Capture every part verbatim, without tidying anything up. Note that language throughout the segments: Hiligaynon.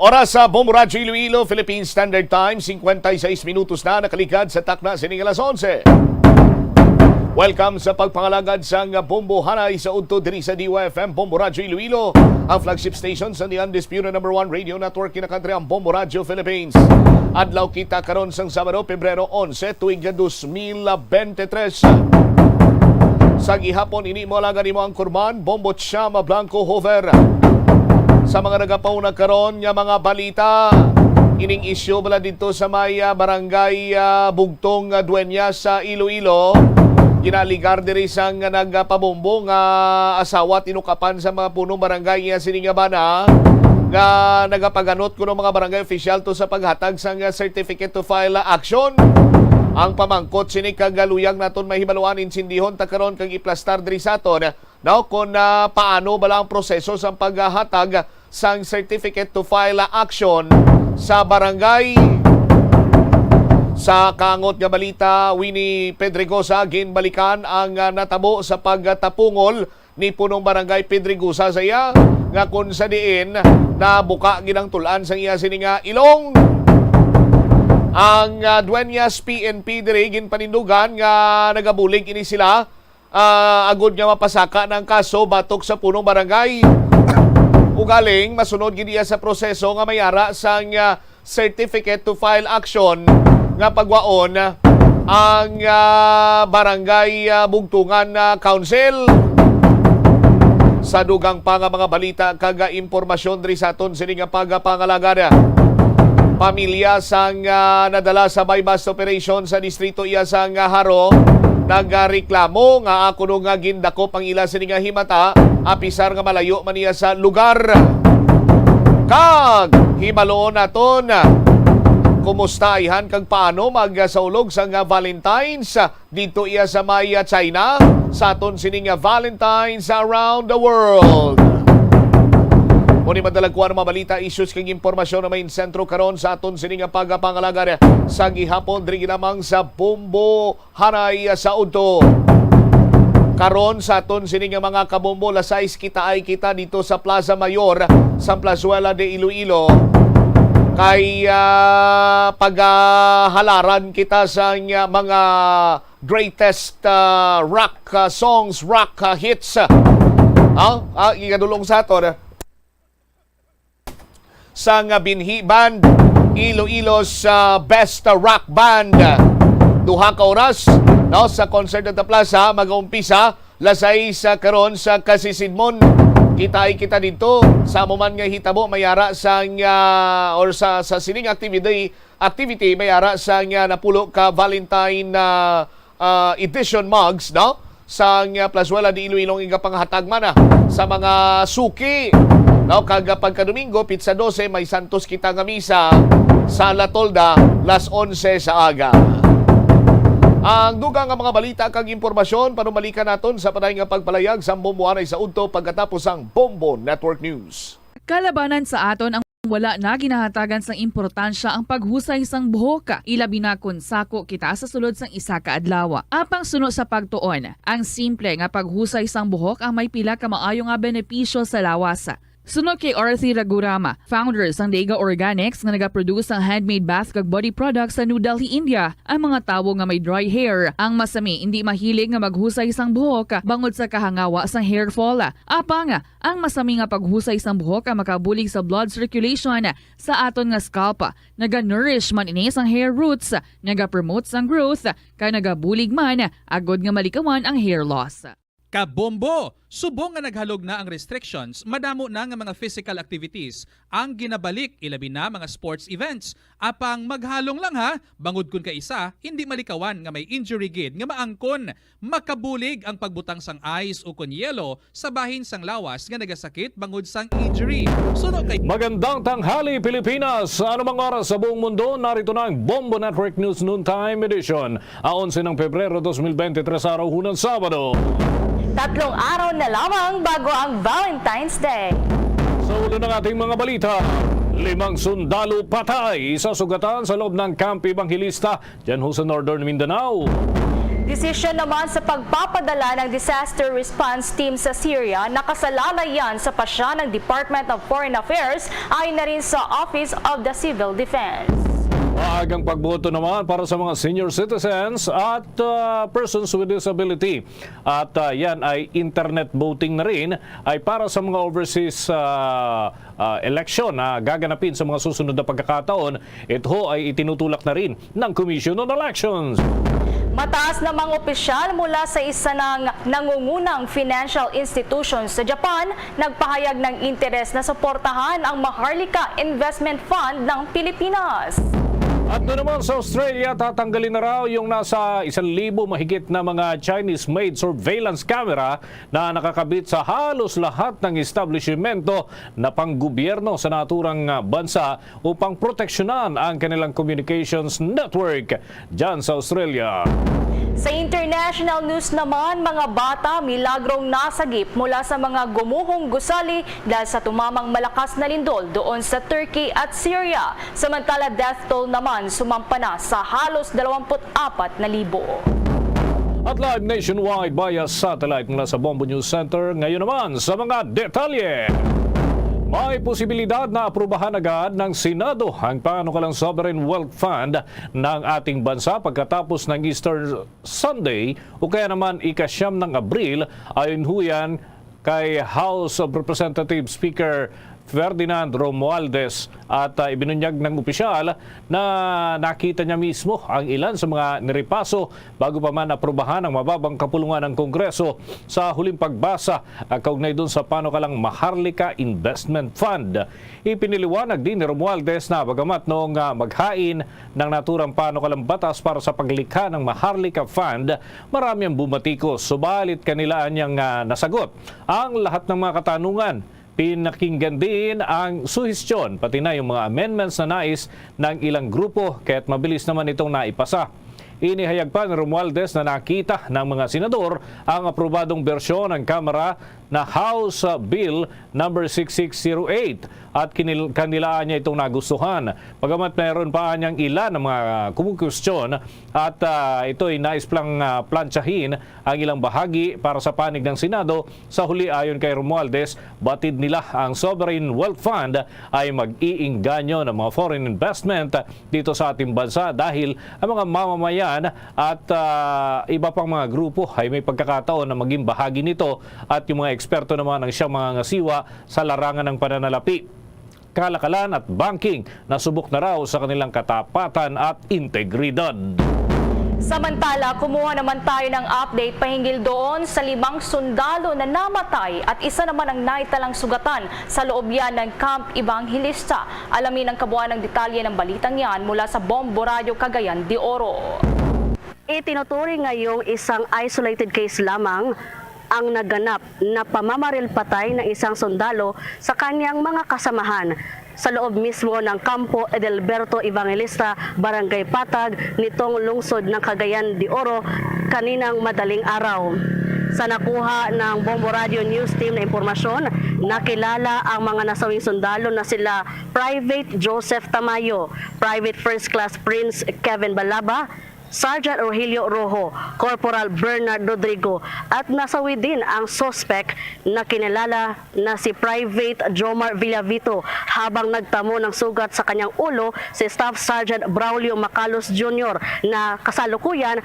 Oras sa Bombo Radyo Iloilo, Philippine Standard Time, cincuenta y seis minutos na nakaligad sa takna sining alas onse. Welcome sa pagpangalagad sang Bombo Hanay sa Udto diri sa D Y F M, Bombo Radyo Iloilo, ang flagship station sa The Undisputed Number One Radio Network in the country, ang Bombo Radyo Philippines. Adlaw kita karon sang Sabado, Pebrero onse, tuig nga dos mil bente tres. Sa gihapon, ini mo lang nimo ang kurman, Bombo Chama Blanco Hover. Sa mga nagapauna karon nga mga balita, ining isyu bala didto sa may, ah, barangay, ah, Bugtong, ah, Dueñas sa Iloilo, ginaligar diri sang nagpabombo nga asawa tinukapan sa mga punong barangay niya sini nga bana nga nagapaganot kuno mga barangay official to sa paghatag sang certificate to file action. Ang pamangkot sini kag luyag naton mahibaluan, insindihon ta karon kag iplastar diri sa aton, no, kon, ah, paano bala ang proseso sang paghatag sang certificate to file action sa barangay. Sa kaangot nga balita, Winnie Pedregosa, ginbalikan ang, ah, natabo sa pagtapungol ni Punong Barangay Pedregosa sa iya, nga kung sa diin nabuka gid ang tul-an sang iya sini nga ilong. Ang, ah, Dueñas P N P diri ginpanindugan nga nagabulig ini sila, ah, agud nga mapasaka na ang kaso batok sa Punong Barangay. Ugaling masunod gid iya sa proseso nga may ara sang, ah, certificate to file action nga pagwaon ang, ah, Barangay, ah, Bugtungan, ah, Council. Sa dugang pa nga mga balita kag, ah, impormasyon diri sa aton sini nga pagpangalagad, pamilya sang, ah, nadala sa buy-bust operation sa distrito iya sang, ah, Jaro nagareklamo nga kuno nga gindakop ang ila sini nga himata, apisar nga malayo man niya sa lugar. Kag hibaluon naton kumusta ayhan kag paano magsaulog sang Valentine's didto iya sa may China sa aton sining Valentine's Around the World. Mao ni madalagkuan ang mga balita, issues kag impormasyon na may sentro karon sa aton sining pagpangalagad sa gihapon diri lamang sa Bombo Hanay sa Udto. Karon sa aton sini nga mga kabombo, alas sais kitaay kita dito sa Plaza Mayor sa Plazuela de Iloilo. Kay, ah, pagahalaran kita sa nga mga greatest, ah, rock, ah, songs, rock, ah, hits. Ah, ah, igadulong sa aton, ah. Sang Binhi Band, Iloilo's, ah, best rock band. Duha ka oras, no, sa Concert at the Plaza, mag-umpisa alas sais, ah, karon sa kasisidmon. Kitaay kita didto sa amo man nga hitabo, may ara sang, ah, or sa, sa sining activity, activity may ara sang, ah, napulo ka Valentine, ah, ah, edition mugs, no? Sang, ah, Plazuela de Iloilo ang igapanghatag man, ah, sa mga suki, no? Kag, ah, pagka Domingo, pitsa dose, may Santos kita nga misa sa La Tolda, alas onse sa aga. Ang dugang nga mga balita kag impormasyon, panumalikan naton sa padayon nga pagpalayag sang Bombo Hanay sa Udto pagkatapos sang Bombo Network News. Kalabanan sa aton ang wala na ginahatagan sang importansya ang paghusay sang buhok, ilabi na kon sako kita sa sulod sang isa ka adlaw. Apang suno sa pagtuon, ang simple nga paghusay sang buhok ang may pila ka maayo nga benepisyo sa lawas. Suno kay Arthi Raghuram, founder sang Dega Organics nga nagaproduce sang handmade bath kag body products sa New Delhi, India, ang mga tawo nga may dry hair ang masami indi mahilig nga maghusay sang buhok bangod sa kahangawa sang hair fall. Apang ang masami nga paghusay sang buhok ang makabulig sa blood circulation sa aton nga scalp. Naga-nourish man ini sang hair roots, naga-promote sang growth, kag nagabulig man agud nga malikawan ang hair loss. Kabombo, subong nga naghalog na ang restrictions, madamo na nga mga physical activities ang ginabalik, ilabi na mga sports events. Apang maghalong lang ha, bangod kun kaisa, hindi malikawan nga may injury gid nga maangkon. Makabulig ang pagbutang sang ice ukon yelo sa bahin sang lawas nga nagasakit bangod sang injury. Suno kay Magandang tanghali, Pilipinas! Sa anumang oras sa buong mundo, narito na ang Bombo Network News Noontime Edition. Aon sinang Pebrero dos mil bente tres, araw hunan Sabado. Tatlong araw na lamang bago ang Valentine's Day. Sa ulo ng ating mga balita, limang sundalo patay sa sugatan sa loob ng Camp Evangelista, dyan ho sa Northern Mindanao. Desisyon naman sa pagpapadala ng disaster response team sa Syria, nakasalalay yan sa pasya ng Department of Foreign Affairs, ayon na rin sa Office of the Civil Defense. Maagang pagboto naman para sa mga senior citizens at, ah, persons with disability. At, ah, yan ay internet voting na rin, ay para sa mga overseas, ah, ah, eleksyon na gaganapin sa mga susunod na pagkakataon. Ito ay itinutulak na rin ng Commission on Elections. Mataas namang opisyal mula sa isa ng nangungunang financial institution sa Japan nagpahayag ng interes na suportahan ang Maharlika Investment Fund ng Pilipinas. At doon naman sa Australia, tatanggalin na raw yung nasa isang libo mahigit na mga Chinese-made surveillance camera na nakakabit sa halos lahat ng establishmento na panggobyerno sa naturang, ah, bansa upang proteksyonan ang kanilang communications network dyan sa Australia. Sa international news naman, mga bata milagrong nasagip mula sa mga gumuhong gusali dahil sa tumamang malakas na lindol doon sa Turkey at Syria. Samantala, death toll naman sumampa na sa halos dalawampu't apat na libo. At live nationwide via satellite mula sa Bombo News Center. Ngayon naman sa mga detalye. May posibilidad na aprubahan agad ng Senado ang panukalang Sovereign Wealth Fund ng ating bansa pagkatapos ng Easter Sunday o kaya naman ika-siyam ng Abril, ayon huyan kay House of Representatives Speaker Ferdinand Romualdez. At, ah, ibinunyag ng opisyal na nakita niya mismo ang ilan sa mga niripaso bago pa man aprubahan ang mababang kapulungan ng Kongreso sa huling pagbasa, ah, kaugnay dun sa panukalang Maharlika Investment Fund. Ipiniliwanag din ni Romualdez na bagamat noong, ah, maghain ng naturang panukalang batas para sa paglikha ng Maharlika Fund, marami ang bumatikos, subalit kanila anyang, ah, nasagot ang lahat ng mga katanungan. Pinakinggan din ang suhestyon, pati na yung mga amendments na nais ng ilang grupo, kaya't mabilis naman itong naipasa. Inihayag pa ni Romualdez na nakita ng mga senador ang aprobadong bersyon ng Kamara na House, uh, Bill number six six zero eight at kinil-, kanilaan niya itong nagustuhan. Bagamat mayroon pa anyang ilan ng mga kumukwestiyon at, ah, ito'y nais plang, ah, plantsahin ang ilang bahagi para sa panig ng Senado. Sa huli, ayon kay Romualdez, batid nila ang Sovereign Wealth Fund ay mag-iinganyo ng mga foreign investment dito sa ating bansa dahil ang mga mamamayan at, ah, iba pang mga grupo ay may pagkakataon na maging bahagi nito at yung mga eksperto naman ang siyang mga ngasiwa sa larangan ng pananalapi, kalakalan at banking na subok na raw sa kanilang katapatan at integridad. Samantala, kumuha naman tayo ng update pahinggil doon sa limang sundalo na namatay at isa naman ang naitalang sugatan sa loob yan ng Camp Evangelista. Alamin ang kabuuan ng detalye ng balitang yan mula sa Bombo Radyo Cagayan de Oro. Itinuturing ngayong isang isolated case lamang ang naganap na pamamaril patay ng isang sundalo sa kanyang mga kasamahan sa loob mismo ng Kampo Edelberto Evangelista, Barangay Patag, nitong lungsod ng Cagayan de Oro kaninang madaling araw. Sa nakuha ng Bombo Radio News Team na impormasyon, nakilala ang mga nasawing sundalo na sila Private Joseph Tamayo, Private First Class Prince Kevin Balaba, Sergeant Rogelio Rojo, Corporal Bernard Rodrigo, at nasawi din ang suspek na kinilala na si Private Jomar Villavito habang nagtamo ng sugat sa kanyang ulo si Staff Sergeant Braulio Macalos Junior na kasalukuyan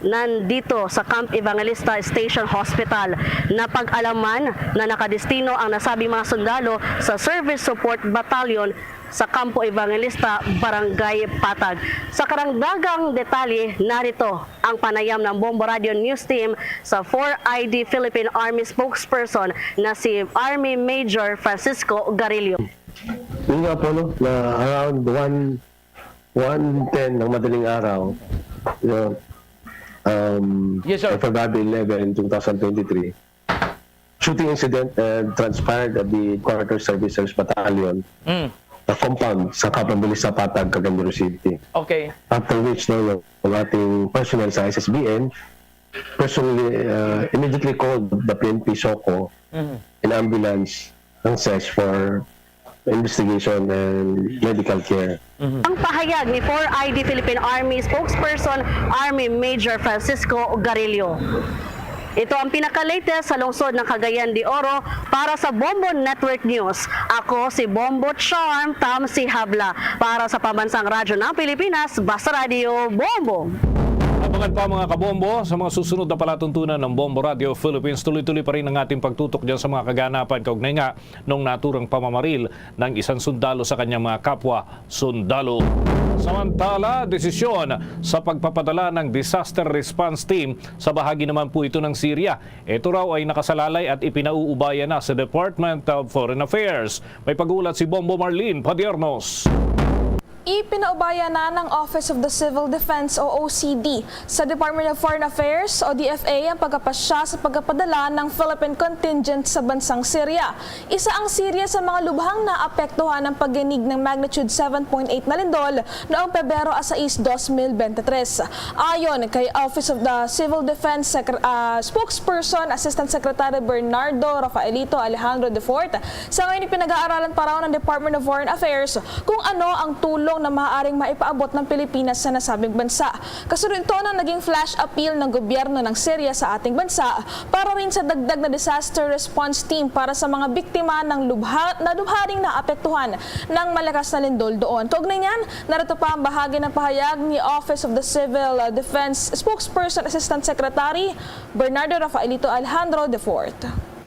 nandito sa Camp Evangelista Station Hospital. Napag-alaman na nakadestino ang nasabing mga sundalo sa Service Support Battalion sa Campo Evangelista, Barangay Patag. Sa karagdagang detalye, narito ang panayam ng Bombo Radio News Team sa four I D Philippine Army spokesperson na si Army Major Francisco Garillo. Yun nga po, no, na around one, one ten ng madaling araw, you know, um, Yes, sir. February eleven, two thousand twenty-three, shooting incident, uh, transpired at the Quarter Service Service Battalion, Mm. the compound sa Camp Evangelista Patag, Cagayan de Oro City. Okay. After which, no, yung ating personnel sa S S B N personally, uh, immediately called the P N P SOCO Mm. and ambulance and S E S for investigation and medical care. Ang pahayag ni four I D Philippine Army spokesperson Army Major Francisco Garillo. Ito ang pinaka-latest sa lungsod ng Cagayan de Oro. Para sa Bombo Network News, ako si Bombo Charm Tamsi Habla. Para sa Pambansang Radyo ng Pilipinas, Basta Radio Bombo. Abangan pa, mga kabombo, sa mga susunod na palatuntunan ng Bombo Radio Philippines. Tuloy-tuloy pa rin ang ating pagtutok dyan sa mga kaganapan kaugnay nga nung naturang pamamaril ng isang sundalo sa kanyang mga kapwa sundalo. Samantala, desisyon sa pagpapadala ng disaster response team sa bahagi naman po ito ng Syria. Ito raw ay nakasalalay at ipinauubaya na sa Department of Foreign Affairs. May pag-uulat si Bombo Marlene Padiernos. Ipinaubaya na ng Office of the Civil Defense o O C D sa Department of Foreign Affairs o D F A ang pagkapasya sa pagkapadala ng Philippine contingent sa bansang Syria. Isa ang Syria sa mga lubhang naapektuhan ng pagyanig ng magnitude seven point eight na lindol noong Pebrero a sais, dos mil bente tres. Ayon kay Office of the Civil Defense Secre- ah, Spokesperson Assistant Secretary Bernardo Rafaelito Alejandro the fourth, sa ngayon pinag-aaralan pa raw ng Department of Foreign Affairs kung ano ang tulong na maaaring maipaabot ng Pilipinas sa nasabing bansa. Kasunod ito ng naging flash appeal ng gobyerno ng Syria sa ating bansa para rin sa dagdag na disaster response team para sa mga biktima ng lubha, na lubharing naapektuhan ng malakas na lindol doon. Kaugnay niyan, narito pa ang bahagi ng pahayag ni Office of the Civil Defense Spokesperson Assistant Secretary Bernardo Rafaelito Alejandro the fourth.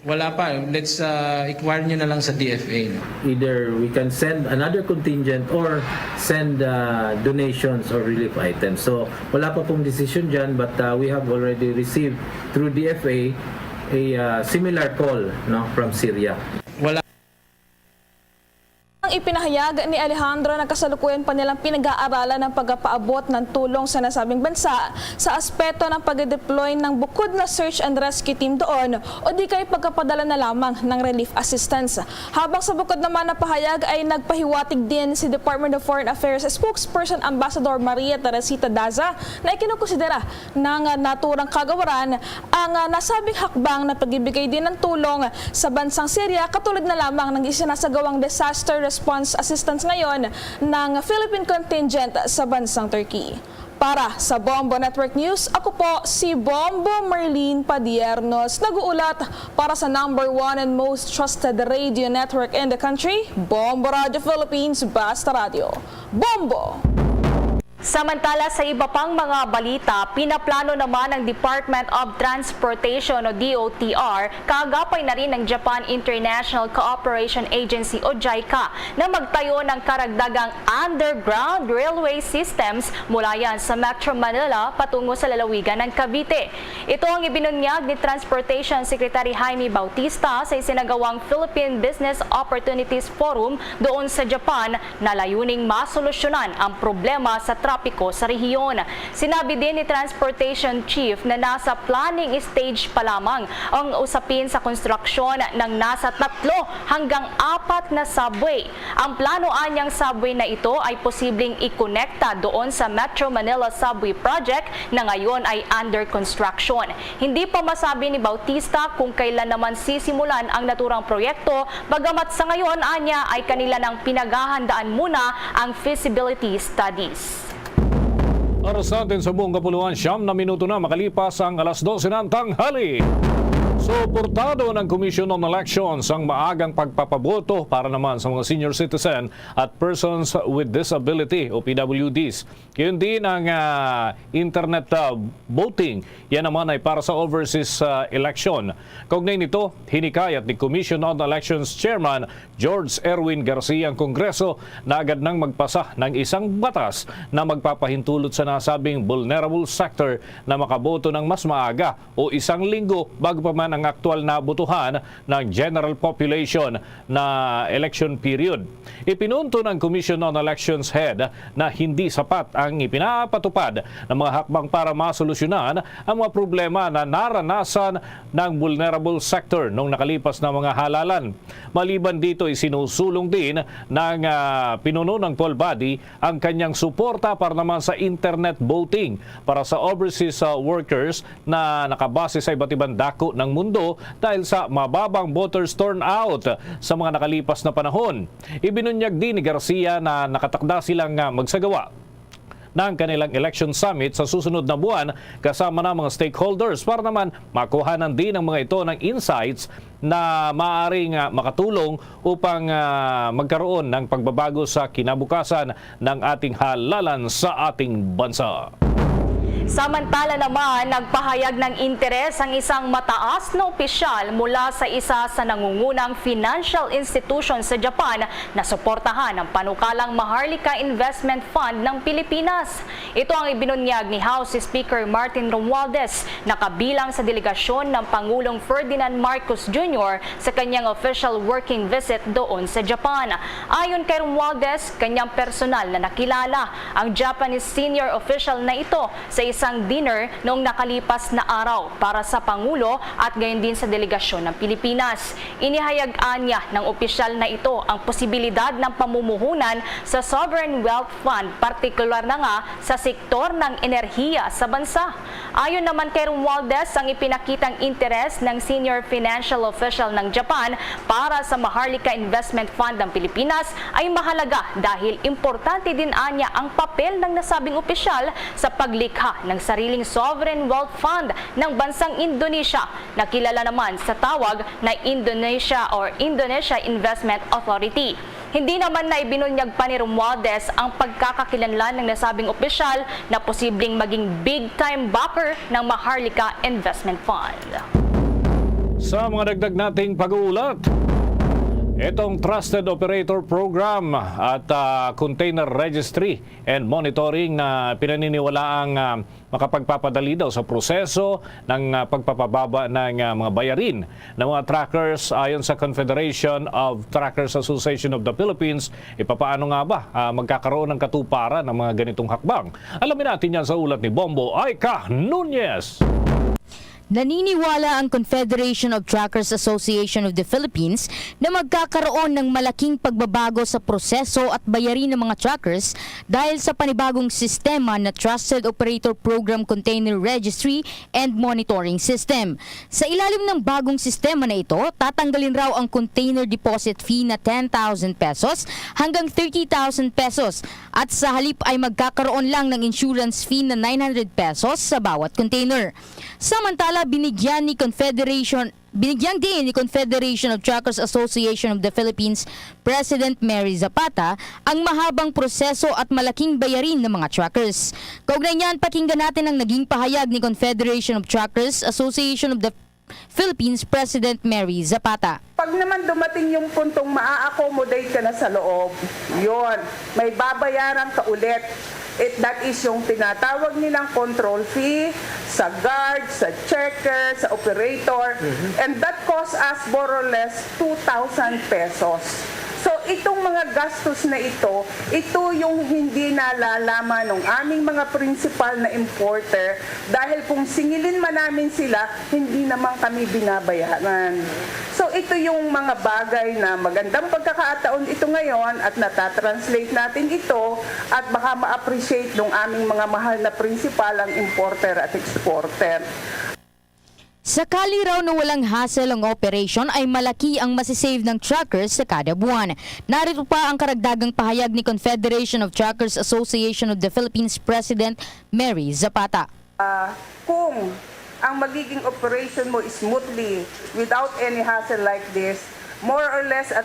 Wala pa. Let's uh, inquire nyo na lang sa D F A. No? Either we can send another contingent or send uh, donations or relief items. So wala pa pong decision dyan, but uh, we have already received through D F A a uh, similar call, no, from Syria. Wala. Ang ipinahayag ni Alejandro na kasalukuyan pa nilang pinag-aaralan ang pagpapaabot ng tulong sa nasabing bansa sa aspeto ng pag-deploy ng bukod na search and rescue team doon o di kay pagpapadala na lamang ng relief assistance. Habang sa bukod naman na pahayag ay nagpahiwatig din si Department of Foreign Affairs Spokesperson Ambassador Maria Teresita Daza na ikinukonsidera ng naturang kagawaran ang ah, nasabing hakbang na pagibigay din ng tulong sa bansang Syria katulad na lamang ng isinasagawang disaster response assistance ngayon ng Philippine contingent sa bansang Turkey. Para sa Bombo Network News, ako po si Bombo Marlene Padiernos, nag-uulat para sa number one and most trusted radio network in the country, Bombo Radio Philippines, Basta Radio. Bombo! Samantala, sa iba pang mga balita, pinaplano naman ng Department of Transportation o D O T R, kaagapay na rin ng Japan International Cooperation Agency o JICA na magtayo ng karagdagang underground railway systems mula yan sa Metro Manila patungo sa lalawigan ng Cavite. Ito ang ibinunyag ni Transportation Secretary Jaime Bautista sa isinagawang Philippine Business Opportunities Forum doon sa Japan na layuning masolusyonan ang problema sa trapiko sa rehiyon. Sinabi din ni Transportation Chief na nasa planning stage pa lamang ang usapin sa konstruksyon ng nasa tatlo hanggang apat na subway. Ang plano anyang subway na ito ay posibleng ikonekta doon sa Metro Manila Subway Project na ngayon ay under construction. Hindi pa masabi ni Bautista kung kailan naman sisimulan ang naturang proyekto, bagamat sa ngayon anya ay kanila nang pinaghahandaan muna ang feasibility studies. Oras natin sa buong kapuluan, siyam na minuto na makalipas ang alas dose ng tanghali. Suportado ng Commission on Elections ang maagang pagpapaboto para naman sa mga senior citizen at persons with disability o P W Ds. Gayon din ang ah, internet ah, voting. Yan naman ay para sa overseas ah, election. Kaugnay nito, hinikayat ni Commission on Elections Chairman George Erwin Garcia ang Kongreso na agad nang magpasa ng isang batas na magpapahintulot sa nasabing vulnerable sector na makaboto ng mas maaga o isang linggo bago pa man ang aktual na botohan ng general population na election period. Ipinunto ng Commission on Elections Head na hindi sapat ang ipinapatupad ng mga hakbang para masolusyonan ang mga problema na naranasan ng vulnerable sector noong nakalipas na mga halalan. Maliban dito, isinusulong din ng ah, pinuno ng poll body ang kanyang suporta para naman sa internet voting para sa overseas ah, workers na nakabase sa iba't ibang dako ng mundo dahil sa mababang voters turnout sa mga nakalipas na panahon. Ibinunyag din ni Garcia na nakatakda silang, ah, magsagawa ng kanilang election summit sa susunod na buwan kasama ng mga stakeholders para naman makuhanan din ng mga ito ng insights na maaaring, ah, makatulong upang, ah, magkaroon ng pagbabago sa kinabukasan ng ating halalan sa ating bansa. Samantala naman, nagpahayag ng interes ang isang mataas na opisyal mula sa isa sa nangungunang financial institution sa Japan na suportahan ang panukalang Maharlika Investment Fund ng Pilipinas. Ito ang ibinunyag ni House Speaker Martin Romualdez na kabilang sa delegasyon ng Pangulong Ferdinand Marcos Junior sa kanyang official working visit doon sa Japan. Ayon kay Romualdez, kanyang personal na nakilala ang Japanese senior official na ito sa isang dinner noong nakalipas na araw para sa Pangulo at gayon din sa delegasyon ng Pilipinas. Inihayag anya ng opisyal na ito ang posibilidad ng pamumuhunan sa Sovereign Wealth Fund, partikular na nga sa sektor ng enerhiya sa bansa. Ayon naman kay Romualdez, ang ipinakitang interes ng senior financial official ng Japan para sa Maharlika Investment Fund ng Pilipinas ay mahalaga dahil importante din anya ang papel ng nasabing opisyal sa paglikha ng sariling sovereign wealth fund ng bansang Indonesia na kilala naman sa tawag na Indonesia or Indonesia Investment Authority. Hindi naman na ibinunyag pa ni Romualdez ang pagkakakilanlan ng nasabing opisyal na posibleng maging big-time backer ng Maharlika Investment Fund. Sa mga dagdag nating pag-uulat, itong Trusted Operator Program at, ah, Container Registry and Monitoring na pinaniniwalaang, ah, makapagpapadali daw sa proseso ng, ah, pagpapababa ng, ah, mga bayarin ng mga truckers. Ayon sa Confederation of Truckers Association of the Philippines, ipapaano nga ba, ah, magkakaroon ng katuparan ng mga ganitong hakbang? Alamin natin yan sa ulat ni Bombo Aika Nunez. Naniniwala ang Confederation of Truckers Association of the Philippines na magkakaroon ng malaking pagbabago sa proseso at bayarin ng mga truckers dahil sa panibagong sistema na Trusted Operator Program Container Registry and Monitoring System. Sa ilalim ng bagong sistema na ito, tatanggalin raw ang container deposit fee na ten thousand pesos hanggang thirty thousand pesos at sa halip ay magkakaroon lang ng insurance fee na nine hundred pesos sa bawat container. Samantala, binigyan ni Confederation binigyan din ni Confederation of Truckers Association of the Philippines President Mary Zapata ang mahabang proseso at malaking bayarin ng mga truckers. Kaugnay niyan, pakinggan natin ang naging pahayag ni Confederation of Truckers Association of the Philippines President Mary Zapata. Pag naman dumating yung puntong maa-accommodate ka na sa loob, yon, may babayaran ka ulit. It, that is yung tinatawag nilang control fee sa guard, sa checker, sa operator. And that cost us more or less two thousand pesos. So, itong mga gastos na ito, ito yung hindi nalalaman ng aming mga principal na importer dahil kung singilin man namin sila, hindi naman kami binabayaran. So, ito yung mga bagay na magandang pagkakataon ito ngayon at natatranslate natin ito at baka ma-appreciate ng aming mga mahal na principal ang importer at exporter. Sakali raw na walang hassle ang operation ay malaki ang masisave ng truckers sa kada buwan. Narito pa ang karagdagang pahayag ni Confederation of Truckers Association of the Philippines President Mary Zapata. Ah, kung ang magiging operation mo smoothly without any hassle like this, more or less a,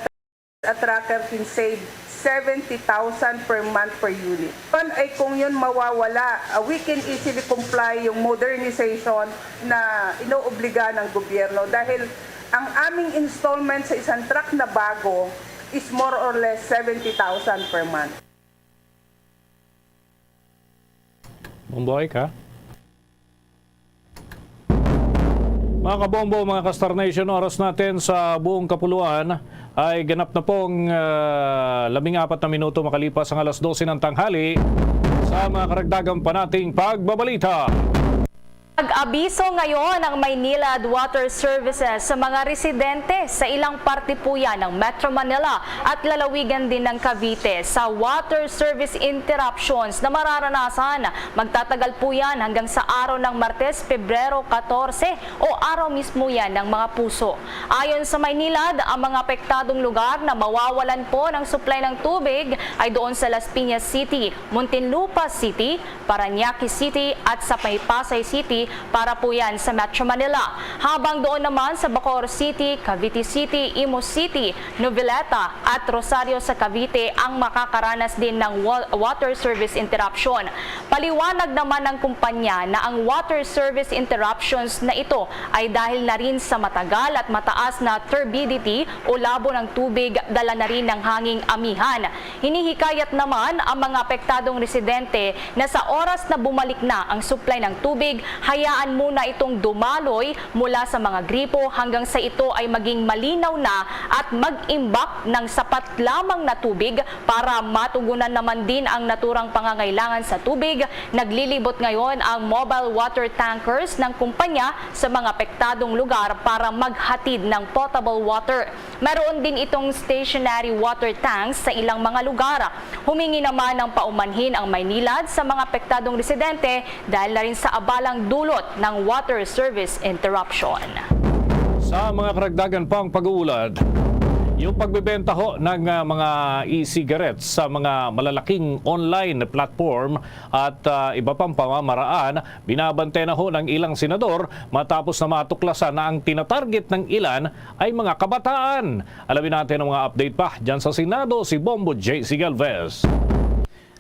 a trucker can save seventy thousand per month per unit. Yun ay kung yun mawawala, ah, we can easily comply yung modernization na inoobliga ng gobyerno dahil ang aming installment sa isang truck na bago is more or less seventy thousand per month. Mabuhay ka. Mga kabombo, mga ka-Star Nation, oras natin sa buong kapuluan ay ganap na pong, ah, labing apat na minuto makalipas ang alas dose ng tanghali. Sa mga karagdagan pa nating pagbabalita. Nag-abiso ngayon ang Maynilad Water Services sa mga residente sa ilang parte po yan ng Metro Manila at lalawigan din ng Cavite. Sa water service interruptions na mararanasan, magtatagal po yan hanggang sa araw ng Martes, Pebrero katorse, o araw mismo yan ng mga puso. Ayon sa Maynilad, ang mga apektadong lugar na mawawalan po ng supply ng tubig ay doon sa Las Piñas City, Muntinlupa City, Parañaque City at sa Pasay City para po yan sa Metro Manila. Habang doon naman sa Bacoor City, Cavite City, Imus City, Noveleta at Rosario sa Cavite ang makakaranas din ng wa-, water service interruption. Paliwanag naman ng kumpanya na ang water service interruptions na ito ay dahil na rin sa matagal at mataas na turbidity o labo ng tubig, dala na rin ng hanging amihan. Hinihikayat naman ang mga apektadong residente na sa oras na bumalik na ang supply ng tubig, hayaan muna itong dumaloy mula sa mga gripo hanggang sa ito ay maging malinaw na at mag-imbak ng sapat lamang na tubig para matugunan naman din ang naturang pangangailangan sa tubig. Naglilibot ngayon ang mobile water tankers ng kumpanya sa mga apektadong lugar para maghatid ng potable water. Meron din itong stationary water tanks sa ilang mga lugar. Humingi naman ng paumanhin ang Maynilad sa mga apektadong residente dahil na rin sa abalang dulot ng water service interruption. Sa mga karagdagan pang pag-uulad, yung pagbebenta ho ng, ah, mga e-cigarettes sa mga malalaking online platform at, ah, iba pang pamamaraan, binabantay na ho ng ilang senador matapos na matuklasan na ang tinatarget ng ilan ay mga kabataan. Alamin natin ang mga update pa dyan sa Senado, si Bombo J C Galvez.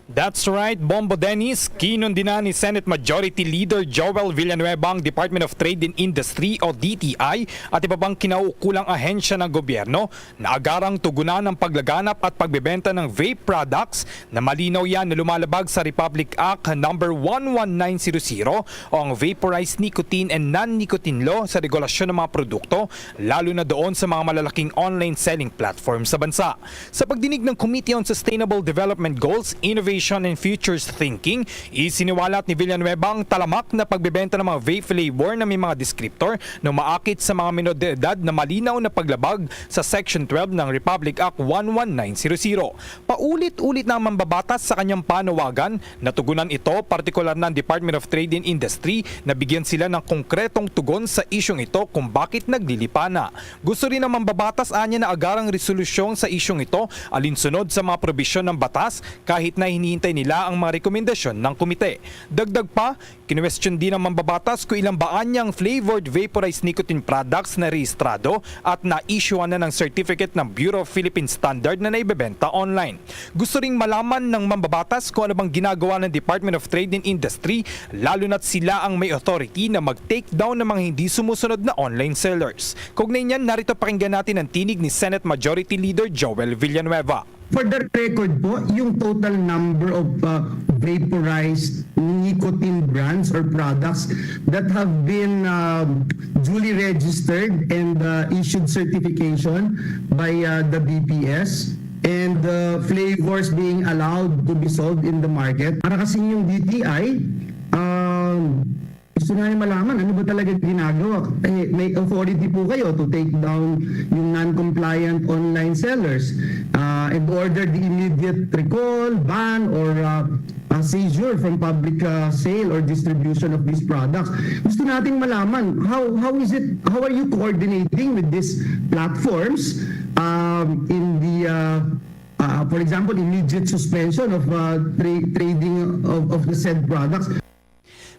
That's right, Bombo Dennis. Kinundinan ni Senate Majority Leader Joel Villanueva ang Department of Trade and Industry o D T I at iba pang kinaukulang ahensya ng gobyerno na agarang tugunan ang paglaganap at pagbebenta ng vape products na malinaw yan na lumalabag sa Republic Act number one one nine zero zero o ang Vaporized Nicotine and Non-Nicotine Law sa regulasyon ng mga produkto, lalo na doon sa mga malalaking online selling platform sa bansa. Sa pagdinig ng Committee on Sustainable Development Goals, Innovation and Futures Thinking, isiniwalat ni Villanueva ang talamak na pagbebenta ng mga vape flavor na may mga descriptor na umaakit sa mga minor de edad na malinaw na paglabag sa Section twelve ng Republic Act one one nine zero zero. Paulit-ulit na ang mambabatas sa kanyang panawagan, natugunan ito, partikular na ang Department of Trade and Industry, na bigyan sila ng konkretong tugon sa isyung ito kung bakit naglilipana. Gusto rin ng mambabatas anya na agarang resolusyon sa isyung ito alinsunod sa mga probisyon ng batas, kahit na hinihintay nila ang mga rekomendasyon ng komite. Dagdag pa, kinwestiyon din ng mambabatas kung ilang ba anya ang flavored vaporized nicotine products na rehistrado at na-issuean na ng certificate ng Bureau of Philippine Standard na naibebenta online. Gusto ring malaman ng mambabatas kung ano bang ginagawa ng Department of Trade and Industry, lalo na't sila ang may authority na mag-take down ng mga hindi sumusunod na online sellers. Kaugnay niyan, narito pakinggan natin ang tinig ni Senate Majority Leader Joel Villanueva. For the record po, yung total number of, uh, vaporized nicotine brands or products that have been, um, duly registered and, uh, issued certification by, uh, the B P S and, uh, flavors being allowed to be sold in the market. Para kasi yung D T I, um, gusto namin malaman ano ba talaga ginagawa. Eh, may authority po kayo to take down yung non-compliant online sellers, uh, and order the immediate recall, ban, or, uh, uh, seizure from public, uh, sale or distribution of these products. Gusto nating malaman, how, how is it, how are you coordinating with these platforms, um, in the, uh, uh, for example, immediate suspension of, uh, tra-, trading of, of the said products?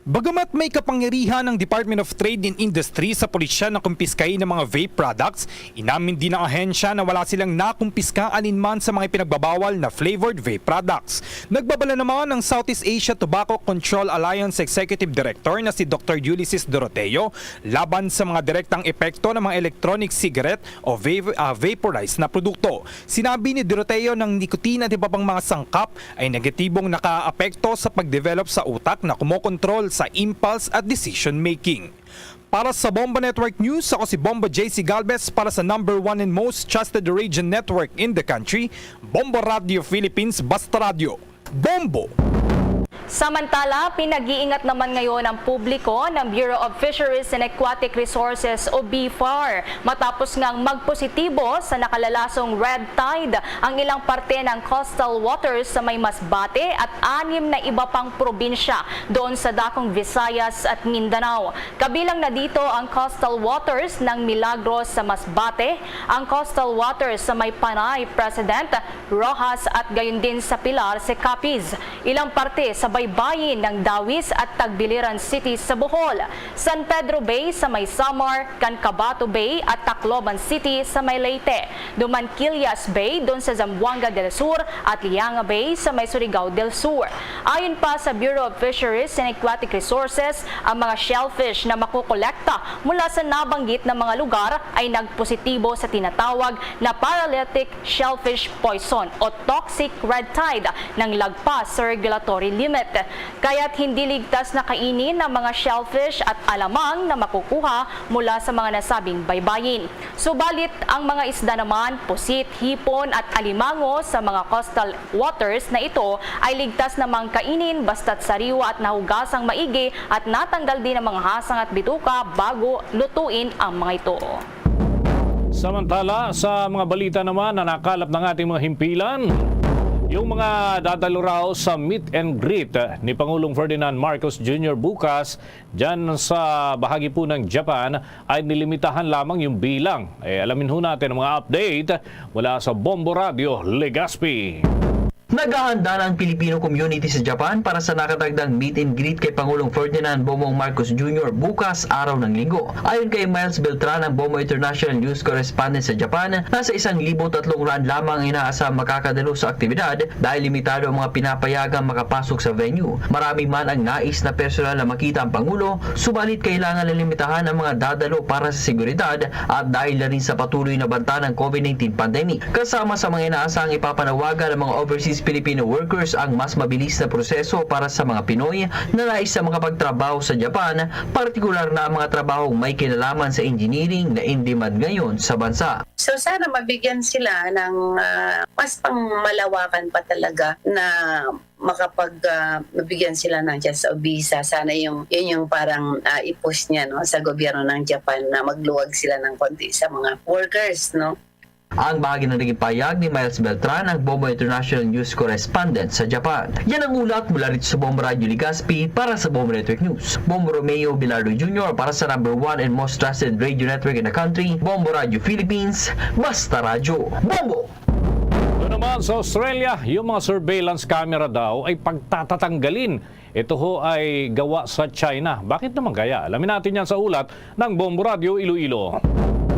Bagamat may kapangyarihan ang Department of Trade and Industry sa pulisya na kumpiskahin ang mga vape products, inamin din ng ahensya na wala silang nakumpiska alinman sa mga ipinagbabawal na flavored vape products. Nagbabala naman ang Southeast Asia Tobacco Control Alliance Executive Director na si Doctor Ulysses Doroteo laban sa mga direktang epekto ng mga electronic cigarette o vape, ah, vaporized na produkto. Sinabi ni Doroteo na ang nicotine at iba pang mga sangkap ay negatibong nakaapekto sa pagdevelop sa utak na kumokontrol sa impulse at decision making. Para sa Bombo Network News, ako si Bombo J C Galvez para sa number one and most trusted radio network in the country, Bombo Radio Philippines, Basta Radio. Bombo! Samantala, pinag-iingat naman ngayon ang publiko ng Bureau of Fisheries and Aquatic Resources o B F A R matapos ngang magpositibo sa nakalalasong red tide ang ilang parte ng coastal waters sa may Masbate at anim na iba pang probinsya doon sa Dakong Visayas at Mindanao. Kabilang na dito ang coastal waters ng Milagros sa Masbate, ang coastal waters sa may Panay, President Roxas at gayon din sa Pilar sa Capiz, ilang parte sa baybayin ng Dawis at Tagbiliran City sa Bohol, San Pedro Bay sa may Samar, Cancabato Bay at Tacloban City sa may Leyte, Dumanquillas Bay doon sa Zamboanga del Sur at Lianga Bay sa may Surigao del Sur. Ayon pa sa Bureau of Fisheries and Aquatic Resources, ang mga shellfish na makukolekta mula sa nabanggit na mga lugar ay nagpositibo sa tinatawag na paralytic shellfish poison o toxic red tide nang lagpas sa regulatory limit. Kaya't hindi ligtas na kainin ang mga shellfish at alamang na makukuha mula sa mga nasabing baybayin. Subalit, ang mga isda naman, pusit, hipon at alimango sa mga coastal waters na ito ay ligtas namang kainin basta't sariwa at nahugasang maigi at natanggal din ang mga hasang at bituka bago lutuin ang mga ito. Samantala, sa mga balita naman na nakalap ng ating mga himpilan, yung mga dadalo raw sa meet and greet ni Pangulong Ferdinand Marcos Junior bukas dyan sa bahagi po ng Japan ay nilimitahan lamang yung bilang. Eh, alamin ho natin ang mga update mula sa Bombo Radio Legazpi. Naghahanda na ang Filipino community sa Japan para sa nakatagdang meet and greet kay Pangulong Ferdinand Bongbong Marcos Junior bukas, araw ng Linggo. Ayon kay Miles Beltran, ang Bombo International News Correspondent sa Japan, nasa isang libo tatlong raan lamang ang inaasahang makakadalo sa aktibidad dahil limitado ang mga pinapayagang makapasok sa venue. Marami man ang nais na personal na makita ang Pangulo, subalit kailangan na limitahan ang mga dadalo para sa seguridad at dahil na rin sa patuloy na banta ng COVID nineteen pandemic. Kasama sa mga inaasahang ipapanawagan ng mga overseas Filipino workers ang mas mabilis na proseso para sa mga Pinoy na nais na makapagtrabaho sa Japan, partikular na ang mga trabahong may kinalaman sa engineering na in demand ngayon sa bansa. So sana mabigyan sila ng ah, mas pang malawakan pa talaga na makapag ah, mabigyan sila ng chance o visa. Sana yung yun yung parang ah, i-push niya, no, sa gobyerno ng Japan na magluwag sila ng konti sa mga workers, no. Ang bahagi ng naging pahayag ni Miles Beltran, ang Bombo International News Correspondent sa Japan. Yan ang ulat mula rito sa Bombo Radio Legazpi para sa Bombo Network News. Bombo Romeo Bilardo Junior para sa number one and most trusted radio network in the country, Bombo Radio Philippines, Basta Radyo. Bombo! Doon naman sa Australia, yung mga surveillance camera daw ay pagtatatanggalin. Ito ho ay gawa sa China. Bakit naman kaya? Alamin natin yan sa ulat ng Bombo Radio Iloilo.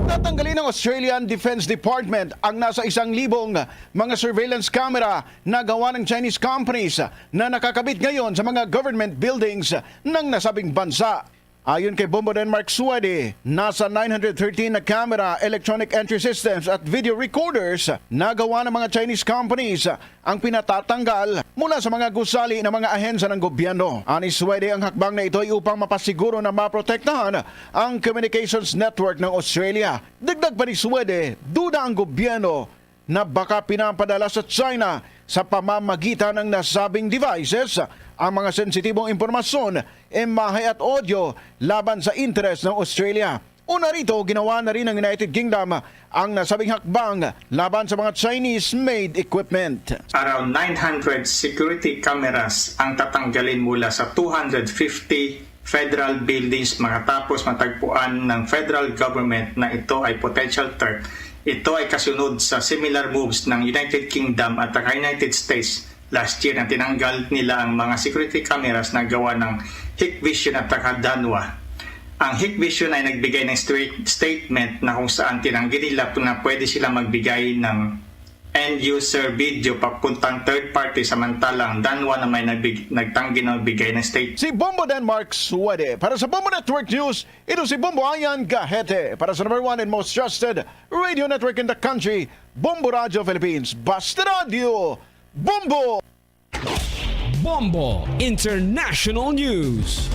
Tatanggalin ng Australian Defense Department ang nasa isang libong mga surveillance camera na gawa ng Chinese companies na nakakabit ngayon sa mga government buildings ng nasabing bansa. Ayon kay Bombo Denmark Suede, nasa nine hundred thirteen na camera, electronic entry systems at video recorders na gawa ng mga Chinese companies ang pinatatanggal mula sa mga gusali ng mga ahensya ng gobyerno. Ani Suede, ang hakbang na ito ay upang mapasiguro na maprotektahan ang communications network ng Australia. Dagdag pa ni Suede, duda ang gobyerno na baka pinapadala sa China sa pamamagitan ng nasabing devices ang mga sensitibong impormasyon, imahe at audio laban sa interes ng Australia. Una rito, ginawa na rin ng United Kingdom ang nasabing hakbang laban sa mga Chinese-made equipment. Around nine hundred security cameras ang tatanggalin mula sa two hundred fifty federal buildings makatapos matagpuan ng federal government na ito ay potential threat. Ito ay kasunod sa similar moves ng United Kingdom at saka United States last year na tinanggal nila ang mga security cameras na gawa ng Hikvision at saka Dahua. Ang Hikvision ay nagbigay ng straight statement na kung saan tinanggi nila na pwede sila magbigay ng end-user video papuntang third party, samantalang Dahua naman ay nagbig- nagtanggi na magbigay ng state. Si Bombo Denmark Suede. Para sa Bombo Network News, ito si Bombo Ayan Gahete. Para sa number one and most trusted radio network in the country, Bombo Radio Philippines. Basta Radio, Bombo! Bombo International News.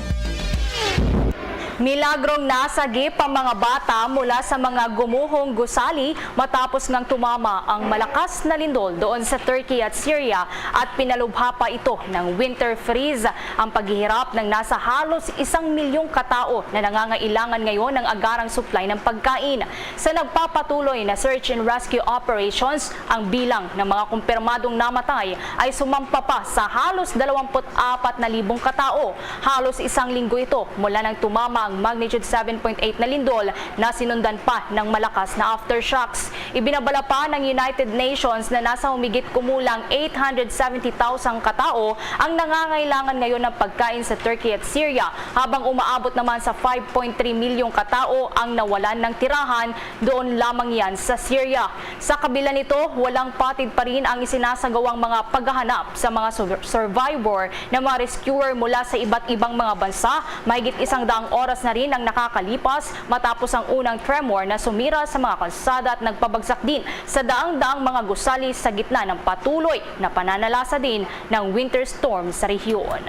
Milagrong nasagip ang mga bata mula sa mga gumuhong gusali matapos ngang tumama ang malakas na lindol doon sa Turkey at Syria, at pinalubha pa ito ng winter freeze. Ang paghihirap ng nasa halos isang milyong katao na nangangailangan ngayon ng agarang supply ng pagkain. Sa nagpapatuloy na search and rescue operations, ang bilang ng mga kumpirmadong namatay ay sumampa pa sa halos dalawampu't apat na libong katao. Halos isang linggo ito mula nang tumama ang magnitude seven point eight na lindol na sinundan pa ng malakas na aftershocks. Ibinabala pa ng United Nations na nasa humigit kumulang eight hundred seventy thousand katao ang nangangailangan ngayon ng pagkain sa Turkey at Syria, habang umaabot naman sa five point three milyong katao ang nawalan ng tirahan. Doon lamang yan sa Syria. Sa kabila nito, walang patid pa rin ang isinasagawang mga paghahanap sa mga sur- survivor na mga rescuer mula sa iba't ibang mga bansa. Mahigit isang daang oras na rin ang nakakalipas matapos ang unang tremor na sumira sa mga kalsada at nagpabagsak din sa daang-daang mga gusali sa gitna ng patuloy na pananalasa din ng winter storm sa rehiyon.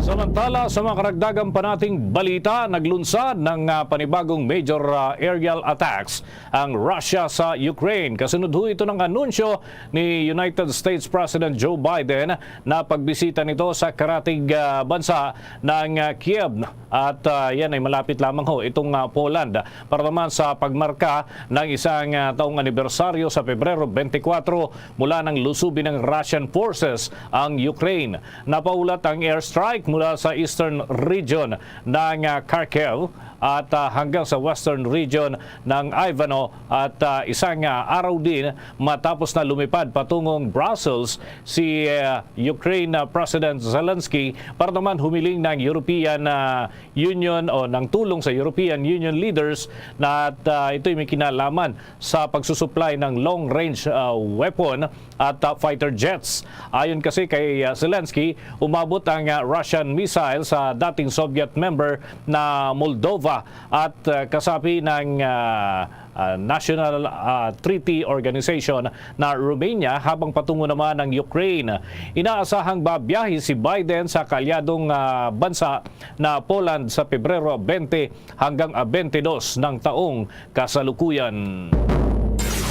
Samantala, sa mga karagdagan pa nating balita, naglunsad ng ah, panibagong major ah, aerial attacks ang Russia sa Ukraine. Kasunod ho ito ng anunsyo ni United States President Joe Biden na pagbisita nito sa karatig ah, bansa ng ah, Kiev. At ah, yan ay malapit lamang ho itong ah, Poland para naman sa pagmarka ng isang ah, taong anibersaryo sa Pebrero twenty-four mula ng lusubi ng Russian forces ang Ukraine. Napaulat ang airstrike mula sa eastern region ng ah, Kharkiv at ah, hanggang sa western region ng Ivano, at ah, isang ah, araw din matapos na lumipad patungong Brussels si ah, Ukraine ah, President Zelensky para naman humiling ng European ah, Union o ng tulong sa European Union leaders na at ah, ito'y may kinalaman sa pagsusupply ng long-range ah, weapon at ah, fighter jets. Ayon kasi kay ah, Zelensky, umabot ang ah, Russian missile sa dating Soviet member na Moldova at ah, kasapi ng ah, ah, National ah, Treaty Organization na Romania, habang patungo naman ang Ukraine. Inaasahang babiyahe si Biden sa kaalyadong ah, bansa na Poland sa Pebrero twenty hanggang ah, twenty-two ng taong kasalukuyan.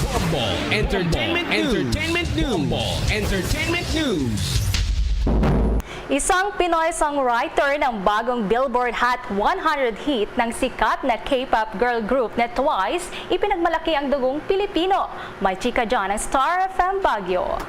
Bombo Entertainment News. Entertainment News. Bombo Entertainment News. Isang Pinoy songwriter ng bagong Billboard Hot one hundred hit ng sikat na K-pop girl group na Twice, ipinagmalaki ang dugong Pilipino. May chika dyan ang Star F M Baguio.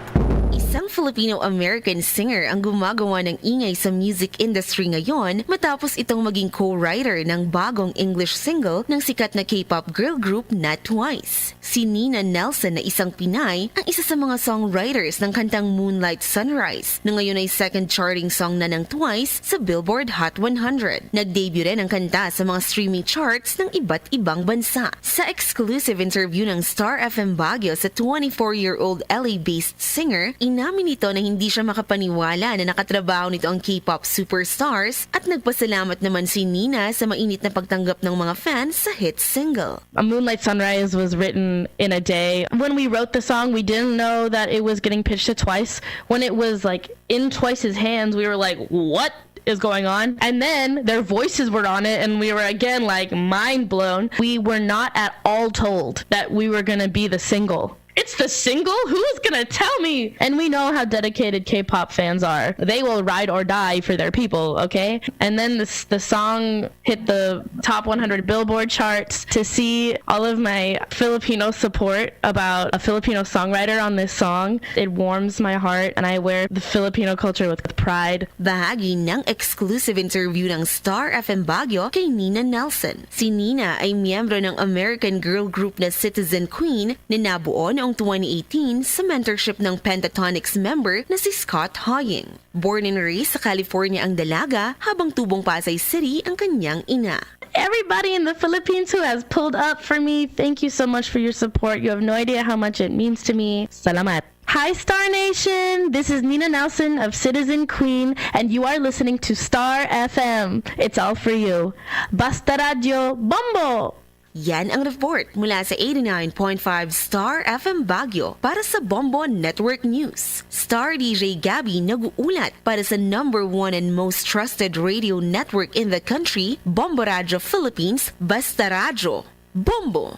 Isang Filipino-American singer ang gumagawa ng ingay sa music industry ngayon matapos itong maging co-writer ng bagong English single ng sikat na K-pop girl group na Twice. Si Nina Nelson na isang Pinay ang isa sa mga songwriters ng kantang Moonlight Sunrise na ngayon ay second charting song na ng Twice sa Billboard Hot one hundred. Nag-debut rin ang kanta sa mga streaming charts ng iba't ibang bansa. Sa exclusive interview ng Star F M Baguio sa twenty-four-year-old L A-based singer, inamin nito na hindi siya makapaniwala na nakatrabaho nito ang K-pop superstars at nagpasalamat naman si Nina sa mainit na pagtanggap ng mga fans sa hit single. A Moonlight Sunrise was written in a day. When we wrote the song, we didn't know that it was getting pitched to Twice. When it was like in Twice's hands, we were like, "What is going on?" And then their voices were on it, and we were again like mind blown. We were not at all told that we were going to be the single. It's the single? Who's gonna tell me? And we know how dedicated K-pop fans are. They will ride or die for their people, okay? And then this, the song hit the top one hundred Billboard charts. To see all of my Filipino support about a Filipino songwriter on this song, it warms my heart, and I wear the Filipino culture with pride. Bahagi ng exclusive interview ng Star F M Baguio kay Nina Nelson. Si Nina ay miyembro ng American girl group na Citizen Queen na nabuo noong twenty eighteen sa mentorship ng Pentatonix member na si Scott Hoying. Born and raised sa California ang dalaga, habang tubong Pasay City ang kanyang ina. Everybody in the Philippines who has pulled up for me, thank you so much for your support. You have no idea how much it means to me. Salamat. Hi, Star Nation! This is Nina Nelson of Citizen Queen, and you are listening to Star F M. It's all for you. Basta Radio Bombo! Yan ang report mula sa eighty-nine point five Star F M Baguio para sa Bombo Network News. Star D J Gabby nag-uulat para sa number one and most trusted radio network in the country, Bombo Radio Philippines, Basta Radyo. Bombo!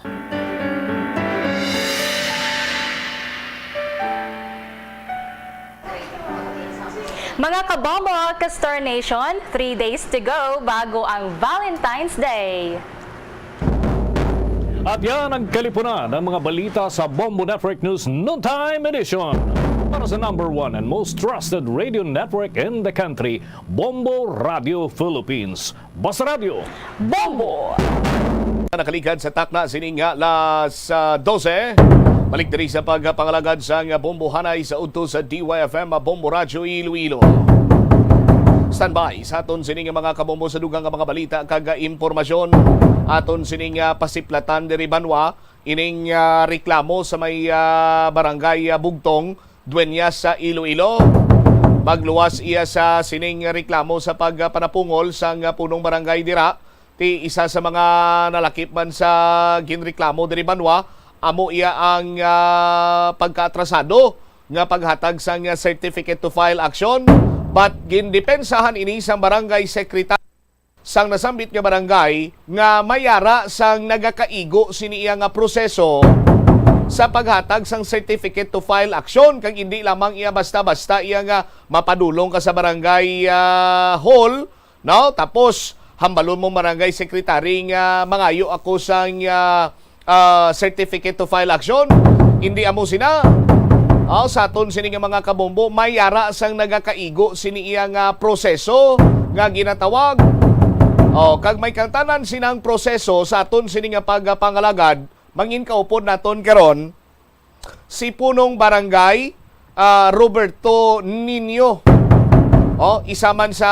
Mga kabombo, ka-Star Nation, three days to go bago ang Valentine's Day. At yan ang kalipunan ng mga balita sa Bombo Network News Noontime Edition. Para sa number one and most trusted radio network in the country, Bombo Radio Philippines. Basta Radyo. Bombo! Nakaligad sa takna sining alas, ah, dose. Balik diri sa pagpangalagad sang bombohanay sa udto sa D Y F M, Bombo Radyo Iloilo. Standby sa aton sining mga kabombo sa dugang nga mga balita kag impormasyon. Aton sining, ah, pasiplatan diri banwa ining, ah, reklamo sa may, ah, barangay, ah, Bugtong, Dueñas sa Iloilo. Magluwas iya sa sining reklamo sa pagpanapungol sang punong barangay dira. Ti isa sa mga nalakip man sa ginreklamo diri banwa, amo iya ang, ah, pagkaatrasado nga paghatag sang certificate to file action. But gindepensahan ini sang barangay secretary sang nasambit nga barangay nga may ara sang nagakaigo sini iya nga proseso sa paghatag sang certificate to file action, kag indi lamang iya basta-basta iya nga mapadulong ka sa barangay, ah, hall, no? Tapos hambalon mo barangay secretary nga mangayo ako sang, ah, ah, certificate to file action. Indi amo sina. Oh, sa aton sini nga mga kabombo, may ara sang nagakaigo sini iya nga proseso nga ginatawag. Oh, kag may kang tanan sinang proseso sa aton sini nga pagpangalagad, mangin kaupod naton karon si Punong Barangay, ah, Roberto Niño. Oh, isa man sa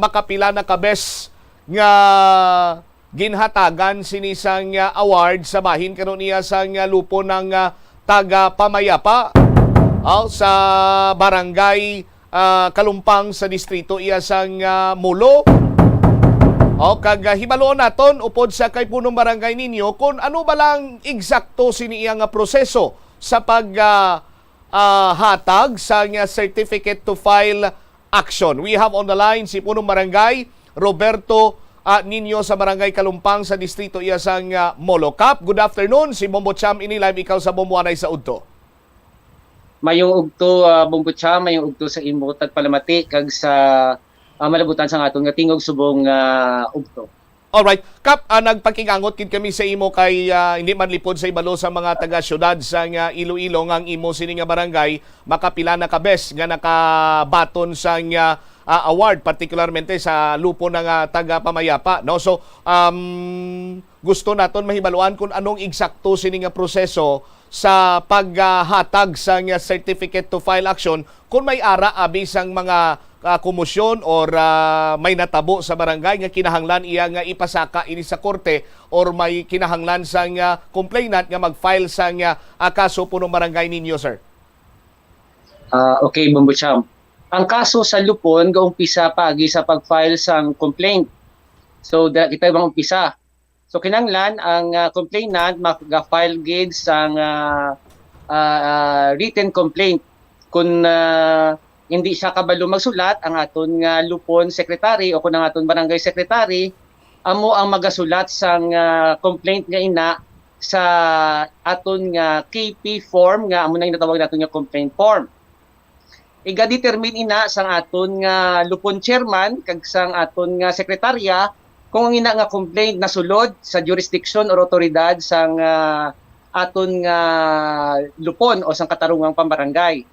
makapila na ka bes nga ginhatagan sini sang, ah, award sa bahin karon niya sang, ah, Lupon nga, ah, Tagapamayapa, aw, sa barangay, ah, Kalumpang sa distrito iya sang, ah, Molo. O, kag, ah, hibaluon naton upod sa kay Punong Barangay Niño kung ano ba lang eksakto sini iya nga proseso sa pag, ah, ah, hatag sang, ah, certificate to file action. We have on the line si Punong Barangay Roberto, ah, Niño sa Barangay Kalumpang sa distrito iya sang, ah, Molo. Kap, good afternoon. Si Bombo Cham ini, live ikaw sa Bombo Anay sa Udto. Mayong ugto, ah, Bombo Cham, mayong ugto sa imo tagpalamati kag sa, ah, malabutan sang aton nga tingog subong, ah, ugto. Alright. Kap, ah, nagpakigangot gid kami sa imo kay, ah, hindi man lipod sa ibalo sa mga taga-syudad sa nga Iloilo nga ang imo sini nga barangay makapila na ka bes nga nakabaton sa nga, ah, award, partikularmente sa Lupon nga Tagapamayapa, no? So, um, gusto naton mahibaluan kung anong eksakto sini nga proseso sa paghatag sa nga certificate to file action, kung may ara abi sang mga, ah, komosyon or, ah, may natabo sa barangay nga kinahanglan iya nga ipasaka ini sa korte or may kinahanglan sang, ah, complainant nga mag-file sang, ah, ah, kaso Punong Barangay Niño, sir? Ah, okay, Bombo Cham. Ang kaso sa Lupon gaumpisa paagi sa pag-file sang complaint. So, dira kita mag-umpisa. So, kinahanglan ang, ah, complainant mag-file gid sang, ah, ah, ah, written complaint. Kung, ah, hindi siya kabalo magsulat, ang aton nga Lupon secretary o kung ang aton barangay secretary, amo ang magasulat sang, ah, complaint nga ina sa aton nga K P form nga amo na ginatawag naton nga complaint form. Iga-determine ina sang aton nga Lupon chairman kag sang aton nga sekretarya kung ang ina nga complaint nasulod sa jurisdiction or awtoridad sang, ah, aton nga Lupon o sang katarungang pambarangay.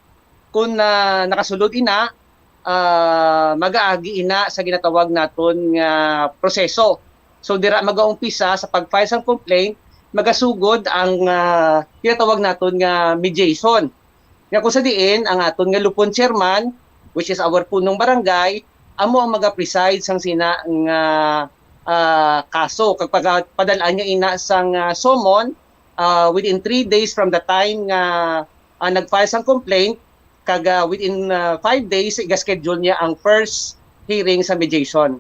Kung, ah, nakasulod ina, ah, magaagi ina sa ginatawag naton nga proseso. So, dira magaumpisa sa pag-file sang complaint, magasugod ang, ah, ginatawag naton nga mediation. Nga kung sa diin, ang aton nga Lupon chairman, which is our punong barangay, amo ang maga-preside sang sina nga, ah, kaso. Kag paga-, padal-an niya ina sang, ah, summon, ah, within three days from the time nga, ah, nag-file sang complaint, kag, ah, within, ah, five days, iga-schedule niya ang first hearing sa mediation.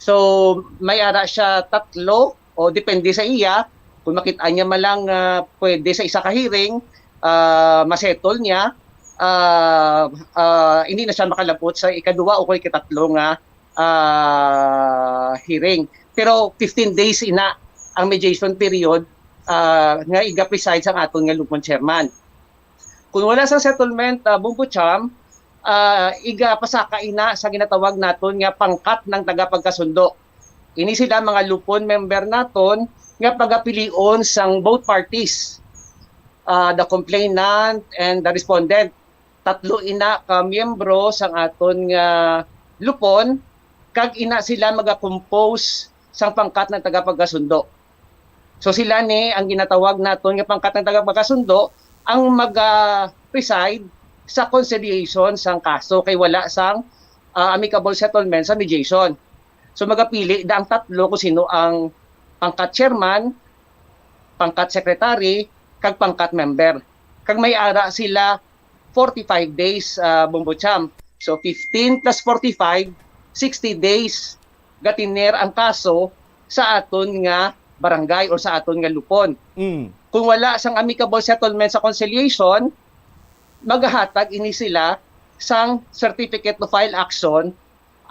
So, may ara siya tatlo o depende sa iya, kung makita niya man lang, ah, pwede sa isa ka hearing, ah, masettle niya, ah, ah, hindi na siya makalabot sa ikaduha o kay ikatatlo nga, ah, hearing. Pero fifteen days ina ang mediation period, ah, nga iga-preside sang aton nga lupon chairman. Kung wala sang settlement, ah, Bombo Cham, ah, igapasaka ina sa ginatawag naton nga pangkat ng tagapagkasundo. Ini sila mga lupon member naton nga pagapilion sang both parties, ah, the complainant and the respondent. Tatlo ina ka miyembro sang aton nga lupon, kag ina sila magakompose sang pangkat ng tagapagkasundo. So sila ni ang ginatawag naton nga pangkat ng tagapagkasundo ang maga-preside sa conciliation sang kaso kay wala sang, ah, amicable settlement sa mediation. So magapili da ang tatlo kung sino ang pangkat chairman, pangkat secretary, kag pangkat member. Kag may ara sila forty-five days, ah, Bombo Cham. So fifteen plus forty-five, sixty days gatiner ang kaso sa aton nga barangay or sa aton nga lupon. Mm. Kung wala sang amicable settlement sa conciliation, magahatag ini sila sang certificate to file action.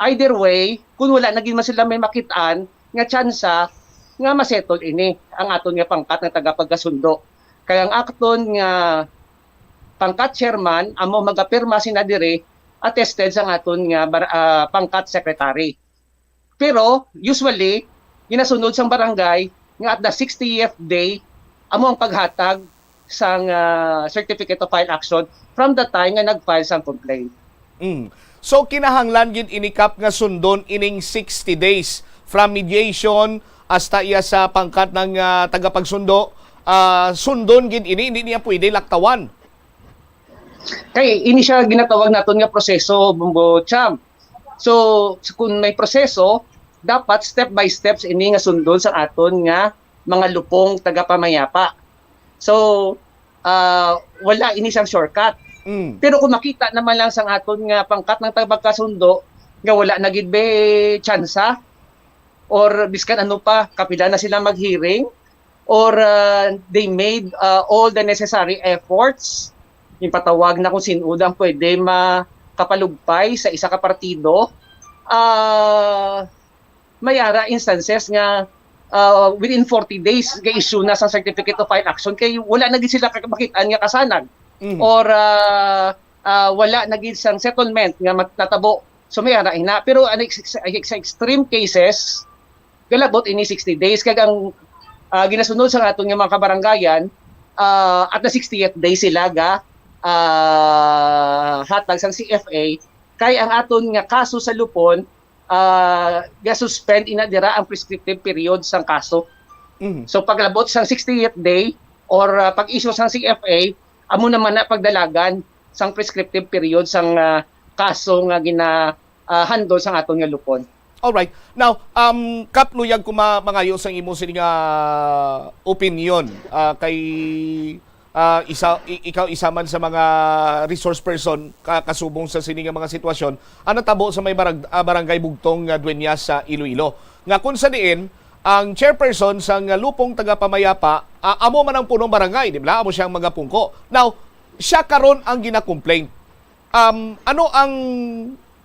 Either way, kung wala na gid man sila may makitaan nga tsansa nga masettle ini ang aton nga pangkat nga tagapagkasundo. Kay ang aton nga pangkat chairman amo magapirma sina diri, attested sang aton nga bar-, ah, pangkat secretary. Pero usually ginasunod sang barangay nga at the sixtieth day amo ang paghatag sang, ah, certificate of file action from the time nga nag-file sang complaint. Mm. So kinahanglan gid ini, Kap, nga sundon ining sixty days from mediation hasta iya sa pangkat ng, ah, tagapagsundo. Ah, sundon gid ini, hindi niya pwede laktawan. Kay ini siya ginatawag naton nga proseso, Bombo Cham. So, kung may proseso, dapat step by steps ini nga sundon sa aton nga mga lupong tagapamayapa. So, ah, wala ini sang shortcut. Mm. Pero kung makita naman lang sang aton nga pangkat ng tagapagkasundo nga wala na gid be tsansa or biskan ano pa, kapila na sila mag-hearing or, ah, they made, ah, all the necessary efforts, ginpatawag na kung sin-o ang pwede makapalugpay sa isa ka partido, ah, may ara instances nga, ah, within forty days ga-issue na sa certificate of file action kay wala na gid sila ka-, makit-an nga kasanag Mhm. or, ah, ah, wala na gid sang settlement nga mat-, natabo. So may ara ina. Pero ang ex-, ex-, sa extreme cases, galabot ini sixty days. Kag ang, ah, ginasunod sa aton nga mga kabarangayan, ah, at the sixtieth day sila ga, ah, hatag sang C F A. Kay ang aton nga kaso sa lupon, ah, ga-suspend ina dira ang prescriptive period sang kaso. Mhm. So paglabot sang sixtieth day or, ah, pag-issue sang C F A, amo naman na pagdalagan sang prescriptive period sang, ah, kaso nga gina, ah, handle sang aton nga lupon. Alright. Now, um, Kap, luyag ko ma-, mangayo sang imo sini nga opinion, ah, kay, ah, isa, i-, ikaw isa man sa mga resource person ka-, kasubong sa sini nga mga sitwasyon. Ang natabo sa may barag-, ah, barangay Bugtong nga Dueñas sa Iloilo, nga kung sa diin ang chairperson sang lupong tagapamayapa, ah, amo man ang punong barangay, di ba? Amo siyang magapungko. Now, siya karon ang gina-complain. Um, ano ang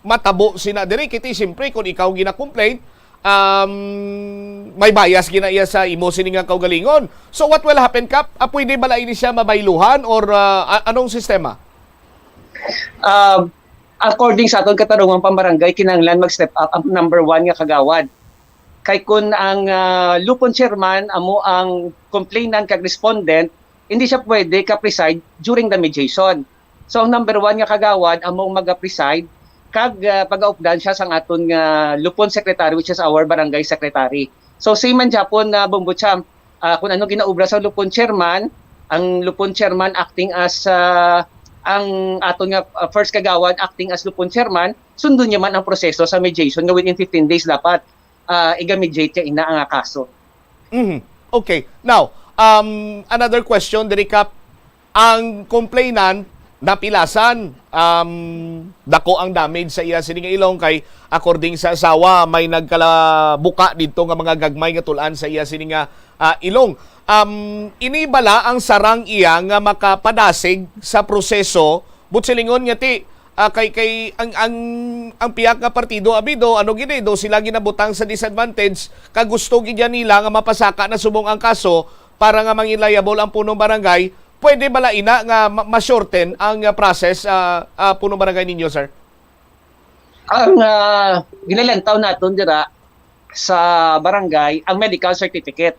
matabo sina diri? Kiti, siyempre, kung ikaw gina-complain, um, may bias gina iya sa imo sini nga kaugalingon. So what will happen, Kap? Ah, pwede bala ini siya mabayluhan or, ah, a-, anong sistema? Ah, according sa aton katarungang pambarangay, kinahanglan mag-step up ang number one nga kagawad. Kay kun ang, ah, lupon chairman amo ang complainant kag respondent, hindi siya pwede ka-preside during the mediation. So ang number one nga kagawad amo ang maga-preside kag, ah, pagaupdan siya sang aton nga lupon secretary, which is our barangay secretary. So same man gyapon na, Bombo Cham, ah, kung ano ginaobra sa lupon chairman, ang lupon chairman acting as, ah, ang aton nga, ah, first kagawad acting as lupon chairman, sundon niya man ang proseso sa mediation nga within fifteen days dapat, ah, iga-mediate niya ina ang kaso. Mhm. Okay. Now, um, another question diri, Kap. Ang complainant napilasan. Um, dako ang damage sa iya sini nga ilong kay, according sa asawa, may nagkalabuka didto nga mga gagmay nga tul-an sa iya sini nga, ah, ilong. Um, ini bala ang sarang iya nga makapadasig sa proseso, but silingon nga ti, ah, kay, kay ang, ang, ang pihak nga partido, abi, do, ano gid, eh, do sila ginabutang sa disadvantage, kag gusto gid yan nila nga mapasaka na subong ang kaso para nga mangin liable ang punong barangay. Pwede bala ina nga ma-, ma-shorten ang, ah, process, ah, ah, punong barangay ninyo, sir? Ang, ah, ginalantaw naton dira sa barangay, ang medical certificate.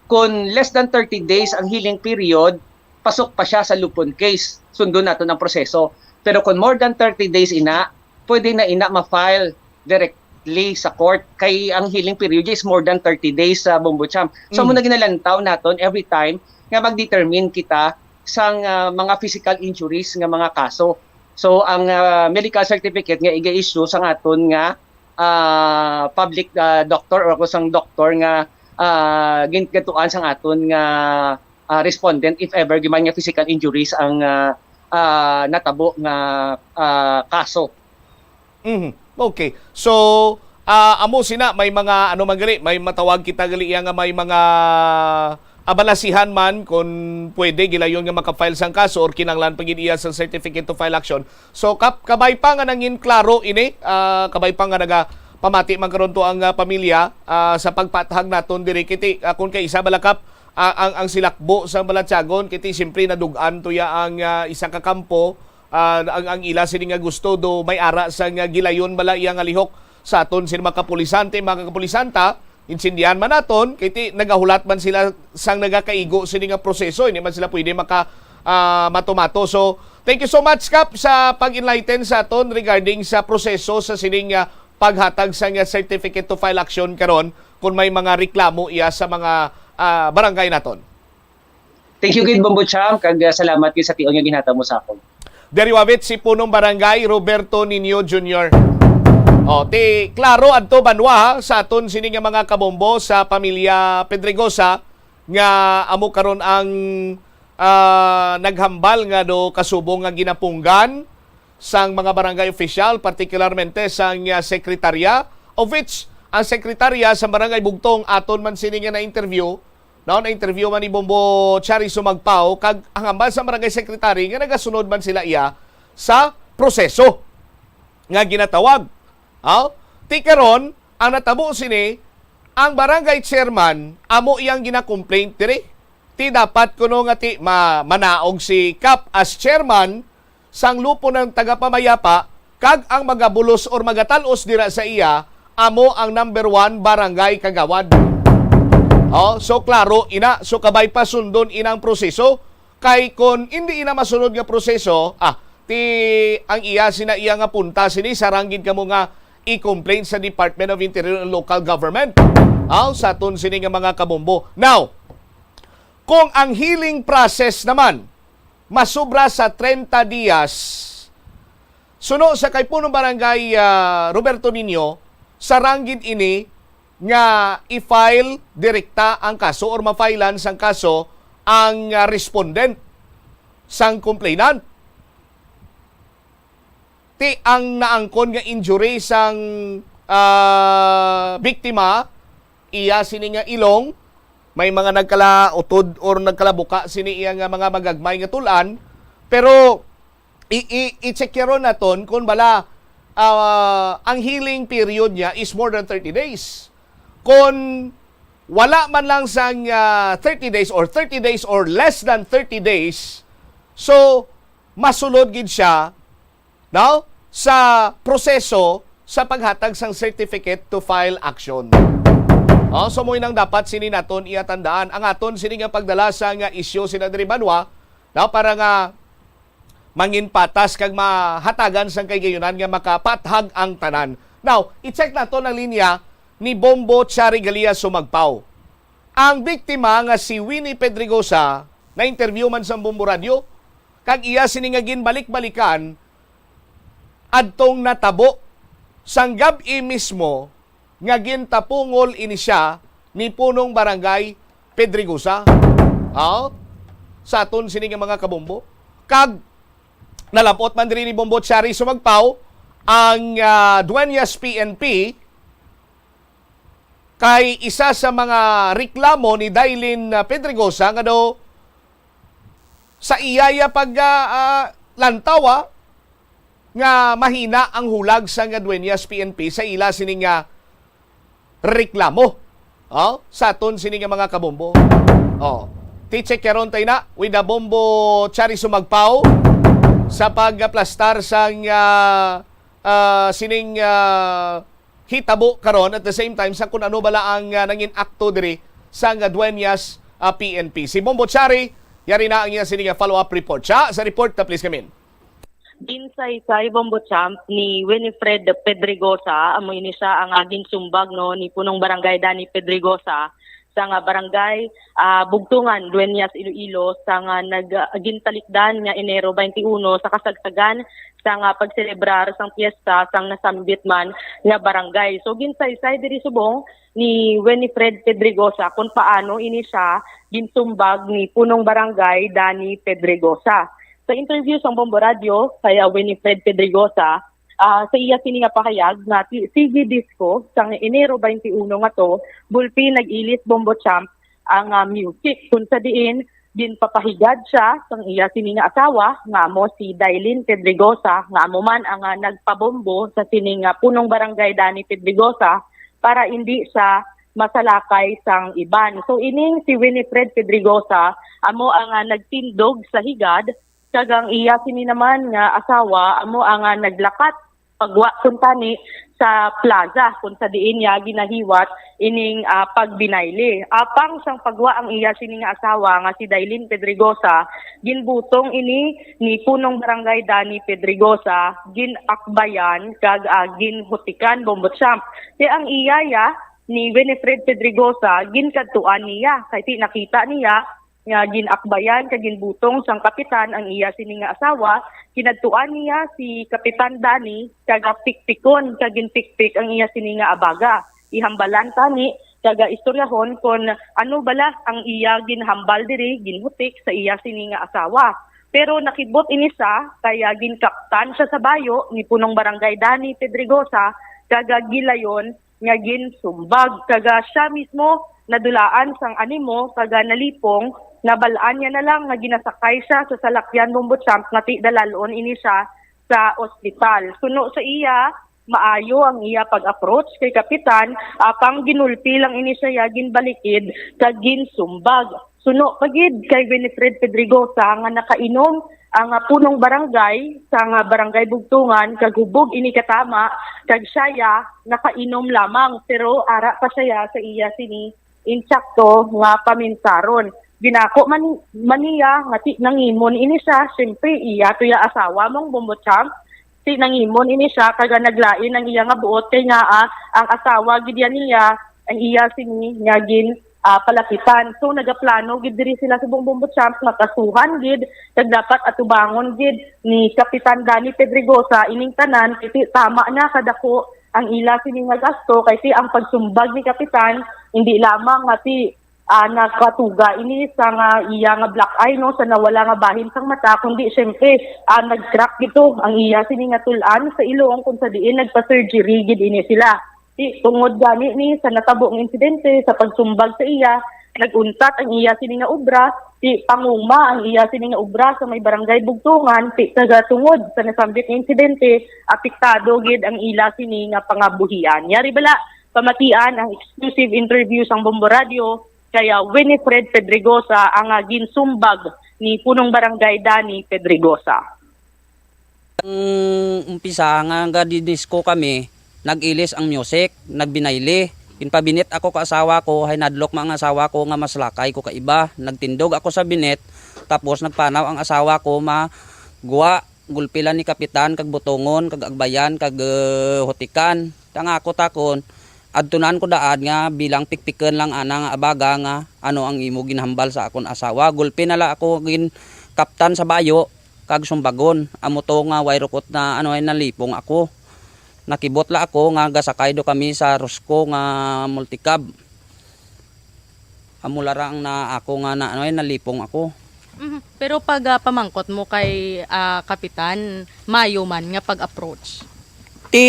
Kung less than thirty days ang healing period, pasok pa siya sa lupon case. Sundon naton ang proseso. Pero kung more than thirty days ina, pwede na ina ma-file directly sa court. Kay ang healing period is more than thirty days sa Bombo Champ. So, Mm. amo na ginalantaw naton every time nga mag-determine kita sang, ah, mga physical injuries nga mga kaso. So, ang, ah, medical certificate nga iga-issue sang aton nga, ah, public, ah, doctor or kung sang doktor nga, ah, gin-, gatuan sang aton nga, ah, respondent if ever giman nga physical injuries ang, ah, ah, natabo nga, ah, kaso. Mhm. Okay. So, ah, amo sina, may mga, ano man gali, may matawag kita gali iya nga may mga abalasihan man, kung pwede, gilayon nga maka-file sang kaso or kinahanglan pa gid iya sa certificate to file action. So, kap-, kabay pa nga nangin klaro ini, ah, kabay pa nga nagapamati man karon to ang, ah, pamilya, ah, sa pagpathag naton diri, kiti, ah, kung kay isa bala, kap, ah, ang, ang silakbo sa Balatyagon, kiti, siyempre, nadug-an to ya ang, ah, isa ka kampo, ah, ang, ang ila sini nga gusto, do may ara sa nga gilayon bala iya nga lihok sa aton sini mga kapulisan, ti, mga kapulisan, ta, intindihan man naton, kay ti, nagahulat man sila sang nagakaigo sini nga proseso, hindi man sila pwede maka, ah, mato-mato. So, thank you so much, Kap, sa pag-enlighten sa aton regarding sa proseso sa sining, ah, paghatag sa nga certificate to file action karon kung may mga reklamo iya sa mga, ah, barangay naton. Thank you gid, Bombo Cham, kag, ah, salamat gid sa tion nga ginhatag mo sa akon. Diri wabit si Punong Barangay Roberto Niño Junior. O, ti, klaro adto banwa, ha, sa aton sini nga mga kabombo sa pamilya Pedregosa nga amo karon ang, ah, naghambal nga do kasubong nga ginapunggan sang mga barangay official, partikularmente sang, ah, sekretarya, of which ang sekretarya sa Barangay Bugtong aton man sini nga na-interview, no, na-interview man ni Bombo Chari Sumagpao, kag ang hambal sa barangay secretary nga nagasunod man sila iya sa proseso nga ginatawag. Aw, ti karon, ang natabo sini, ang barangay chairman amo iyang gina-complaint diri. Ti dapat kuno nga ti ma-, manaog si Kap as chairman sang lupon nga tagapamayapa, kag ang magabulos or magatal-os dira sa iya amo ang number one barangay kagawad. Oh, so klaro ina, so kabay pa sundon inang proseso, kay kon indi ina masunod nga proseso, ah, ti ang iya sina iya nga punta sini, sarang gid kamo nga i-complain sa Department of Interior and Local Government. Aw, sa aton sini nga mga kabombo. Now, kung ang healing process naman masubra sa treinta dias, suno sa kay Punong Barangay, ah, Roberto Niño, sarang gid ini nga i-file direkta ang kaso or ma-filean sang kaso ang, ah, respondent, sang complainant. Ti ang naangkon nga injury sang, ah, biktima, iya sini nga ilong, may mga nagkalautod or nagkalabuka sini iya nga mga magagmay nga tul-an, pero i-, i-, i-check karon naton kung bala, ah, ang healing period niya is more than thirty days. Kung wala man lang sang, ah, thirty days or thirty days or less than thirty days, so masulod gid siya, no, sa proseso sa paghatag sang certificate to file action. Oh, so mo nang dapat sini naton iya tandaan. Ang aton sini nga pagdala sa nga isyu sina diri banwa, no, para nga mangin patas kag mahatagan sang kahigayonan nga makapathag ang tanan. Now, i-check naton ang linya ni Bombo Chari Galia Sumagpaw. Ang biktima nga si Winnie Pedregosa, na-interview man sa Bombo Radio, kag iya sini nga ginbalik-balikan adtong natabo sang gab-i mismo nga gintapungol ini siya ni Punong Barangay Pedregosa. Aw, sa aton sini nga mga kabombo. Kag Nalapot man diri ni Bombo Chari Sumagpaw ang, ah, Dueñas P N P kay isa sa mga reklamo ni Dailin, ah, Pedregosa nga daw sa iya ya pag, ah, ah, lantaw, ah, nga mahina ang hulag sa nga Dueñas P N P sa ila sini nga reklamo. Oh, sa aton sini nga mga kabombo. Oh. Ti-check karon tayo na with the Bombo Chari Sumagpaw sa pagaplastar sang, ah, ah, sining, ah, hitabo karon, at the same time sa kung ano bala ang, ah, nangin akto diri sa nga Dueñas, ah, P N P. Si Bombo Chari, yari na ang iya sini nga follow-up report. Siya, sa report na please, kamin. Ginsaysay, Bombo Champ, ni Winifred Pedregosa, amo ini siya ang, ah, ginsumbag, no, ni Punong Barangay Danny Pedregosa sa nga barangay, ah, Bugtungan, Dueñas, Iloilo, sa nga nag-, ah, gintalikdan nga Enero twenty-one sa kasagsagan sa nga pagselebrar sang piyesta sang nasambit man nga barangay. So, ginsaysay diri subong ni Winifred Pedregosa kung paano ini siya ginsumbag ni Punong Barangay Danny Pedregosa. Sa interview sang Bombo Radio kay, ah, Winifred Pedregosa, ah, sa iya sini nga pahayag nga ti-, sige disco sang Enero twenty-one nga to, gulpi nag-ilis, Bombo Champ, ang, ah, music, kung sa diin ginpapahigad siya sang iya sini nga asawa nga amo si Dailin Pedregosa, nga amo man ang, ah, nagpabombo sa sini nga Punong Barangay Danny Pedregosa para indi siya masalakay sang iban. So, ining si Winifred Pedregosa amo ang, ah, nagtindog sa higad, kag ang iya sini naman nga asawa amo ang, ah, naglakat pagwa kuntani sa plaza kung sa diin niya ginahiwat ining, ah, pagbinayle. Apang sang pagwa ang iya sini nga asawa nga si Dailin Pedregosa, ginbutong ini ni Punong Barangay Danny Pedregosa, ginakbayan kag, ah, ginhutikan, Bombo Champ. Kay ang iya ya ni Winifred Pedregosa, ginkadtuan niya. Kay ti nakita niya nga gin-akbayan kag ginbutong sang kapitan ang iya sini nga asawa, kinadtuan niya si Kapitan Danny kag pikpikon kag ginpikpik ang iya sini nga abaga. Ihambalan tani kag istoryahon kon ano bala ang iya ginhambal diri, ginhutik sa iya sini nga asawa. Pero nakibot ini siya kay ginkaptan siya sa bayo ni Punong Barangay Danny Pedregosa kag gilayon nga ginsumbag, kag siya mismo nadulaan sang animo kag nalipong. Nabal-an niya na lang nga ginasakay siya sa salakyan, Bombo Champ, nga ti dalalon ini siya sa ospital. Suno sa iya, maayo ang iya pag-approach kay kapitan, apang ginulpi lang ini siya, ginbalikid kag ginsumbag. Suno pa gid kay Winifred Pedregosa nga nakainom ang, ah, punong barangay sa nga Barangay Bugtungan, kag hubog ini katama, kag siya ya nakainom lamang, pero ara pa siya sa iya sini insakto nga paminsaron. Ginako man, man niya nga ti nangimon ini siya, siyempre iya to ya asawa, mong Bombo Champ, ti nangimon ini siya, kag naglain ang iya nga buot kay nga, ah, ang asawa gid yan niya ang iya sini nga gin, ah, palakitan. So, nagaplano gid diri sila sa Bombo Champ nga kasuhan gid, kag dapat atubangon gid ni Kapitan Danny Pedregosa ining tanan, kay ti tama na kadako ang ila sini nga gasto, kay ti ang pagsumbag ni Kapitan, hindi lamang nga ti, ah, nakatuga ini sa nga iya nga black eye, no, sa nawala nga bahin sang mata, kundi siyempre, ah, nag-crack gito ang iya sini nga tul-an sa ilong, kung sa diin nagpa-surgery gid ini sila. Ti, tungod gani ni sa natabo nga insidente sa pagsumbag sa iya, nag-untat ang iya sini nga obra, ti panguma ang iya sini nga obra sa may Barangay Bugtungan, ti taga tungod sa nasambit nga insidente, apektado gid ang ila sini nga pangabuhian. Yari bala, pamatian ang exclusive interview sang Bombo Radio kay, ah, Winifred Pedregosa ang, ah, ginsumbag ni Punong Barangay Danny Pedregosa. Ang umpisa nga gadidisko kami, nag-ilis ang music, nagbinayli. Ginpabinit ako ka asawa ko, hay nadlok ma ang asawa ko nga mas lakay ko ka iba. Nagtindog ako sa binit, tapos nagpanaw ang asawa ko magwa, gulpi lang ni kapitan, kag butongon, kag agbayan, kag, eh, hutikan. Tang ako takon, adtunan ko daad nga bilang pikpiken lang ana nga abaga nga ano ang imo ginhambal sa akon asawa. Gulpi na la ako gin kaptan sa bayo, kag sumbagon. Amo to nga way rukot na, ano, ay nalipong ako. Nakibot la ako nga gasakay do kami sa Rosco nga multicab. Amo la ra ang na ako nga na, ano, ay nalipong ako. Mhm. Pero pag, ah, pamangkot mo kay, ah, Kapitan, mayo man nga pag-approach. Ti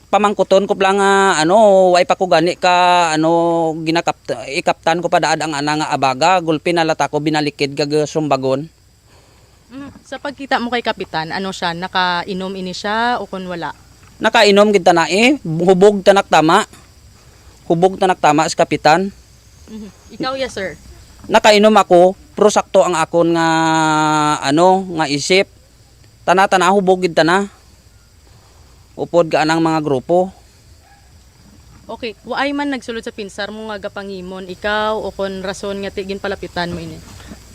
pamangkuton ko lang nga, ano, way pa ko gani ka, ano, ginakap-, ikaptan ko pa daad ang ana nga abaga, gulpi na lata ko binalikid kag sumbagon. Mhm. Sa pagkita mo kay Kapitan, ano siya, nakainom ini siya o kun wala? Nakainom gid tana eh, hubog tanak tama. Hubog tanak tama si Kapitan. Mhm. Ikaw, ya, sir? Nakainom ako, pero sakto ang akon nga, ano, nga isip. Tana, tana, hubog gid tana. Upod ka anang mga grupo. Okay, waay man nagsulod sa pinsar mo nga gapangimon ikaw o kon rason nga ti ginpalapitan mo ini?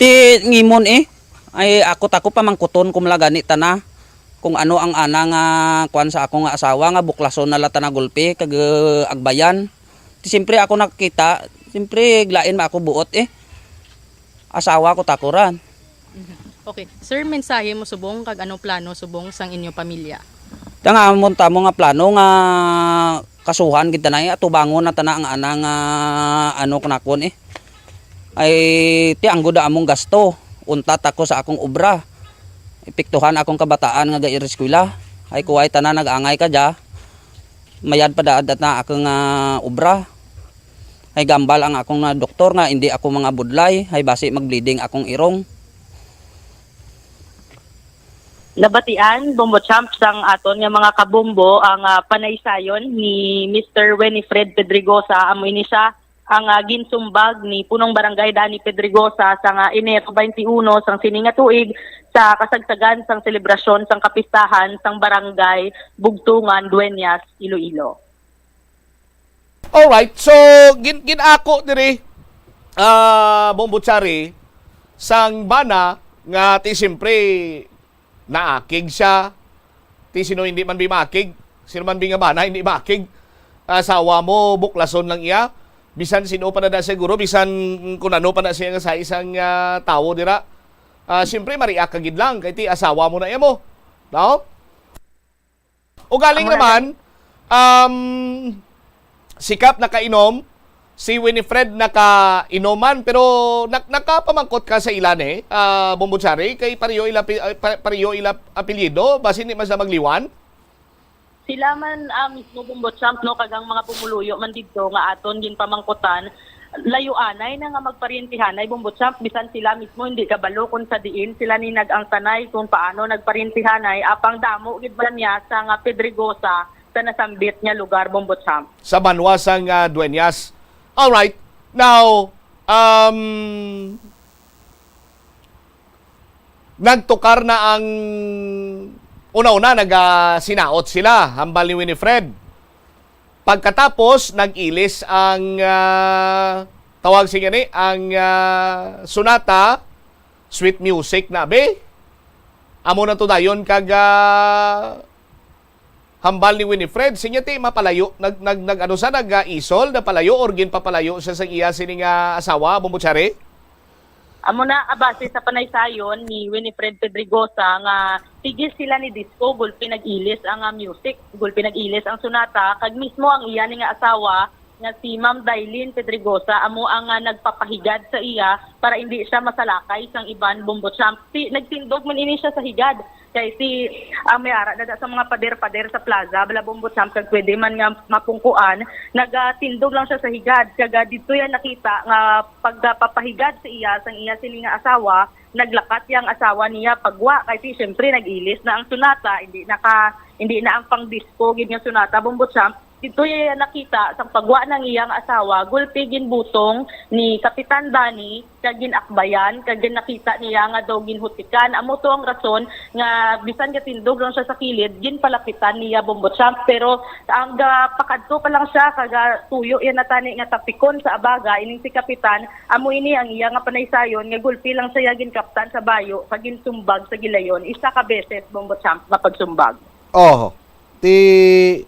Ti ngimon eh. Ay, ako tako pamangkuton ko mala gani tana. Kung ano ang ana nga kuan sa akong asawa nga buklason na la tana gulpi kag uh, agbayan. Ti siyempre ako nakita, siyempre glain ma ako buot eh. Asawa ko tako ran. Okay. Sir, mensahe mo subong kag ano plano subong sang inyo pamilya? Tanga amon tamo nga plano nga kasuhan gid tanay, atubangon na tana ang ana nga ano kanakon eh. Ay ti anggod among gasto, untat ako sa akong obra. Epektuhan akong kabataan nga gaireskwela. Ay kuway tanan nag-angay ka dya. Mayad pa daad na akong ah, obra. Ay gambal ang akong ah, doktor nga hindi ako mga budlay, ay basi magbleeding akong irong. Nabatian, Bombo Champ, sang aton nga mga kabombo ang ah, panaysayon ni Mister Winifred Pedregosa. Amo ini siya ang ah, ginsumbag ni Punong Barangay Danny Pedregosa sang ah, Enero twenty-one sang sini nga tuig sa kasagsagan sang selebrasyon sang kapistahan sang Barangay Bugtungan, Dueñas, Iloilo. Alright, so gin ginako diri ah Bombo Chari sang bana nga ti siyempre naakig siya. Ti sino hindi man bi maakig? Sino man bi nga bana hindi maakig? Asawa mo buklason lang iya. Bisan sino pa na da siguro, bisan kun ano pa na siya nga sa isang ah, tawo dira. Ah, siyempre mariak ka gid lang kay ti asawa mo na iya mo. No? Ugaling naman, um, si Kap nakainom, si Winifred nakainom man, pero nak nakapamangkot ka sa ila ni, ah, Bombo Chari, kay pareho ila pi- ah, pa- pareho ila apelyido, basin di man sila magliwan. Sila man ah, mismo Bombo Champ, no, kag ang mga pumuluyo man didto nga aton ginpamangkutan, layuanay na nga magparyentihanay, Bombo Champ, bisan sila mismo hindi kabalo kung sa diin sila ni nag-angtanay, kung paano nagparyentihanay, apang damo gid ba niya sa nga pedregosa sa nasambit nga lugar, Bombo Champ. Sa banwa sang ah, Dueñas. Alright. Now, um, nagtukar na ang una-una, nagasinaot sila, hambal ni Winifred. Pagkatapos, nag-ilis ang ah, tawag siya gani, ang ah, sonata, sweet music na, be. Amo na to dayon kag ah, hambal ni Winifred, sinya ti mapalayo, nag, nag, nag ano sa nag-isol, napalayo or ginpapalayo siya sa iya sini nga asawa, Bombo Chari? Amo na, abase sa panaysayon ni Winifred Pedregosa nga tigis sila ni disco, gulpi nag-ilis ang ah, music, gulpi nag-ilis ang sonata, kag mismo ang iya ni nga asawa nga si Ma'am Dailin Pedregosa amo ang ah, nagpapahigad sa iya para hindi siya masalakay sang iban, Bombo Champ. Si, nagtindog man ini siya sa higad kay si ang may ara na da sa mga pader-pader sa plaza, bala, Bombo Champ, kag pwede man nga mapungkuan, nagatindog lang siya sa higad. Kag ah, didto yan nakita nga pagpapahigad sa iya sang iya sini nga asawa, naglakat yang asawa niya pagwa kay si, siyempre, nag-ilis na ang sonata, hindi na ka, hindi na ang pang disco gid nga sonata, Bombo Champ. Didto iya nakita sang pagwa ng iyang asawa, gulpi ginbutong ni Kapitan Danny kag ginakbayan kag ginakita niya nga daw ginhutikan. Amo to ang rason nga bisan gatindog lang siya sa kilid, ginpalapitan niya, Bombo Champ. Pero ang gapakadto pa lang siya kag ah, tuyo iya natani nga tapikon sa abaga ining si Kapitan, amo ini ang iya nga panaysayon nga gulpi lang siya ginkaptan sa bayo kag ginsumbag sa gilayon. Isa ka beses, Bombo Champ, nga pagsumbag. Oh, ti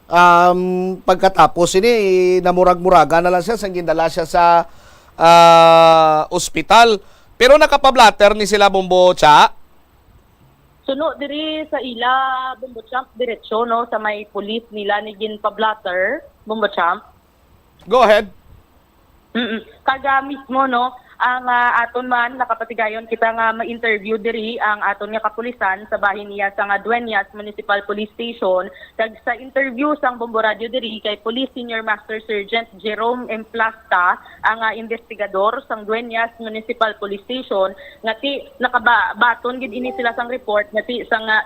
um, pagkatapos ini namurag-muraga na lang siya sang gindala siya sa ah, ospital. Pero nakapablatter ni sila, Bombo Cha? Suno diri sa ila, Bombo Champ, diretso, no, sa may pulis nila ni ginpablatter, Bombo Champ. Go ahead. Mm. Kaga mismo, no, Ang, ah, aton man, nakapatigayon kita nga ma-interview diri ang aton nga kapulisan sa bahin niya sa nga Dueñas Municipal Police Station. Kag sa interview sang Bombo Radio diri kay Police Senior Master Sergeant Jerome Emplasta, ang, ah, investigador sang Dueñas Municipal Police Station, nga ti nakabaton gid ini sila sang report nga ti sang, ah,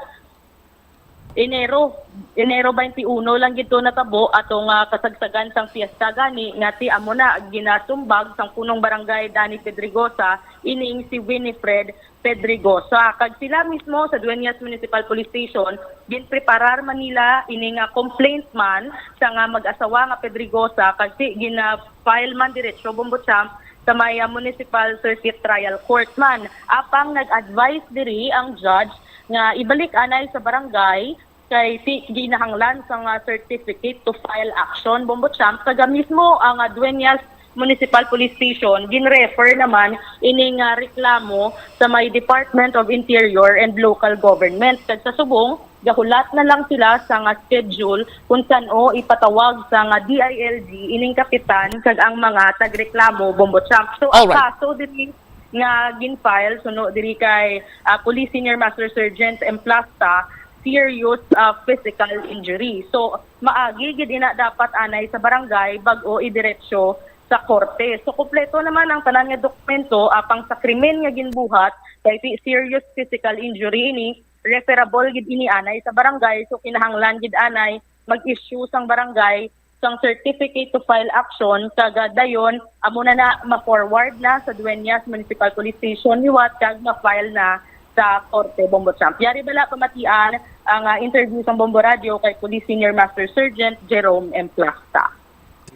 Enero, Enero twenty-one lang gid to natabo atong, ah, kasagsagan sang fiesta gani nga ti amo na ginasumbag sang punong barangay Danny Pedregosa ining si Winifred Pedregosa. Kag sila mismo sa Dueñas Municipal Police Station, ginpreparar man nila ini nga complaint man sa nga mag-asawa nga Pedregosa kag ti gina-file man diretso, Bombo Champ, sa may, ah, Municipal Circuit Trial Court man. Apang nag-advise diri ang judge nga ibalik anay sa barangay kay ti ginahanglan sang, ah, certificate to file action, Bombo Champ, kag mismo ang, ah, Dueñas Municipal Police Station ginrefer naman ini nga reklamo sa may Department of Interior and Local Government, kag sa subong gahulat na lang sila sa nga schedule kung san-o ipatawag sa nga D I L G ining kapitan kag ang mga tagreklamo, Bombo Champ. So, ang Alright. kaso diri nga gin-file suno diri kay, ah, Police Senior Master Sergeant Emplasta, serious, ah, physical injury. So, maagi gid ina dapat anay sa barangay bag-o idiretsyo sa korte. So, kompleto naman ang tanan nga dokumento apang sa krimen nga ginbuhat kay ti serious physical injury ini, referable gid ini anay sa barangay. So, kinahanglan gid anay mag-issue sang barangay sang certificate to file action, kag, ah, dayon amo na na ma-forward na sa Dueñas Municipal Police Station liwat kag ma-file na sa korte, Bombo Champ. Yari bala pamatian ang, ah, interview sang Bombo Radio kay Police Senior Master Sergeant Jerome M. Plasta.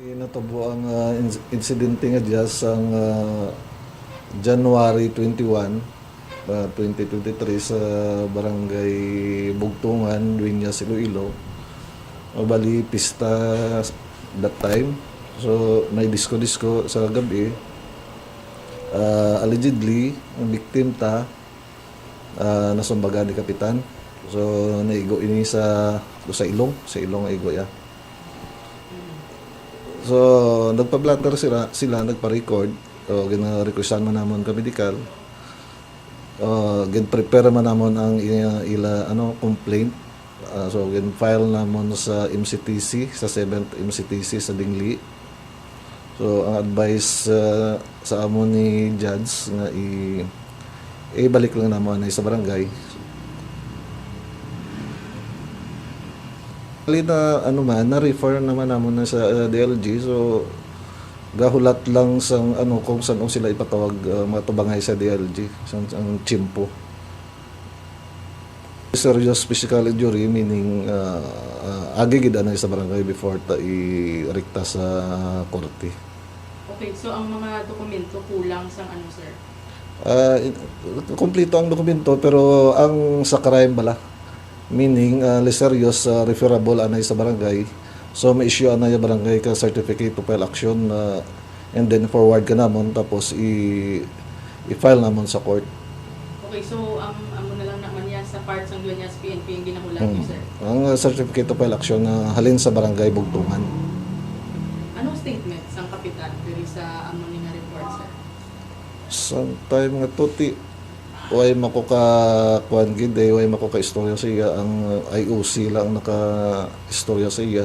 Natabo ang, ah, ins-, insidente nga dya sang, ah, January twenty-one, ah, twenty twenty-three sa Barangay Bugtungan, Dueñas, Iloilo. Ah, bali, pista that time. So, may disco-disco sa gabi. Ah, allegedly, ang victim ta, ah, nasumbagan ni Kapitan. So, naigo ini sa, sa ilong, sa ilong ang igo ya. So, nagpa-blotter sila, sila nagpa-record. So, gina-requestan man namon ka medical. Uh, gin-prepare man namon ang i-, ila, ano, complaint. Uh, so, gin-file namon sa M C T C, sa seventh M C T C sa Dingli. So, ang advice, uh, sa amo ni Judge nga i-, ibalik lang namo anay sa barangay. Bali na, ano man, na-refer naman namon na sa, uh, D L G. So, gahulat lang sang, ano, kung saan sila ipatawag, uh, mga tubangay sa D L G, sang, ang tiyempo. Serious physical injury, meaning, uh, uh, agi gid anay sa barangay before ta irikta sa korte. Okay, so ang mga dokumento kulang sang ano, sir? Ah, in-, kompleto ang dokumento, pero ang sa crime bala, meaning, ah, less serious, ah, referable anay sa barangay. So, ma-issue anay ang barangay ka certificate to file action, ah, and then forward ka namon, tapos i-, i-file namon sa court. Okay, so ang amo na lang naman yan sa part sang Dueñas P N P ang ginahulat niyo, Hmm. sir? Ang, ah, certificate to file action na halin sa barangay Bugtungan. Anong statement sang kapitan diri sa amo ni nga report, sir? Sa time nga to, ti, way mako ka kuan gid, eh, way mako ka istorya sa iya. Ang I O C lang ang naka-istorya sa iya.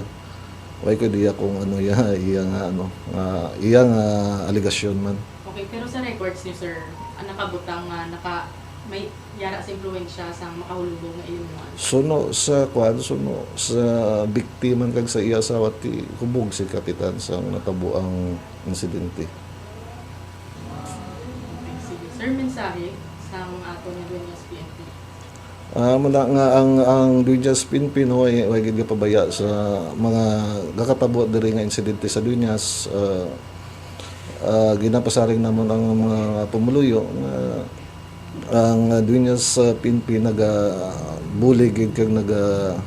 Way ko diya kung ano iya, iya nga, ano, nga, iya nga aligasyon man. Okay, pero sa records niyo, sir, ang nakabutang nga naka-, may yara sa impluwensya sang makahulubong nga ilumoan? Suno sa kuan, suno sa biktima kag sa iya asawa, ti hubog si kapitan sang natabo ang insidente. Sige. Sir, mensahe sang aton nga Dueñas P N P? Ah, muna nga ang, ang Dueñas P N P, no, way, way gid gapabaya sa mga gakatabo diri nga insidente sa Dueñas. Ah, ah, ginapasaring namon ang mga pumuluyo nga ang Dueñas, ah, P N P nagabulig gid kag naga,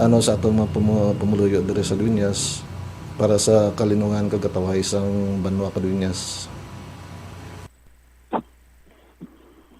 ano, sa atong mga pumu-, pumuluyo diri sa Dueñas para sa kalinungan kag katawhay sang banwa ka Dueñas.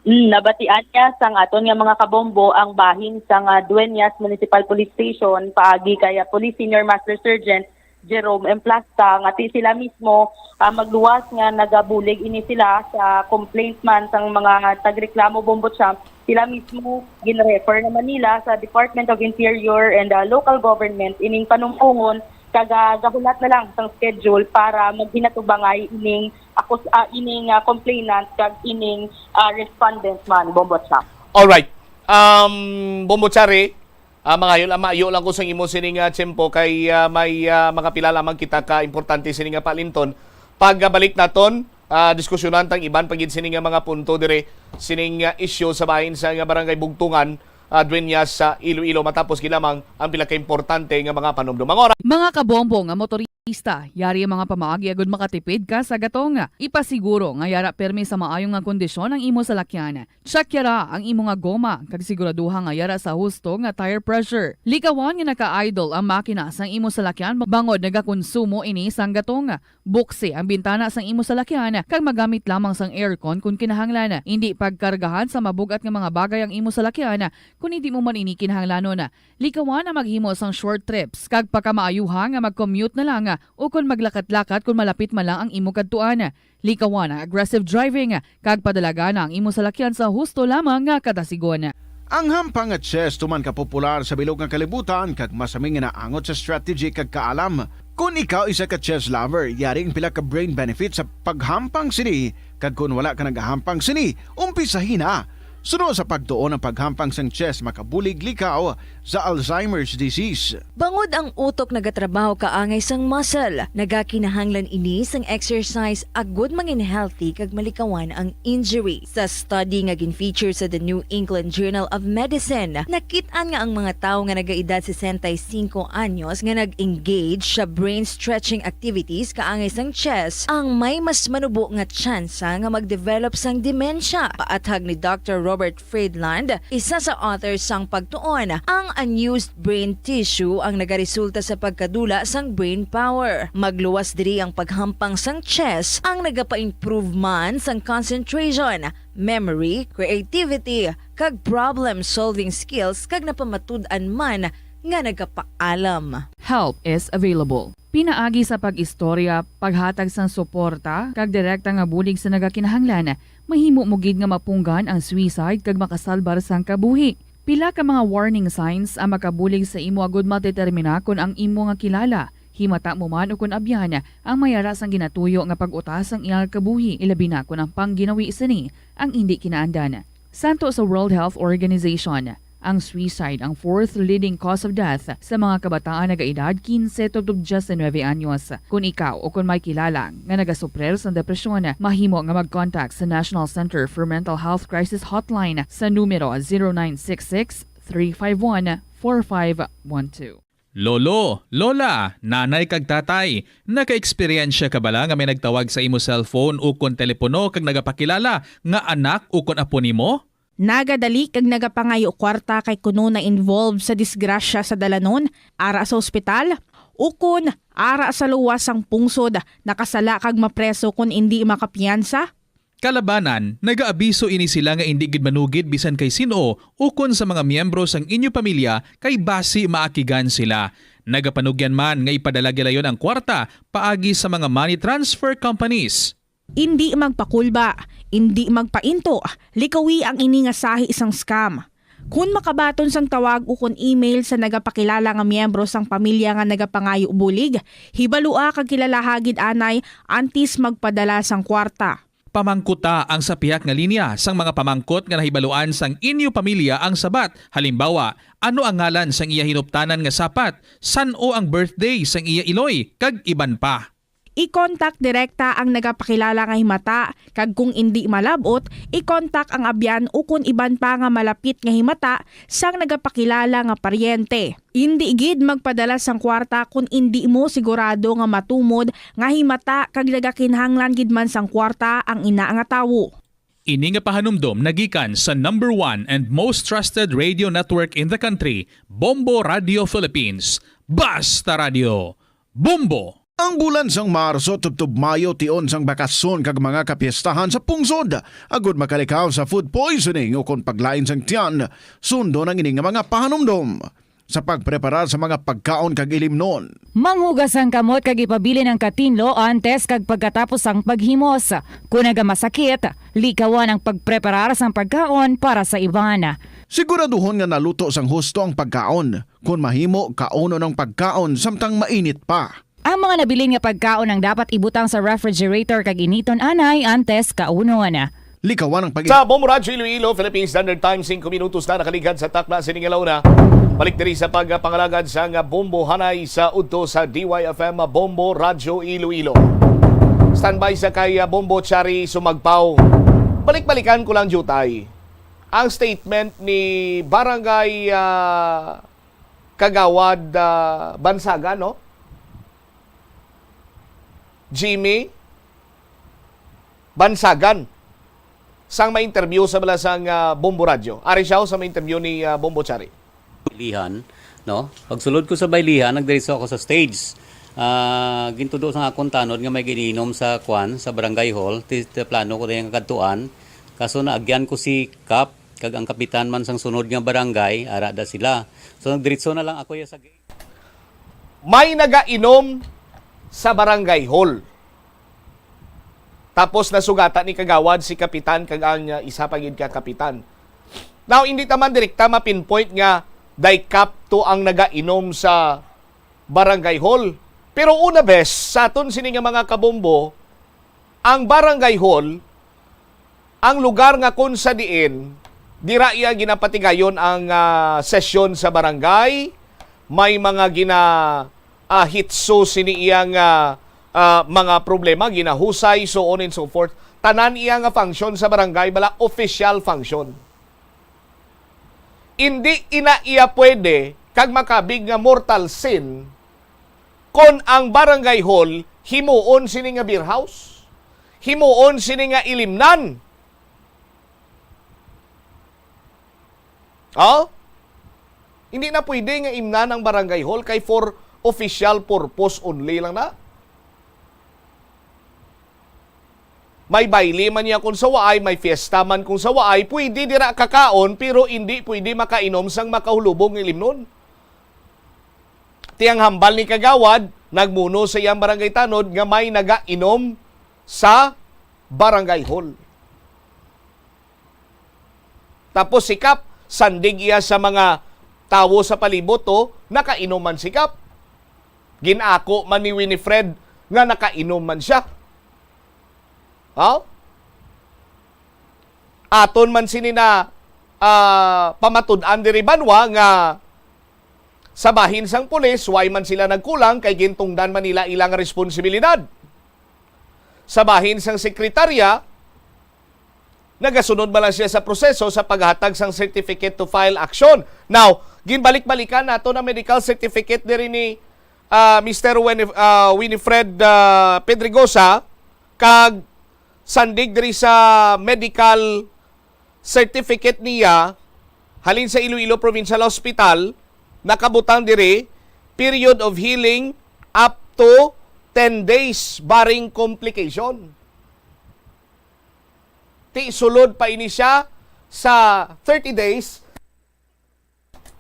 Mm, nabatian niya sang aton nga mga kabombo ang bahin sang, ah, Dueñas Municipal Police Station paagi kay, ah, Police Senior Master Sergeant Jerome M. Plasta nga ti sila mismo, ah, magluwas nga nagabulig ini sila sa complaint man sang mga tagreklamo, Bombo Champ. Sila mismo ginrefer naman nila sa Department of Interior and, ah, Local Government ining panumpungon kag, ah, gahulat na lang sang schedule para maghinatubangay ining akus-, ah, ining, ah, complainant kag ining, ah, respondent man, Bombo Champ. Alright. Um, Bombo Chari, ah, mangayo lang, maayo lang ko sang imo sining, ah, tiyempo kay, ah, may, ah, mga pila lamang kita ka importante sini nga palinton. Pagbalik naton, ah, diskusyonan tang iban pa gid sini nga mga punto dire sining, ah, issue sa bahin sa nga Barangay Bugtungan, ah, Dueñas sa Iloilo, matapos gid lamang ang pila ka importante nga mga panumdum. Ang oras. Mga kabombo nga motorista, yari ang mga pamaagi agud makatipid ka sa gatong. Ipasiguro nga yara permi sa maayo nga kondisyon ang imo salakyan. Check yara ang imo nga goma kag siguraduha nga yara sa husto nga tire pressure. Likawan nga naka-idle ang makina sang imo salakyan bangod nagakonsumo ini sang gatong. Buksi ang bintana sang imo salakyan kag magamit lamang sang aircon kon kinahanglan. Indi pagkargahan sa mabug-at nga mga bagay ang imo salakyan kon indi mo man ini kinahanglanon. Likawan ang maghimo sang short trips kag pakamaayuha nga mag-commute na lang o kon maglakat-lakat kon malapit man lang ang imo kadtuan. Likawan ang aggressive driving kag padalagan ang imo salakyan sa husto lamang nga kadasigon. Ang hampang nga chess tuman ka popular sa bilog nga kalibutan kag masami nga naangot sa strategy kag kaalam. Kon ikaw isa ka chess lover, yari ang pila ka brain benefits sa paghampang sini, kag kon wala ka nagahampang sini, umpisahi na. Suno sa pagtuon, ang paghampang sang chess makabulig likaw sa Alzheimer's disease. Bangod ang utok nagatrabaho kaangay sang muscle, nagakinahanglan ini sang exercise agud mangin healthy kag malikawan ang injury. Sa study nga gin-feature sa The New England Journal of Medicine, nakit-an nga ang mga tawo nga nagaedad sesenta y cinco anyos nga nag-engage sa brain stretching activities kaangay sang chess ang may mas manubo nga tsansa nga mag-develop sang demensya. Paathag ni Doctor Robert Friedland, isa sa author sang pagtuon, ang unused brain tissue ang nagaresulta sa pagkadula sang brain power. Magluwas diri ang paghampang sang chess ang nagapa-improve man sang concentration, memory, creativity, kag problem-solving skills kag napamatud-an man nga nagapaalam. Help is available. Pinaagi sa pag-istorya, paghatag sang suporta, kag direkta nga bulig sa nagakinahanglan, mahimo mo gid nga mapunggan ang suicide kag makasalbar sang kabuhi. Pila ka mga warning signs ang makabulig sa imo agud madetermina kon ang imo nga kilala, himata mo man ukon abyan, ang may ara sang ginatuyo nga pag-utas sang iya kabuhi, ilabi na kon ang pangginawi sini ang indi kinaandan. Santo sa World Health Organization, ang suicide ang fourth leading cause of death sa mga kabataan nagaedad quince tubtob diyes nuebe anyos. Kon ikaw o kon may kilala nga nagasuprir sang depresyon, mahimo nga mag-contact sa National Center for Mental Health Crisis Hotline sa numero zero nine six six, three five one, four five one two. Lolo, lola, nanay kag tatay, naka-eksperyensya ka bala nga may nagtawag sa imo cellphone ukon telepono kag nagapakilala nga anak ukon apo nimo? Nagadali kag nagapangayo kwarta kay kuno na-involve sa disgrasya sa dalanon, ara sa ospital, ukon ara sa luwas sang pungsod, nakasala kag mapreso kon indi makapiyansa? Kalabanan, nagaabiso ini sila nga indi gid manugid bisan kay sin-o ukon sa mga miyembro sang inyo pamilya kay basi maakigan sila. Nagapanugyan man nga ipadala gilayon ang kwarta paagi sa mga money transfer companies. Indi magpakulba, indi magpainto, likawi ang ini nga sahi sang scam. Kon makabaton sang tawag ukon email sa nagapakilala nga miyembro sang pamilya nga nagapangayo bulig, hibalua kag kilalaha gid anay antes magpadala sang kwarta. Pamangkuta ang sa pihak nga linya sang mga pamangkot nga nahibaluan sang inyo pamilya ang sabat. Halimbawa, ano ang ngalan sang iya hinuptanan nga sapat, san-o ang birthday sang iya iloy, kag iban pa. I-contact direkta ang nagapakilala nga himata, kag kung indi malab-ot, i-contact ang abyan ukon iban pa nga malapit nga himata sang nagapakilala nga paryente. Indi gid magpadala sang kwarta kon indi mo sigurado nga matumod nga himata kag nagakinahanglan gid man sang kwarta ang ina nga tawo. Ini nga pahanumdom nagikan sa number one and most trusted radio network in the country, Bombo Radio Philippines. Basta Radio, Bombo! Ang bulan sang Marso tubtob Mayo tion sang bakasyon kag mga kapiestahan sa pungsod. Agud makalikaw sa food poisoning ukon paglain sang tiyan, sundon ang ini nga mga pahanumdom. sa pagpreparar sa mga pagkaon kag ilimnon. Manghugas ang kamot kag ipabilin ang katinlo antes kag pagkatapos sang paghimos. Kon nagamasakit, likawan ang pagpreparar sang pagkaon para sa iban. Siguraduhon nga naluto sang husto ang pagkaon. Kon mahimo, kaunon ang pagkaon samtang mainit pa. Ang mga nabilin nga pagkaon ang dapat ibutang sa refrigerator kag initon anay antes kaunon. Likawan ang pag- Sa Bombo Radyo Iloilo, Philippine Standard Time, singko minutos na nakaligad sa takna sini nga launa. Balik diri sa pagpangalagad sa nga Bombo Hanay sa udto sa D Y F M Bombo Radyo Iloilo. Standby sa kay, ah, Bombo Chari Sumagpaw. Balik-balikan ko lang, Jutay, ang statement ni Barangay, ah, Kagawad, ah, Bansagan, no? Jimmy Bansagan, sang ma-interview sa bala sang, ah, Bombo Radyo. Ari siya, oh, sa ma-interview ni, ah, Bombo Chari. Baylihan, no? Pagsulod ko sa Baylihan, nagdiretso ako sa stage. Ah, gintudo sa akon tanod nga may gininom sa kwan, sa barangay hall. Ti, ti plano ko din nga kadtuan. Kaso naagyan ko si Kap, kag ang kapitan man sang sunod nga barangay, ara da sila. So, nagdiretso na lang ako ya sa gate. May nagainom sa barangay hall. Tapos nasugatan ni Kagawad si kapitan kag ang, uh, isa pa gid ka kapitan. Now, hindi ta man direkta ma-pinpoint nga daycap to ang nagainom sa barangay hall. Pero una, bes, sa aton sini nga mga kabombo, ang barangay hall, ang lugar nga kun sa diin, dira iya ginapatigayon ang, ah, sesyon sa barangay, may mga gina, ah, hitso sini iyang, ah, ah, mga problema, ginahusay, so on and so forth. Tanan iya nga function sa barangay, bala official function. Indi ina iya pwede kag makabig nga mortal sin kon ang barangay hall himuon sini nga beer house, himuon sini nga ilimnan. Oh? Hindi na pwede nga imnan ang barangay hall kay for official purpose only lang na. May bayle man niya kung sa waay, may fiesta man kung sa waay, pwede dira kakaon, pero indi pwede makainom sang makahulubong nga ilimnon. Ti ang hambal ni Kagawad, nagmuno sa iyang barangay tanod nga may nagainom sa barangay hall. Tapos si Kap, sandig iya sa mga tawo sa palibot, oh, nakainom man si Kap. Ginako man ni Winifred nga nakainom man siya. Oh? Aton man sini na, ah, pamatud-an diri banwa nga sa bahin sang pulis, way man sila nagkulang kay gintungdan man nila ilang responsibilidad. Sa bahin sang sekretarya, nagasunod man lang siya sa proseso sa paghatag sang certificate to file action. Now, ginbalik-balikan nato na medical certificate diri ni, ah, Mister Winif-, ah, Winifred, ah, Pedregosa, kag sandig diri sa medical certificate niya halin sa Iloilo Provincial Hospital, nakabutang diri, period of healing up to ten days barring complication. Ti sulod pa ini siya sa thirty days,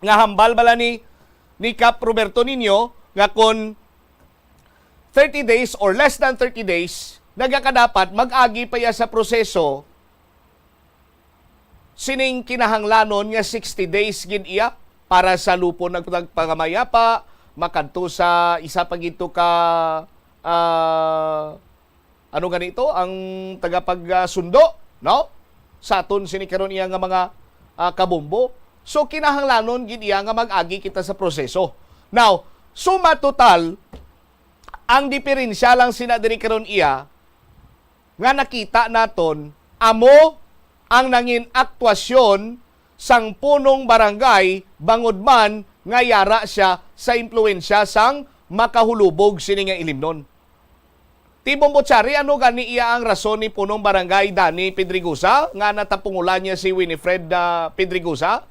nga hambal bala ni, ni Kap Roberto Niño nga kon thirty days or less than thirty days, nagakadapat mag-agi pa iya sa proseso sining kinahanglanon nga sixty days gid iya para sa lupon nagpagamayapa, makadto sa isa pa gid to ka, ah, ano gani ito, ang tagapagsundo, no? Sa aton sini karon iya nga mga, ah, kabombo. So, kinahanglanon gid iya nga mag-agi kita sa proseso. Now, suma total, ang diferensya lang sina diri karon iya nga nakita naton amo ang nangin aktwasyon sang punong barangay, bangod man nga yara siya sa impluwensya sang makahulubog sini nga ilimnon. Ti Bombo Chari, ano gani iya ang rason ni Punong Barangay Danny Pedregosa nga natapungulan niya si Winifred, ah, Pedregosa?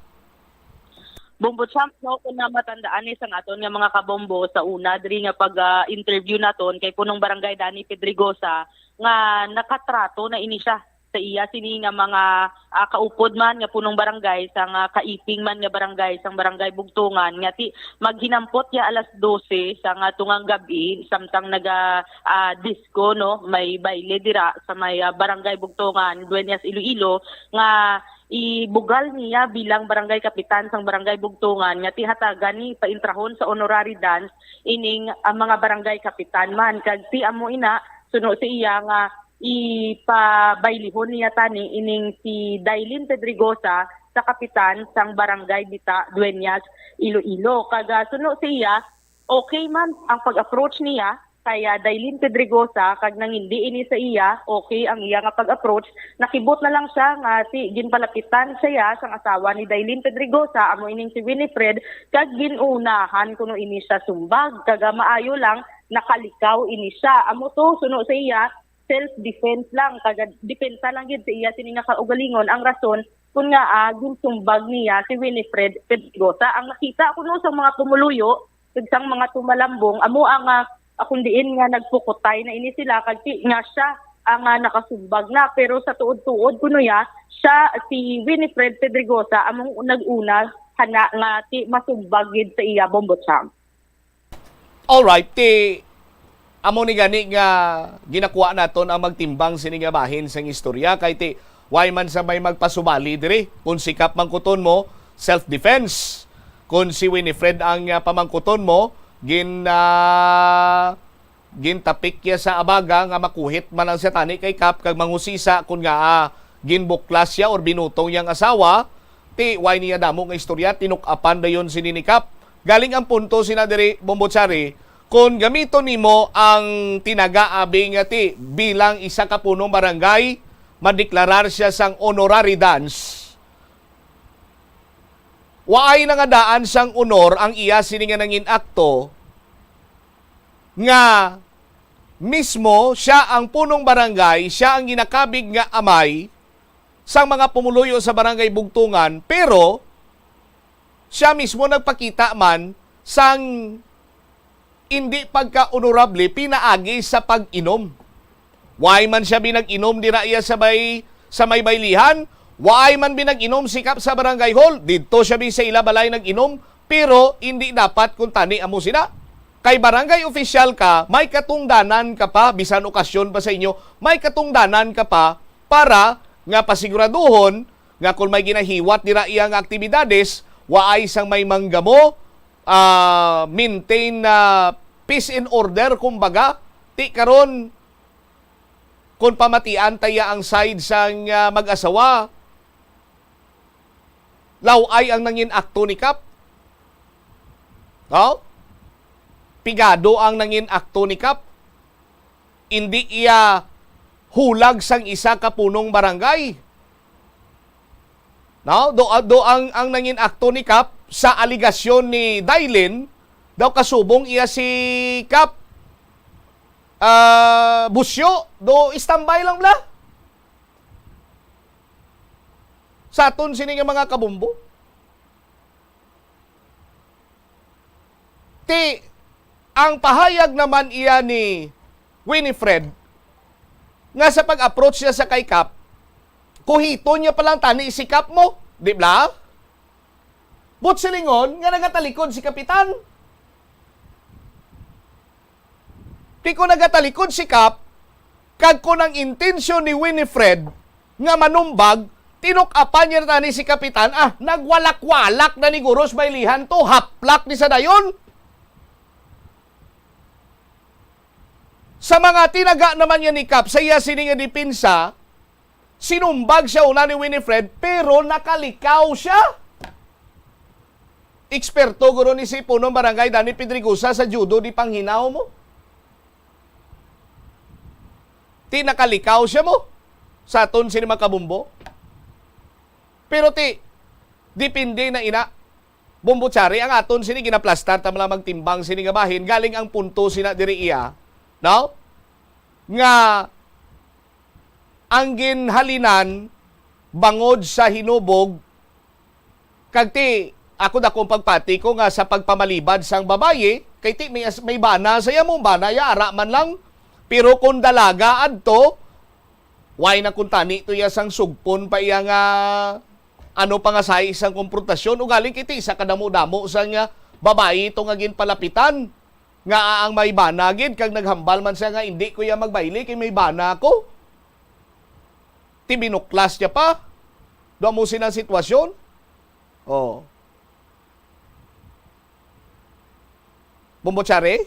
Bombo Champ, no, kung na matandaan ni sang aton nga mga kabombo sa una, diri nga pag, ah, interview naton kay Punong Barangay Danny Pedregosa nga nakatrato na ini siya sa iya sini nga mga, ah, kaupod man nga punong barangay, sa nga kaiping man nga barangay, sang Barangay Bugtungan, nga ti maghinampot ya alas dose sa nga tungang gab-i, samtang naga, ah, disco, no, may baile dira sa may, ah, Barangay Bugtungan, Dueñas, Iloilo, nga ibugal niya bilang barangay kapitan sang Barangay Bugtungan nga ti hatagan ni paintrahon sa honorary dance ining, ah, mga barangay kapitan man. Kag ti amo ina, suno sa iya nga ipabaylihon niya tani ining si Dailin Pedregosa sa kapitan sang Barangay Bita Dueñas, Iloilo. Kag, ah, suno sa iya, okay man ang pag-approach niya kay, ah, Dailin Pedregosa, kag nangindi ini sa iya, okay ang iya nga pag-approach. Nakibot na lang siya nga si, ginpalapitan siya sang asawa ni Dailin Pedregosa, amo ining si Winifred, kag gin-unahan kuno ini siya sumbag, kag, ah, maayo lang nakalikaw ini siya. Amo to, suno sa iya, self-defense lang, kag depensa lang gid sa iya sini nga kaugalingon ang rason kun ngaa ginsumbag niya si Winifred Pedregosa. Ang nakita kuno sa mga pumuluyo, kag sang mga tumalambong, amo ang, ah, ah, kung diin nga nagpukutay na ini sila, kag ti-, nga siya ang, ah, nakasumbag na. Pero sa tuod-tuod kuno ya, siya, si Winifred Pedregosa, among nag-una hana nga ti masumbag gid sa iya, Bombo Chang. Alright, ti amo ni gani nga ginakuha naton ang magtimbang sini nga bahin sang istorya, kay ti way man sa may magpasubali diri, kung si Kap mangkuton mo, self-defense. Kung si Winifred ang, ah, pamangkuton mo, gin, ah, gintapik ya sa abaga nga makuhit man lang siya tani kay Kap kag manghusisa kun nga, ah, ginbuklas siya or binutong yang asawa, ti way niya damo nga istorya, tinuk-apan dayon sini ni Kap. Galing ang punto sina diri, Bombochari, kon gamiton nimo ang tinaga abi nga ti bilang isa ka punong barangay, madeklarar siya sang honorary dance. Waay na nga daan sang honor ang iya sini nga nangin akto nga mismo siya ang punong barangay, siya ang ginakabig nga amay sang mga pumuluyo sa Barangay Bugtungan, pero siya mismo nagpakita man sang indi pagka-onorable pinaagi sa pag-inom. Waay man siya binag-inom dira iya sa may, sa may baylihan, waay man binag-inom si Kap sa barangay hall, didto siya bi sa ila balay nag-inom, pero indi dapat kung tani amo sina. Kay barangay official ka, may katungdanan ka pa, bisan okasyon pa sa inyo, may katungdanan ka pa para nga pasiguraduhon nga kung may ginahiwat dira iya nga aktibidades, waay sang may manggamo, ah, maintain na peace and order, kumbaga. Ti karon, kung pamatian ta iya ang side sang, ah, mag-asawa, law-ay ang nangin akto ni Kap. No? Pigado ang nangin akto ni Kap. Indi iya hulag sang isa ka punong barangay. No? Do, do ang, ang nangin akto ni Kap sa aligasyon ni Dailin, daw kasubong iya si Kap, ah, Busyo, do istambay lang bla. Sa aton sini nga mga kabumbo. Ti, ang pahayag naman iya ni Winifred nga sa pag-approach niya sa kay Kap, kuhiton niya pa lang tani si Kap mo, di bla? But silingon nga nagatalikod si Kapitan. Ti kon nagatalikod si Kap, kag kon ang intensyon ni Winifred nga manumbag, tinuk-apan niya na tani si Kapitan, ah, nagwalak-walak na ni Guros Baylihan to, haplak ni sa dayon. Sa mga tinaga naman niya ni Kap, sa iya sini nga depensa, sinumbag siya una ni Winifred, pero nakalikaw siya. Eksperto guro ni si Punong Barangay Danny Pedregosa sa judo, di panghinaw mo. Ti nakalikaw siya mo sa aton sini mga kabumbo. Pero ti, depende na ina. Bombochari, ang aton sini ginaplastar ta man lang magtimbang sini nga bahin. Galing ang punto sina diri iya, no? Nga ang ginhalinan bangod sa hinubog, kag ti, ako dakong pagpati ko nga sa pagpamalibad sang babayi, kay ti may, may bana sa iya mo, bana ya, ara man lang. Pero kung dalaga adto, Why na kuntani to iya sang sugpon pa iya nga ano pa nga sa isang komprontasyon? Ugaling kiti sa kadamo-damo sang, ah, babayi to nga ginpalapitan nga ang may bana gid kag naghambal man siya nga, "Hindi ko iya magbayli kay may bana ako." Ti binuklas niya pa. Do mo sina sitwasyon? Oh. Bombo Chari?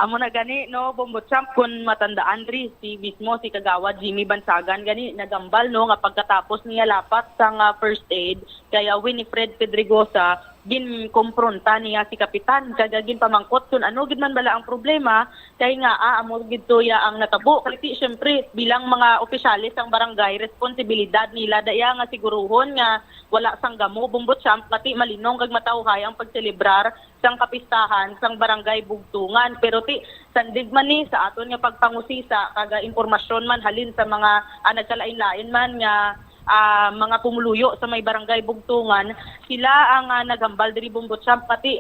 Amo na gani, no, Bombo Champ, kun matandaan diri, si mismo, si Kagawad Jimmy Bansagan gani, nagambal, no, nga pagkatapos niya lapat sang, ah, first aid, kay, ah, Winifred Pedregosa, ginkompronta niya si Kapitan, kag, ah, ginpamangkot kun ano gid man bala ang problema, kay nga, ah, amo gid to ya ang natabo. Kay ti, syempre, bilang mga opisyales sang barangay, responsibilidad nila daya nga siguruhon nga wala sang gamo, Bombo Champ, nga ti malinong kag matawhay ang pagselebrar sang kapistahan sang Barangay Bugtungan. Pero ti, sandig man ni sa aton nga pagpangusisa kag impormasyon man halin sa mga, ah, nagkalain-lain man nga, ah, mga pumuluyo sa may Barangay Bugtungan, sila ang, ah, naghambal diri, Bombo Champ, nga ti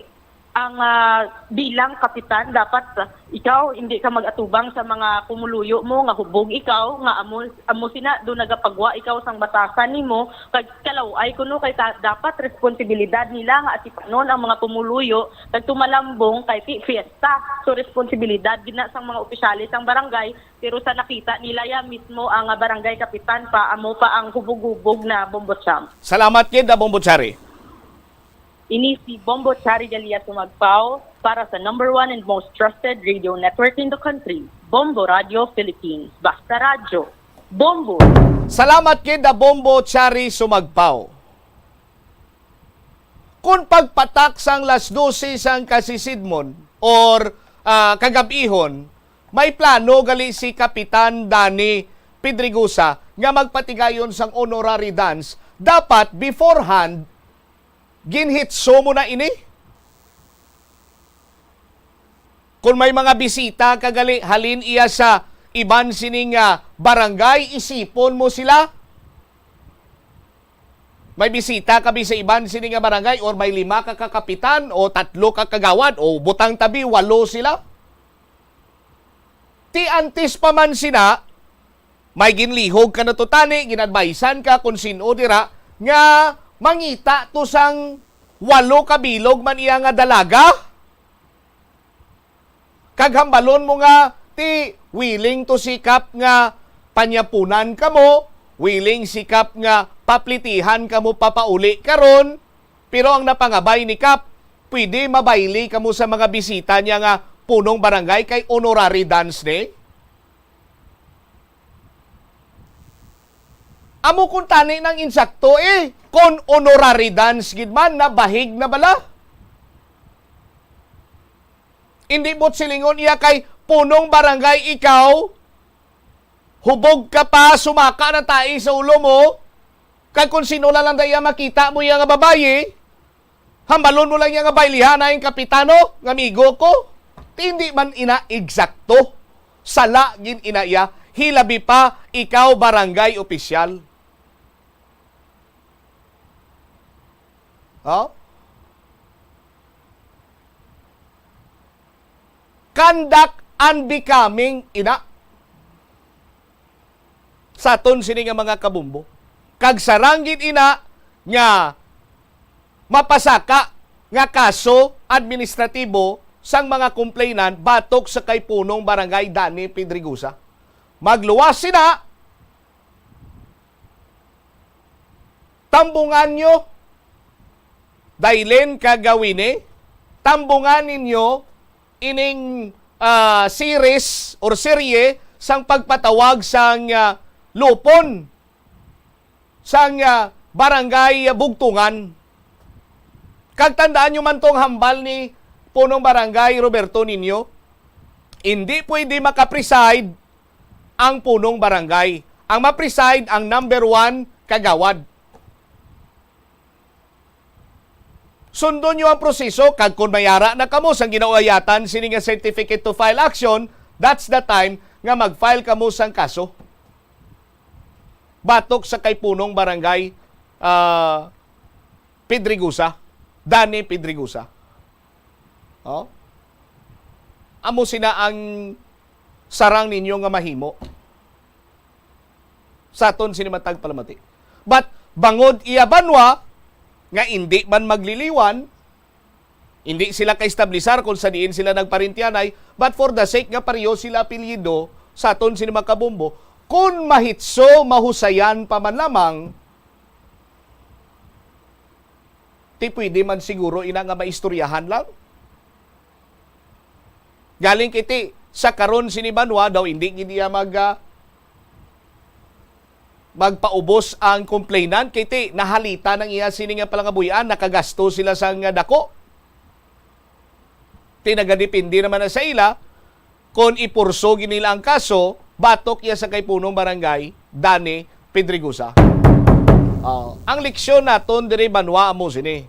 ang, ah, bilang kapitan dapat, ah, ikaw hindi ka mag-atubang sa mga pumuluyo mo nga hubog ikaw, nga amo, amo sina do nagapagwa ikaw sang batasan nimo, kag kalaw-ay kuno kay ta-, dapat responsibilidad nila nga atipanon ang mga pumuluyo kag tumalambong kay ti fiesta. So, responsibilidad gid na sang mga opisyales sang barangay, pero sa nakita nila ya mismo ang, ah, barangay kapitan pa, amo pa ang hubog-hubog na, Bombo Champ. Salamat gid, ah, Bombo Chari. Ini si Bombo Chari Galia Sumagpaw para sa number one and most trusted radio network in the country, Bombo Radio Philippines. Basta radyo, Bombo! Salamat gid, ah, Bombo Chari Sumagpaw. Kung pagpatak sang las dose sang kasisidmon or, ah, kagab-ihon, may plano gali si Kapitan Danny Pedregosa nga magpatigayon sang honorary dance. Dapat beforehand, ginhitso mo na ini. Kung may mga bisita ka gali halin iya sa iban sini nga barangay, isipon mo sila. May bisita ka bi sa iban sini nga barangay or may lima ka kakapitan o tatlo ka kagawad o butang tabi, walo sila. Ti antes pa man sina, may ginlihog ka na to tani, gin-advisean ka kung sin-o dira nga mangita to sang walo ka bilog man iya nga dalaga. Kag hambalon mo nga ti willing to si Kap nga panyapunan kamo, willing si Kap nga paplitihan kamo papauli karon, pero ang napangabay ni Kap, pwede mabayli kamo sa mga bisita niya nga punong barangay kay honorary dance ni. Amo kuntani nang insakto, eh, kon honorary dance gid man, nabahig na bala. Indi mo't silingon iya kay punong barangay ikaw, hubog ka pa, sumaka na tae sa ulo mo, kag kung sino na lang daya makita mo iya nga babayi, hambalon mo lang iya nga baylihan na ang kapitano, nga amigo ko. Ti indi man ina eksakto. Sala gid ina iya, hilabi pa ikaw barangay opisyal. Oh? Conduct unbecoming, ina. Sa aton sini nga mga kabombo. Kag sarang gid ina nga mapasaka nga kaso administratibo sang mga complainant batok sa kay punong barangay Danny Pedregosa. Magluwas sina, tambungan nyo, Dailen kag Gawini, tambungan ninyo ining, ah, series or serye sang pagpatawag sang, ah, lupon sang, ah, Barangay Bugtungan. Kag tandaan nyo man tong hambal ni Punong Barangay Roberto Niño, hindi pwede makapreside ang punong barangay. Ang mapreside ang number one kagawad. Sundon nyo ang proseso, kag kon mayara na kamo sang ginauyatan sini nga certificate to file action, that's the time nga mag-file kamo sang kaso batok sa kay punong barangay, ah, Pedregosa, Danny Pedregosa. Oh? Amo sina ang sarang ninyo nga mahimo. Sa aton sini matag palamati. But bangod iya banwa nga indi man magliliwan, indi sila ka-establisar kung sa diin sila nagparentyanay, but for the sake nga pareho sila apelyido, sa aton sini mga kabombo, kun mahitso, mahusayan pa man lamang, ti pwede man siguro ina nga maistoryahan lang. Galing kiti sa karon sini banwa daw hindi gid iya mag, ah, magpaubos ang complainant kay ti nahalita ng iya sini nga palangabuhian, nakagasto sila sang dako. Ti nagadepende naman na sa ila kon ipurso gid nila ang kaso batok iya sa kay punong barangay, Danny Pedregosa. Oh, ang leksyon naton diri banwa amo sini.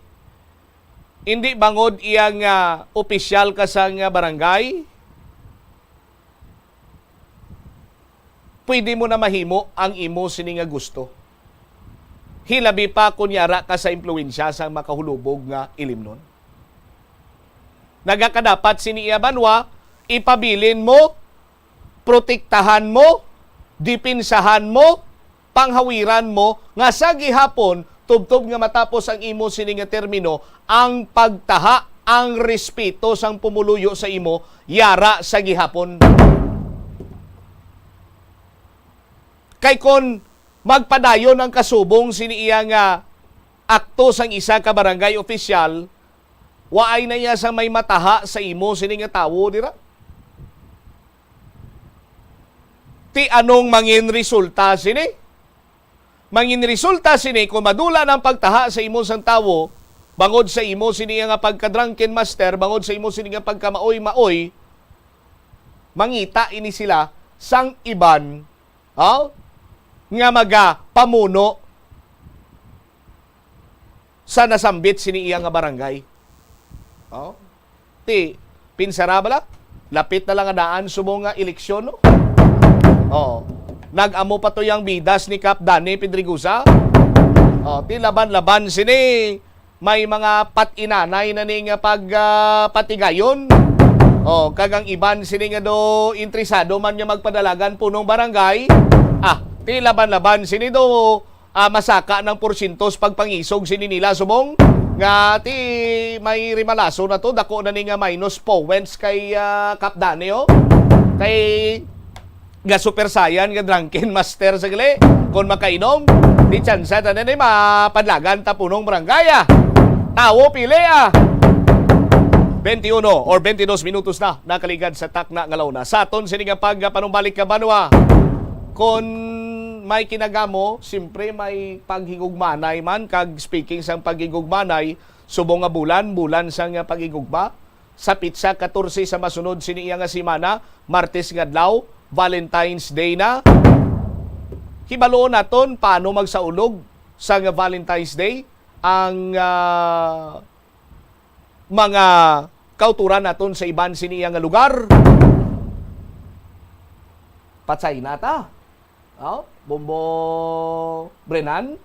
Hindi bangod iya nga opisyal ka sa nga barangay, pwede mo na mahimo ang imo sini nga gusto. Hilabi pa kun yara ka sa impluwensya sang makahulubog nga ilimnon. Nagakadapat sini iya banwa, ipabilin mo, protektahan mo, depensahan mo, panghawiran mo nga sa gihapon, tubtob nga matapos ang imo sini nga termino, ang pagtaha, ang respeto sang pumuluyo sa imo yara sa gihapon. Kay kon magpadayon ang kasubong sini iya nga akto sang isa ka barangay opisyal, waay na iya sa may mataha sa imo sini nga tawo dira. Ti anong mangin resulta sini? Mangin resulta sini kung madula na ang pagtaha sa imo sang tawo bangod sa imo sini nga pagka-drunken master, bangod sa imo sini nga pagkamaoy-maoy, mangita ini sila sang iban, oh, nga magapamuno sa nasambit sini iya nga barangay. Oh. Ti, pinsara bala? Lapit na lang nga daan subong nga eleksyon, no? Oh. Nag-amo pa to yang bidas ni Kap Danny Pedregosa. Oh, ti laban-laban sini may mga pat-inanay na ni nga pag, ah, patigayon. Oh, kag ang iban sini nga do interesado man nga magpadalagan punong barangay. Ah, ti laban-laban sini do, ah, masaka ng porsyento sa pagpangisog sini nila subong nga ti may rimalaso na to, dako na ni nga minus points kay, ah, Kap Danny, oh. Kay nga super saiyan nga drunken master sa gali. Kon makainom, di tsansa ta na ni mapadlagan ta punong barangay, ah. Tawo pili, ah. Twenty-uno or twenty-dos minutos na nakaligad sa takna nga launa. Sa aton sini nga pagpanumbalik ka banwa, kon may kinagamo, siyempre may paghigugmanay man, kag speaking sang paghigugmanay, subong nga bulan, bulan sang paghigugma, sa pitsa katorse sa masunod sini iya nga semana, Martes nga adlaw, Valentine's Day na. Hibaluon naton paano magsaulog sa nga Valentine's Day ang, ah, mga kauturan naton sa iban sini iya nga lugar. Patay na ta. Oh, Bombo Brenan.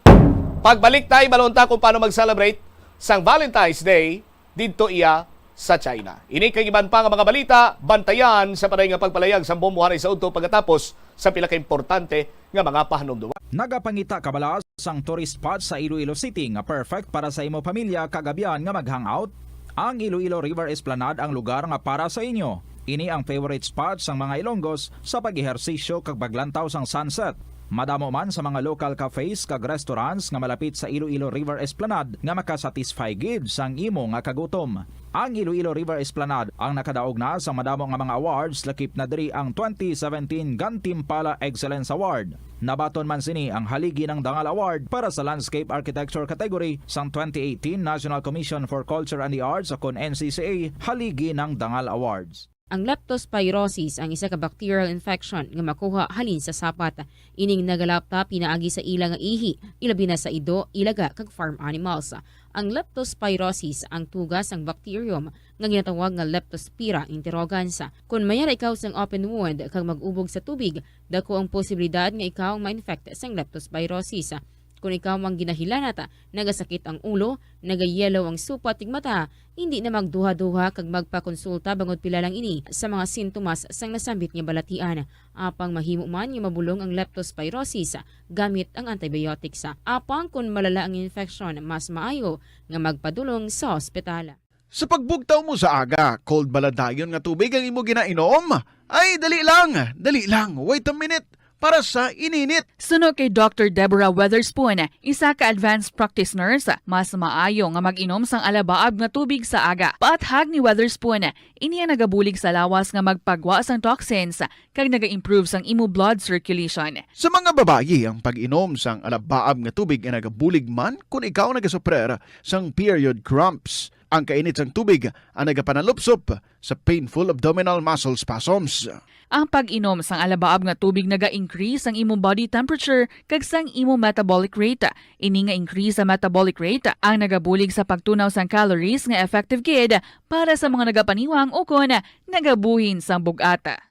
Pagbalik ta, hibaluon ta kung paano mag-celebrate sang Valentine's Day didto iya sa China. Ini kag iban pa nga mga balita, bantayan sa paday nga pagpalayag sang Bombo Hanay sa udto pagkatapos sa pila ka importante nga mga pahanumdom. Nagapangita ka bala sang tourist spot sa Iloilo City nga perfect para sa imo pamilya kag abyan nga mag-hangout? Ang Iloilo River Esplanade ang lugar nga para sa inyo. Ini ang favorite spot sang mga Ilonggos sa pag-ehersisyo kag paglantaw sang sunset. Madamo man sa mga local cafes kag restaurants nga malapit sa Iloilo River Esplanade nga makasatisfy gid sang imo nga kagutom. Ang Iloilo River Esplanade ang nakadaog na sa madamo nga mga awards, lakip na diri ang twenty seventeen Gantimpala Excellence Award. Nabaton man sini ang Haligi ng Dangal Award para sa Landscape Architecture category sang twenty eighteen National Commission for Culture and the Arts, o kon N C C A Haligi ng Dangal Awards. Ang leptospirosis ang isa ka bacterial infection nga makuha halin sa sapat. Ining nagalapta pinaagi sa ila nga ihi, ilabi na sa ido, ilaga, kag farm animals. Ang leptospirosis ang tuga sang bacterium nga ginatawag nga Leptospira interrogans. Kon mayara ikaw sang open wound kag mag-ubog sa tubig, dako ang posibilidad nga ikaw ang ma-infect sang leptospirosis. Kon ikaw ang ginahilanat, nagasakit ang ulo, nagayelo ang supat ug mata, hindi na magduha-duha kag magpakonsulta bangod pila lang ini sa mga sintomas sang nasambit nga balatian. Apang mahimo man nga mabulong ang leptospirosis gamit ang antibiotics. Apang kon malala ang infeksyon, mas maayo nga magpadulong sa ospital. Sa pagbugtaw mo sa aga, cold bala dayon nga tubig ang imo ginainom? Ay, dali lang, dali lang, wait a minute, para sa ininit. Suno kay Doctor Deborah Weatherspoon, isa ka advanced practice nurse, mas maayo nga mag-inom sang alabaab nga tubig sa aga. Paathag ni Weatherspoon, ini ang nagabulig sa lawas nga magpagwa sang toxins kag naga-improve sang imo blood circulation. Sa mga babayi, ang pag-inom sang alabaab nga tubig ay nagabulig man kon ikaw nagasuprer sang period cramps. Ang kainit sang tubig ang nagapanalupsop sa painful abdominal muscle spasms. Ang pag-inom sang alabaab nga tubig naga-increase sang imong body temperature kag sang imong metabolic rate. Ini nga increase sa metabolic rate ang nagabulig sa pagtunaw sang calories nga effective gid para sa mga nagapaniwang ukon nagabuhin sang bug-at.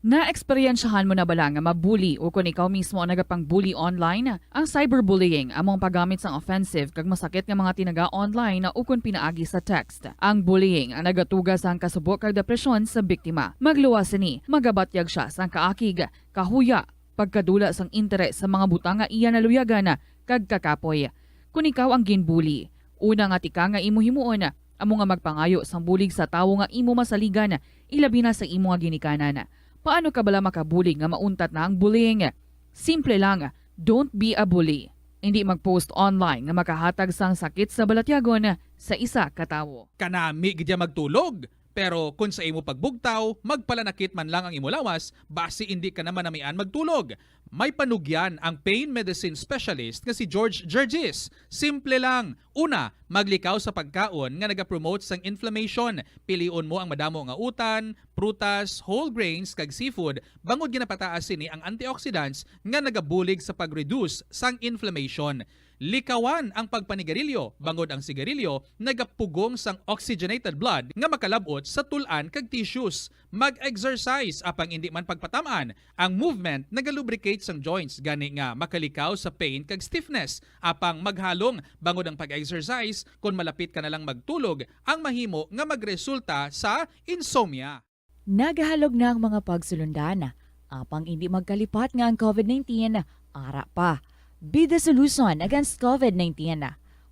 Naeksperyensyahan mo na bala nga mabuli ukon ikaw mismo ang nagapang-bully online? Ang cyberbullying amo ang paggamit sang offensive kag masakit nga mga tinaga online ukon pinaagi sa text. Ang bullying ang nagatuga sang kasubo kag depresyon sa biktima. Magluwas sini, magabatyag sia sang kaakig, kahuya, pagkadula sang interes sa mga butang nga iya naluyagan kag kakapoy. Kon ikaw ang ginbuli, una nga tikang nga imo himuon amo nga magpangayo sang bulig sa tawo nga imo masaligan, ilabi na sa imo nga ginikanan. Paano ka bala makabulig nga mauntat na ang bullying? Simple lang, don't be a bully. Indi mag-post online nga makahatag sang sakit sa balatyagon sa isa ka tawo. Kanami gid ya magtulog. Pero kon sa imo pagbugtaw, magpalanakit man lang ang imo lawas, basi indi ka na manamian magtulog. May panugyan ang pain medicine specialist nga si George Gergis. Simple lang. Una, maglikaw sa pagkaon nga nagapromote sang inflammation. Pilion mo ang madamo nga utan, prutas, whole grains, kag seafood, bangod ginapataas sini ang antioxidants nga nagabulig sa pag-reduce sang inflammation. Likawan ang pagpanigarilyo, bangod ang sigarilyo nagapugong sang oxygenated blood nga makalab-ot sa tul-an kag tissues. Mag-exercise, apang indi man pagpatam-an. Ang movement nagalubricate sang joints, gani nga makalikaw sa pain kag stiffness. Apang maghalong, bangod ang pag-exercise, kon malapit ka na lang magtulog, ang mahimo nga magresulta sa insomnia. Nagahalog na ang mga pagsulundan, apang indi magkalipat nga ang covid nineteen ara pa. Be the solution against covid nineteen.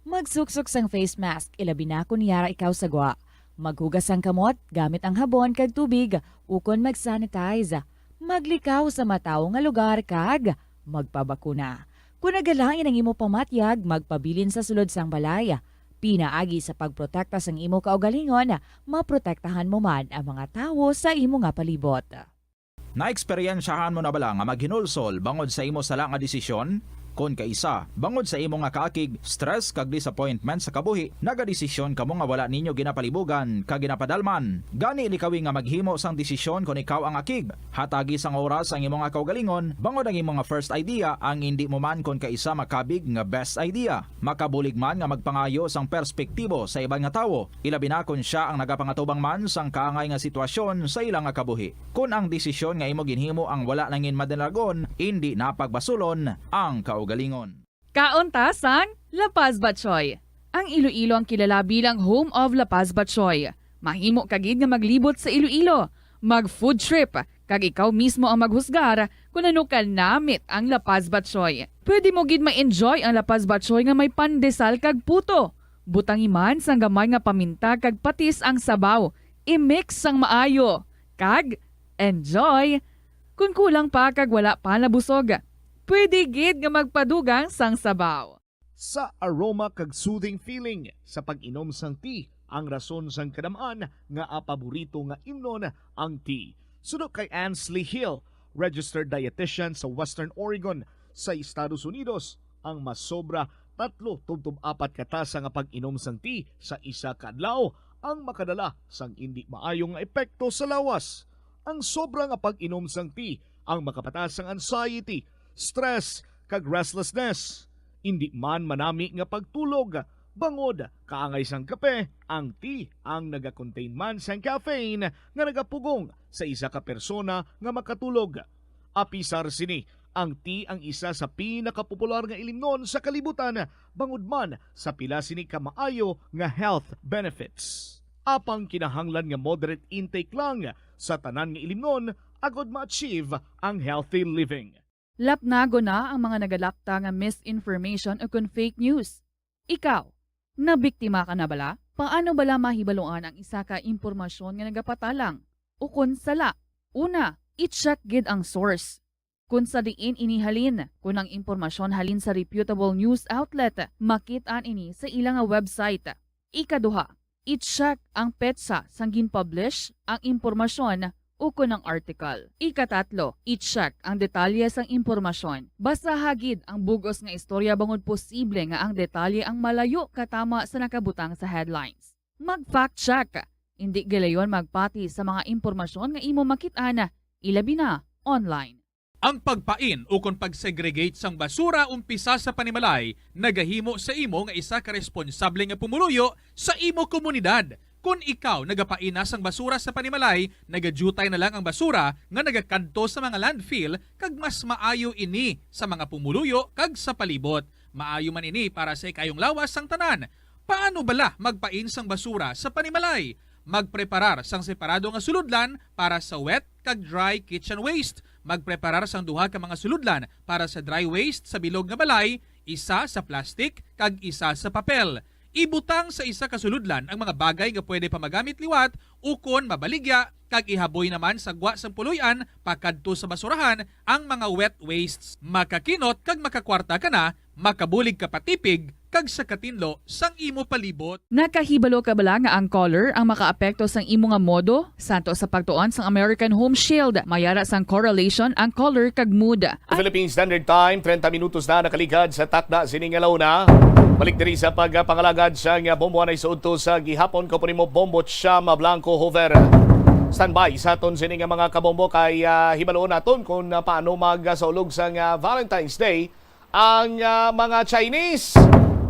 Magsuksok sang face mask, ilabi na kon yara ikaw sa gwa. Maghugas sang kamot gamit ang habon kag tubig, ukon mag-sanitize. Maglikaw sa matawo nga lugar kag magpabakuna. Kon nagalain ang imo pamatyag, magpabilin sa sulod sang balay. Pinaagi sa pagprotekta sang imo kaugalingon, maprotektahan mo man ang mga tawo sa imo nga palibot. Naeksperyensyahan mo na bala nga maghinulsol bangod sa imo sala nga desisyon? Kon kaisa, bangod sa imo nga kaakig, stress, kag disappointment sa kabuhi, nagadesisyon kamo nga wala ninyo ginapalibugan kag ginapadalman. Gani, likawi nga maghimo sang desisyon kon ikaw ang akig. Hatagi sang oras ang imo nga kaugalingon, bangod ang imo nga first idea ang indi mo man kon kaisa makabig nga best idea. Makabulig man nga magpangayo sang perspektibo sa iban nga tawo, ilabi na kon sia ang nagapangatubang man sang kaangay nga sitwasyon sa ila nga kabuhi. Kon ang desisyon nga imo ginhimo ang wala nangin madalagon, indi na pagbasulon ang kaugalingon. Kaon ta sang La Paz Batchoy. Ang Iloilo ang kilala bilang home of La Paz Batchoy. Mahimo ka gid nga maglibot sa Iloilo, mag-food trip, kag ikaw mismo ang maghusgar kon ano ka namit ang La Paz Batchoy. Pwede mo gid ma-enjoy ang La Paz Batchoy nga may pandesal kag puto. Butangi man sang gamay nga paminta kag patis ang sabaw. I-mix sang maayo. Kag enjoy! Kon kulang pa kag wala pa nabusog, pwede gid nga magpadugang sang sabaw. Sa aroma kag soothing feeling sa pag-inom sang tea, ang rason sang kadam-an nga paborito nga imnon ang tea. Suno kay Ansley Hill, registered dietitian sa Western Oregon sa Estados Unidos, ang masobra tatlo tubtob apat ka tasa nga pag-inom sang tea sa isa ka adlaw ang makadala sang indi maayo nga epekto sa lawas. Ang sobra nga pag-inom sang tea ang makapataas sang anxiety, stress, kag restlessness. Indi man manami nga pagtulog, bangod kaangay sang kape, ang tea ang nagakontain man sang caffeine nga nagapugong sa isa ka persona nga makatulog. Apisar sini, Ang tea ang isa sa pinakapopular nga ilimnon sa kalibutan, bangod man sa pila sini ka maayo nga health benefits. Apang kinahanglan nga moderate intake lang sa tanan nga ilimnon agod ma-achieve ang healthy living. Lapnagon na ang mga nagalapta nga misinformation o kon fake news. Ikaw, nabiktima ka na bala? Paano bala mahibaluan ang isa ka impormasyon nga nagapatalang o kon sala? Una, i-check gid ang source. Kon sa diin ini halin, kon ang impormasyon halin sa reputable news outlet, makit-an ini sa ila nga website. Ikaduha, i-check ang petsa sang gin-publish ang impormasyon ukon ang article. Ikatatlo, i-check ang detalye sang impormasyon. Basaha gid ang bug-os nga istorya bangod posible nga ang detalye ang malayo katama sa nakabutang sa headlines. Mag-fact check. Indi gilayon magpati sa mga impormasyon nga imo makit-an, ilabi na online. Ang pagpain ukon pag-segregate sang basura umpisa sa panimalay nagahimo sa imo nga isa ka responsable nga pumuluyo sa imo komunidad. Kon ikaw nagapaina sang basura sa panimalay, nagadyutay na lang ang basura nga nagakadto sa mga landfill, kag mas maayo ini sa mga pumuluyo kag sa palibot. Maayo man ini para sa ikayong lawas sang tanan. Paano bala magpain sang basura sa panimalay? Magpreparar sang separado nga sulodlan para sa wet kag dry kitchen waste. Magpreparar sang duha ka mga sulodlan para sa dry waste sa bilog nga balay, isa sa plastic kag isa sa papel. Ibutang sa isa ka sulodlan ang mga bagay nga pwede pa magamit liwat ukon mabaligya, kag ihaboy naman sa gwa sang puloy-an pakadto sa basurahan ang mga wet wastes. Makakinot kag makakwarta ka na, makabulig ka pa tipig kag sa katinlo sang imo palibot. Nakahibalo ka bala nga ang color ang makaapekto sang imo nga modo? Santo sa pagtuon sang American Home Shield, may ara sang correlation ang color kag mood. Philippine Standard Time, treinta minutos na nakaligad sa takna sini nga launa. Balik diri sa pagpangalagad sang bombo anay sa udto sa gihapon, ko po nimo Bombo Cham Blanco Hover. Standby sa aton sini nga mga kabombo kay, ah, hibaloon naton kung, ah, paano magsaulog sang, ah, Valentine's Day ang, ah, mga Chinese.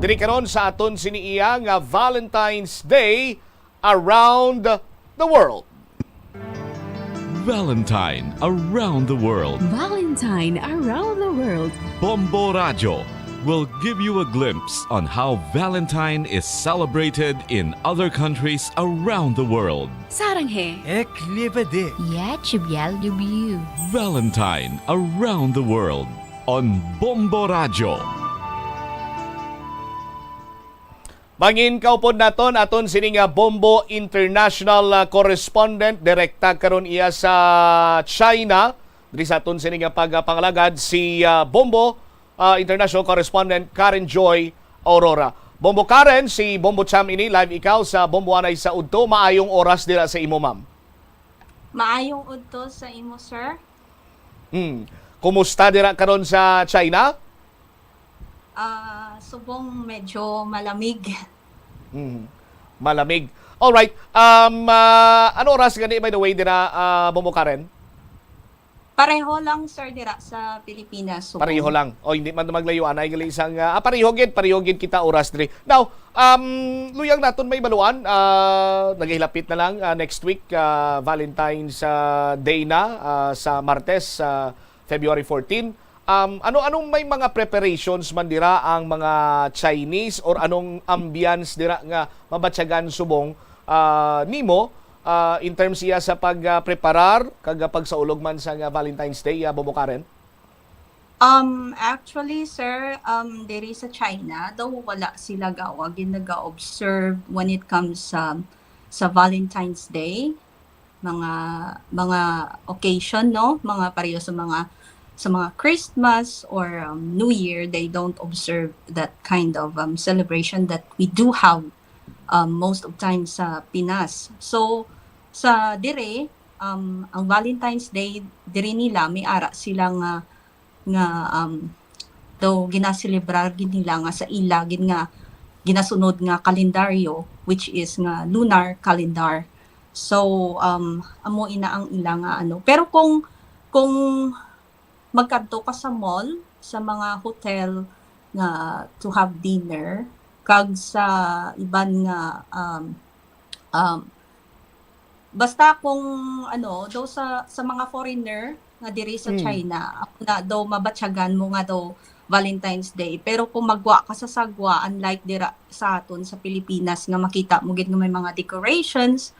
Diri karon sa aton sini iya nga Valentine's Day around the world. Valentine around the world. Valentine around the world. Bombo Radyo will give you a glimpse on how Valentine is celebrated in other countries around the world. Saranghe. Ek live de. Ya chubyal W. Valentine around the world on Bombo Radyo. Mangin kaupod naton aton sini nga Bombo International, ah, correspondent, direkta karon iya sa China. Diri sa aton sini nga pagpangalagad si, ah, Bombo, ah, International Correspondent Karen Joy Aurora. Bombo Karen, si Bombo Cham ini, live ikaw sa Bombo Anay sa Udto. Maayong oras dira sa imo, ma'am. Maayong udto sa imo, sir. Hmm. Kumusta dira karon sa China? Ah, subong medyo malamig. Hmm. Malamig. All right. Um, ah, ano oras gani, by the way, dira, ah, Bombo Karen? Pareho lang, sir, dira sa Pilipinas, subong. Pareho lang. O, hindi man maglayo, anay gali isang, ah, ah, pareho gid, pareho gid kita oras diri. Now, um, luyag naton mahibaluan, ah, nagahilapit na lang, ah, next week, ah, Valentine's, ah, Day na, ah, sa Martes, ah, February fourteen. Um, ano, anong may mga preparations man dira ang mga Chinese, or anong ambience dira nga mabatyagan subong, ah, nimo, ah, in terms iya sa pag, ah, preparar kag, ah, pagsaulog man sa nga Valentine's Day, ah, Bombo Karen? Um, actually, sir, um, diri sa China, daw wala sila gawa gid naga-observe when it comes sa, sa Valentine's Day. Mga, mga occasion, no? Mga pareho sa mga, sa mga Christmas or, um, New Year, they don't observe that kind of, um, celebration that we do have, um, most of time sa Pinas. So, sa dire, um, ang Valentine's Day, diri nila, may ara sila nga, nga, um, daw ginaselebrar gid nila nga sa ila gid nga ginasunod nga kalendaryo, which is nga lunar calendar. So, um, amo ina ang ila nga ano. Pero kung, kung magkadto ka sa mall, sa mga hotel nga to have dinner, kag sa iban nga, um, um, basta kung ano, daw sa, sa mga foreigner, nga diri sa Mm. China, amo na daw mabatyagan mo nga daw Valentine's Day. Pero kung magwa ka sa sagwa, unlike dira sa aton sa Pilipinas nga makita mo gid nga may mga decorations,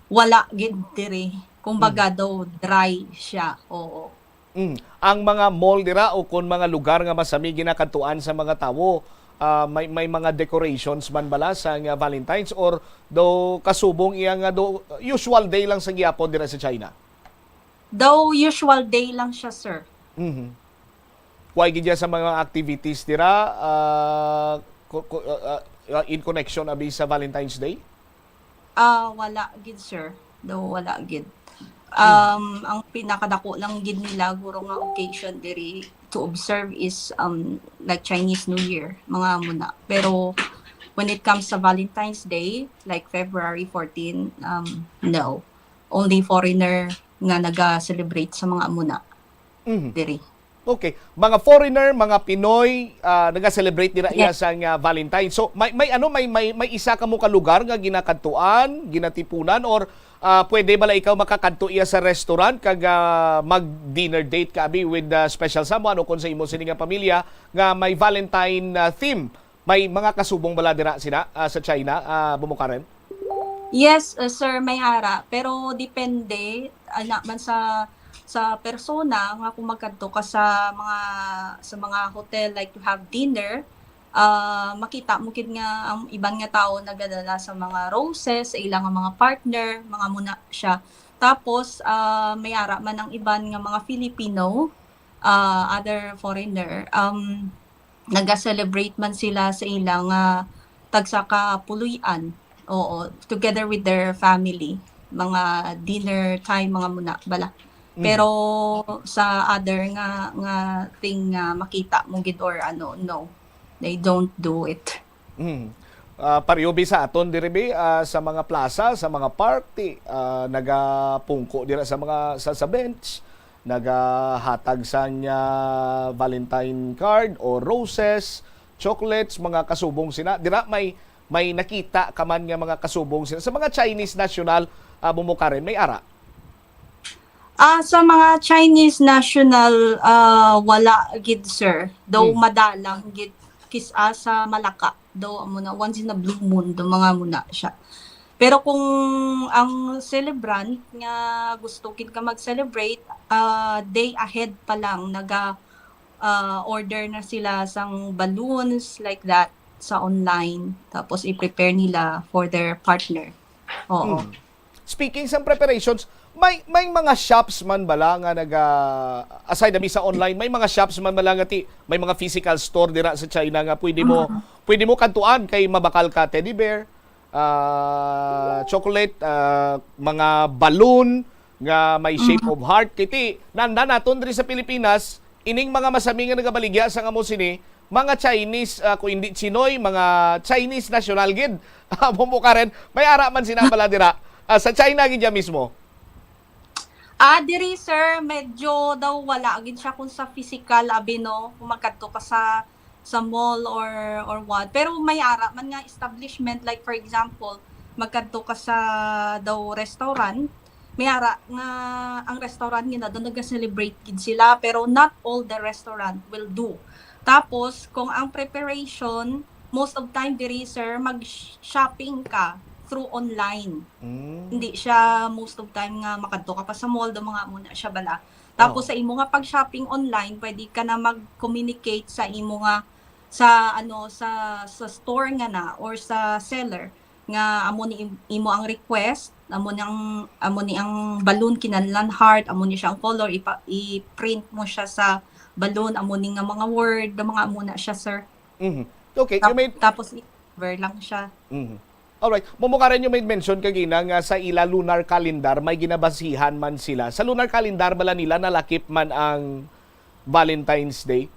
wala gid diri. Kumbaga Mm. daw dry siya. Oo. Mm. Ang mga mall dira o kon mga lugar nga masami ginakadtuan sa mga tawo, ah, may, may mga decorations man bala sa nga Valentine's or daw kasubong iya nga daw usual day lang sa gihapon dira sa China? Daw usual day lang siya, sir. Mhm. Way gid sa mga activities dira, ah, ku-, ku-, ah, ah, in connection abi sa Valentine's Day? Ah, wala gid, sir. Daw wala gid. Hmm. Um, ang pinakadako lang gid nila guro nga occasion diri to observe is, um, like, Chinese New Year, mga amo na. Pero when it comes sa Valentine's Day, like February fourteen, um, no. Only foreigner nga naga-celebrate sa mga amo na Mhm. diri. Okay. Mga foreigner, mga Pinoy, ah, naga-celebrate dira iya Yes. sa nga Valentine. So, may, may ano, may, may, may isa kamo ka lugar nga ginakadtuan, ginatipunan, or, ah, pwede bala ikaw makakadto iya sa restaurant kag, ah, mag-dinner date ka abi with the special someone o kung sa imo sini nga pamilya nga may Valentine, ah, theme? May mga kasubong bala dira sina, ah, sa China, ah, Bumukaren? Yes, uh, sir, may ara. Pero depende, ana man sa, sa persona nga kung magkadto ka sa mga, sa mga hotel, like, to have dinner, ah, makita mo gid nga ang iban nga tawo nagadala sa mga roses sa ila nga mga partner, mga muna siya. Tapos, ah, may ara man ang iban nga mga Filipino, ah, other foreigner, um, naga-celebrate man sila sa ila nga tagsa ka puloy-an. Oo, together with their family. Mga dinner time, mga muna bala. Mhm. Pero sa other nga, nga thing nga makita mo gid or ano, no. They don't do it. Mm. Ah, pareho bi sa aton diri bi, ah, sa mga plaza, sa mga party, ah, nagapungko dira sa mga, sa, sa bench, nagahatag sang, ah, Valentine card o roses, chocolates, mga kasubong sina. Dira may, may nakita ka man nga mga kasubong sina sa mga Chinese national, ah, Bumukaren, may ara? Ah, sa mga Chinese national, ah, wala gid, sir. Though Hmm. madalang gid kis-, ah, sa Malacca. Though amo na, once in a blue moon, do mga muna siya. Pero kung ang celebrant nga gusto gid ka mag-celebrate, ah, day ahead pa lang, naga, ah, order na sila sang balloons, like that, sa online. Tapos i-prepare nila for their partner. Oo. Hmm. Speaking sang preparations, may, may mga shops man bala nga naga, aside abi sa online, may mga shops man bala nga ti-, may mga physical store dira sa China nga pwede mo, Mhm. pwede mo kadtuan kay mabakal ka teddy bear, ah, chocolate, ah, mga balloon nga may shape Mhm. of heart. Kay ti, nanda naton diri sa Pilipinas, ining mga masami nga nagabaligya sa nga mo sini, mga Chinese, ah, kung hindi Chinoy, mga Chinese national gid. Amo mo, Karen, may ara man sina bala dira. Ah, sa China gid ya mismo. Ah, diri, sir, medyo daw wala gid siya kung sa physical, abi, no, kung magkadto ka sa, sa mall or, or what. Pero may ara man nga establishment, like, for example, magkadto ka sa daw restaurant, may ara nga ang restaurant nila daw naga-celebrate gid sila, pero not all the restaurant will do. Tapos, kung ang preparation, most of time diri, sir, mag-shopping ka through online. Mm. Hindi siya most of time nga makadto ka pa sa mall, daw mga muna siya bala. Tapos Oo. sa imo nga pag-shopping online, pwede ka na mag-communicate sa imo nga, sa ano, sa, sa store nga na or sa seller nga amo ni im-, imo ang request, amo ni ang, amo ni ang balloon kinahanglan heart, amo ni siya ang color, ipa-, i-print mo siya sa balloon, amo ni nga mga word, daw mga amo na siya, sir. Mhm. Okay, you Tap-, may tapos i-cover lang siya. Mhm. Alright. Mumukaren, you made mention kagina nga sa ila lunar calendar, may ginabasihan man sila. Sa lunar calendar bala nila nalakip man ang Valentine's Day?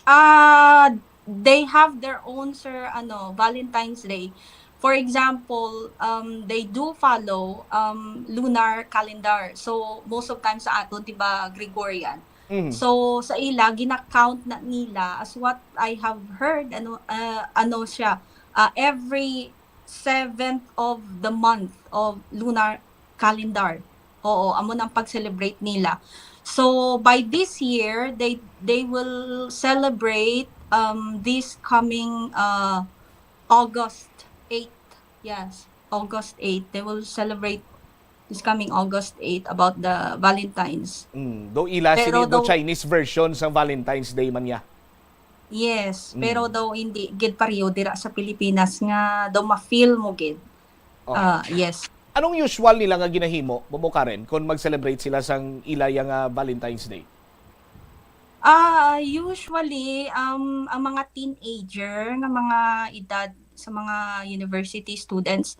Ah, they have their own, sir, ano, Valentine's Day. For example, um, they do follow, um, lunar calendar. So, most of time sa aton, di ba, Gregorian. Mhm. So, sa ila, gina-count na nila, as what I have heard, ano, ah, ano siya, ah, every seventh of the month of lunar calendar. Oo, amo na ang pag-celebrate nila. So, by this year, they they will celebrate, um, this coming, uh, August eight. Yes, August eight. They will celebrate this coming August eight about the Valentine's. Mm, do ila Pero sini do daw Chinese version sang Valentine's Day man niya. Yes, pero Mm. daw hindi gid pareho dira sa Pilipinas nga daw ma-feel mo gid. Oh. Ah, yes. Anong usual nila nga ginahimo, Bobo Karen, kung mag-celebrate sila sang ilaya nga Valentine's Day? Ah, usually, um, ang mga teenager nga mga edad sa mga university students,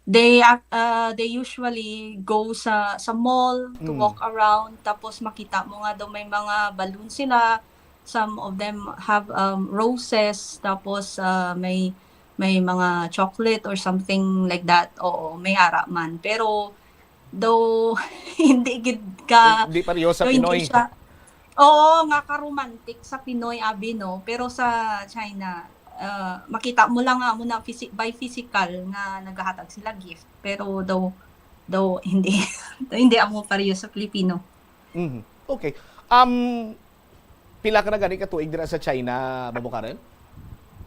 they ac-, ah, they usually go sa, sa mall to Mm. walk around, tapos makita mo nga daw may mga balloon sila, some of them have, um, roses, tapos, ah, may, may mga chocolate or something like that. Oo, may ara man. Pero, though, hindi gid ka, Hindi pareho sa though hindi Pinoy. siya, oo, nga ka-romantic sa Pinoy, abi, no? Pero sa China, ah, makita mo lang nga mo na physi-, by physical nga nagahatag sila gift. Pero though, though hindi, hindi amo pareho sa Filipino. Mhm. Okay. Um, pila ka na gani ka tuig dira sa China, Bobo Karen?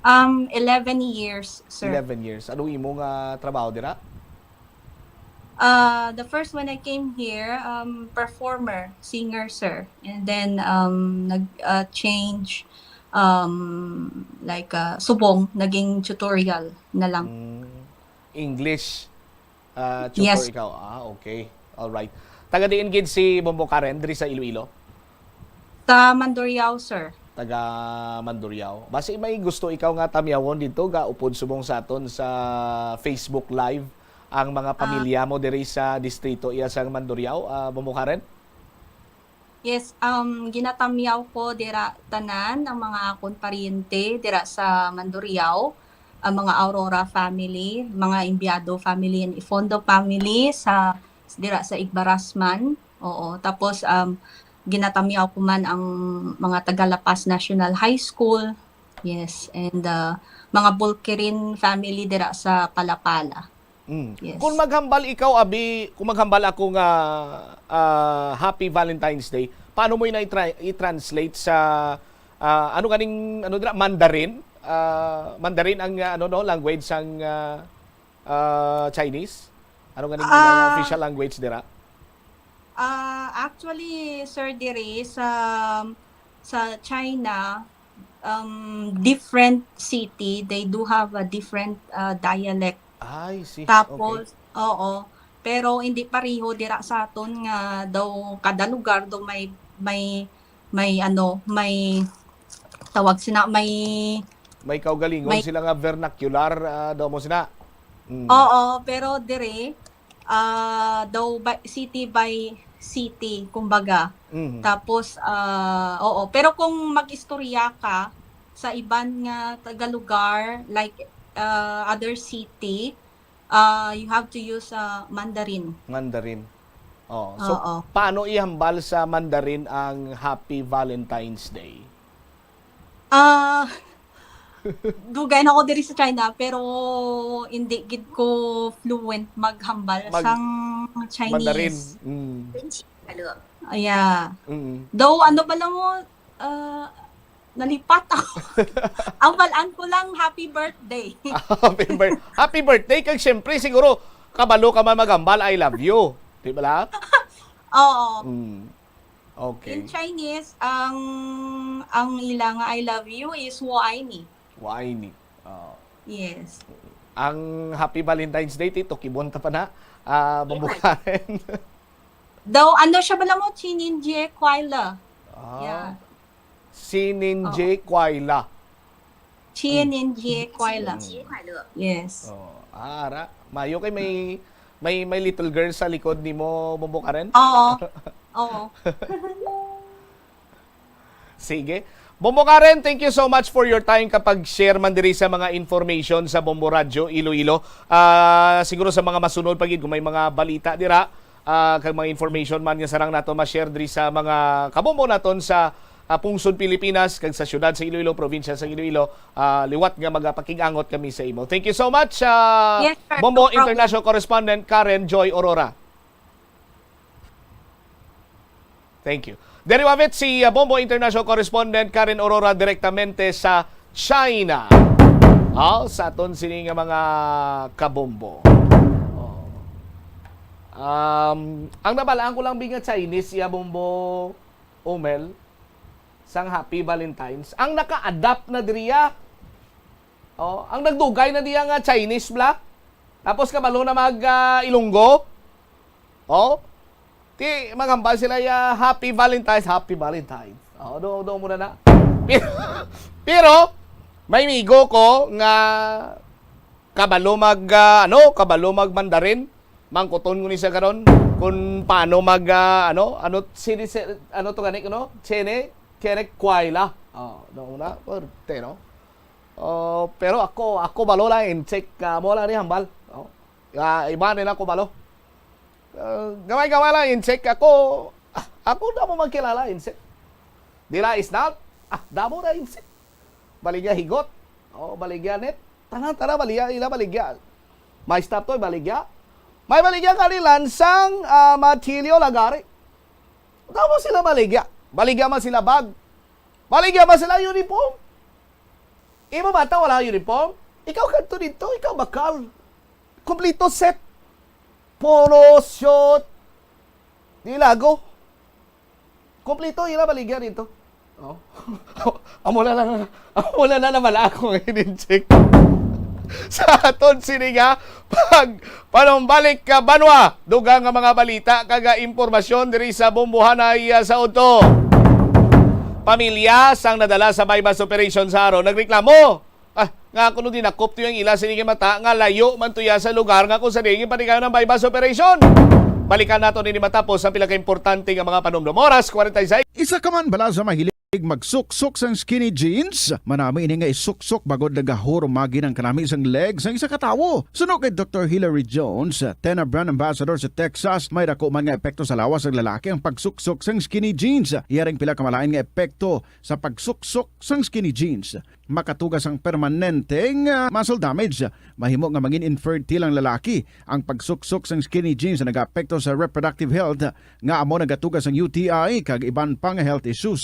Um, eleven years, sir. Eleven years. Anong imo nga trabaho dira? Uh, the first when I came here, um, performer, singer, sir. And then, um, nag, uh, change, um, like, uh, subong, naging tutorial na lang. Mm. English, ah, tutor Yes. ikaw. Ah, okay. All right. Taga diin gid si Bombo Karen diri sa Iloilo? Sa Mandurriao, sir. Taga Mandurriao. Basi may gusto ikaw nga tamyawon dito, ga upod subong sa aton sa Facebook Live ang mga Ah. pamilya mo diri sa distrito iya sang Mandurriao, ah, Bombo Karen? Yes, um, ginatamyaw ko dira tanan ang mga akon paryente dira sa Mandurriao, ang mga Aurora family, mga Imbiado family and Ifondo family sa, dira sa Igbarasman. Oo, tapos, um, ginatamyaw ko man ang mga taga La Paz National High School. Yes, and, uh, mga Bulkirin family dira sa Palapala. Mm. Yes. Kung maghambal ikaw, abi, kung maghambal ako nga, ah, Happy Valentine's Day, paano mo ina i-tra-, i-translate sa, ah, ano ganing, ano dira, Mandarin? Ah, Mandarin ang, ah, ano, no, language sang, ah, ah, Chinese? Ano ganing, ah, Ah. official language dira? Ah, actually, sir, diri sa, sa China, um, different city, they do have a different, ah, dialect. I see. Okay. Tapos, oo. Pero hindi pareho dira sa aton nga daw kada lugar daw may, may, may ano, may tawag sina, may May kaugalingon may sila nga vernacular, ah, daw mo sina. Mm. Oo, pero dire, ah, daw by, city by city, kumbaga. Mhm. Tapos, ah, oo. Pero kung mag-istorya ka sa iban nga taga lugar, like, ah, other city, ah, you have to use, ah, Mandarin. Mandarin. Oh, so, Oo. paano ihambal sa Mandarin ang Happy Valentine's Day? Ah, dugay na ako diri sa China, pero hindi gid ko fluent maghambal Mag-, sang Chinese. Mandarin. Mm. Yeah. Mm. Though, ano ba lang mo, ah, nalipat ako. Ang balaan ko lang, "Happy birthday." Happy bir-, happy birthday kag siyempre siguro kabalo ka man maghambal, "I love you." Di ba la? Oo. Mm. Okay. In Chinese, ang, ang ila nga "I love you" is "我爱你". "我爱你". Oh. Yes. Ang Happy Valentine's Day, ti, tukibon ta pa na. Ah, Bombo Karen. Daw, ano siya bala mo? 情人节快乐. Ah. Yeah. 情人节快乐. Oh. 情人节快乐. 情人节快乐. Yes. Oh, ah, ara. Mayo kay may, may, may little girl sa likod nimo, Bombo Karen? Oo. Oo. Sige. Bombo Karen, thank you so much for your time kapag share man diri sa mga information sa Bombo Radyo Iloilo. Ah, siguro sa mga masunod pa gid kung may mga balita dira, ah, kag mga information man nga sarang nato ma-share diri sa mga kabombo naton sa, ah, pungsod Pilipinas kag sa siyudad sa Iloilo, probinsya sa Iloilo, ah, liwat nga magapakig-angot kami sa imo. Thank you so much, ah, Yes, sir. Bombo No problem. International Correspondent Karen Joy Aurora. Thank you. Diri wavit si, uh, Bombo International Correspondent Karen Aurora direktamente sa China. Ah, sa aton sini nga mga kabombo. Oh. Um, ang nabalaan ko lang, bi, nga Chinese iya, Bombo Omel, sang Happy Valentine's. Ang naka-adapt na diriya. Oh, ang nagdugay na diya nga Chinese bala. Tapos kabalo na mag, ah, Ilonggo. Oh. Ti maghambal sila ya Happy Valentine's, Happy Valentine's. Oh, do do mo na na. Pero, pero may migo ko nga kabalo mag, ah, ano, kabalo mag Mandarin. Mangkuton ko ni siya karon kung paano mag, ah, ano, ano, sini, si, ano to gani, no? Chene, chene, kwai la. Oh, no, una, pwerte, no? Oh, pero ako, ako balo lang in check, ah, mo lang ni hambal. Oh. Ah, iba nila ko balo. Ah, gamay-gamay lang in check ako. Ah, ako na mo magkilala in check. Dila is not. Ah, damo na in check. Baligya higot. Oh, baligya net. Tanan, tanan, baligya, ila baligya. May stop to, baligya. May baligya ka ni Lansang, ah, Matilio Lagari. Tama sila baligya. Baligya man sila bag. Baligya man sila uniform. Imo bata wala uniform? Ikaw kadto dito, ikaw bakal. Kompleto set. Polo, short. Di lago. Kompleto ila baligya dito. Oh. Amo na lang, amo na na namala ako nga in-check. Sa aton sini nga pag panumbalik ka banwa, dugang nga mga balita kag, ah, impormasyon diri sa Bombohanay, ah, sa udto. Pamilya sang nadala sa buy-bust operation sa Aro nagreklamo. Ah, nga kuno dinakop to yung ila sini nga mata nga layo man to ya sa lugar nga kung sa diin ginpatigayon ang buy-bust operation. Balikan nato nini matapos ang pila ka importante nga mga panumdom. Oras, kwarenta y seis. Isa ka man bala sa mahilig magsuksok sang skinny jeans? Manami ini nga isuksok bangod nagahurumagi ang kanami sang leg sang isa ka tawo. Suno kay Doktor Hilary Jones, Tena brand ambassador sa Texas, may dako man nga epekto sa lawas sang lalaki ang pagsuksok sang skinny jeans. Iya ring pila ka malain nga epekto sa pagsuksok sang skinny jeans. Makatuga sang permanente nga muscle damage. Mahimo nga mangin infertile ang lalaki. Ang pagsuksok sang skinny jeans nagaapekto sa reproductive health, nga amo nagatuga sang U T I kag iban pa nga health issues.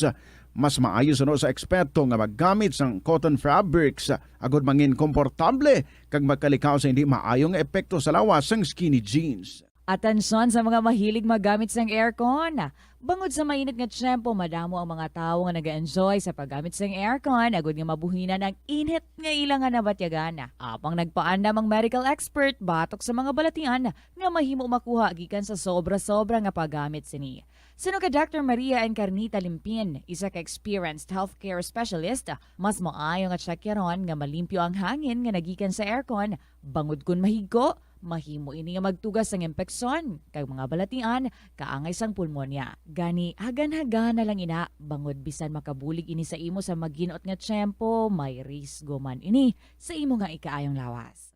Mas maayo suno sa eksperto nga maggamit sang cotton fabrics agod mangin komportable kag magkalikaw sa hindi maayo nga epekto sa lawas sang skinny jeans. Atensyon sa mga mahilig maggamit sang aircon. Bangod sa mainit nga tiyempo, madamo ang mga tawo nga nag-enjoy sa paggamit sang aircon agud nga mabuhinan ang init nga ila nga nabatyagan. Apang nagpaandam ang medical expert batok sa mga balatian nga mahimo makuha gikan sa sobra-sobra nga paggamit sini. Suno kay Doktor Maria Encarnita Limpin, isa ka experienced healthcare specialist, mas maayo nga tsakyaron nga malimpyo ang hangin nga nagikan sa aircon, bangod kon mahigko, mahimo ini nga magtugas sang impeksyon kag mga balatian kaangay sang pulmonya. Gani, hagan-hagana lang ina, bangod bisan makabulig ini sa imo sa maginot nga tiyempo, may risgo man ini sa imo nga ikaayong lawas.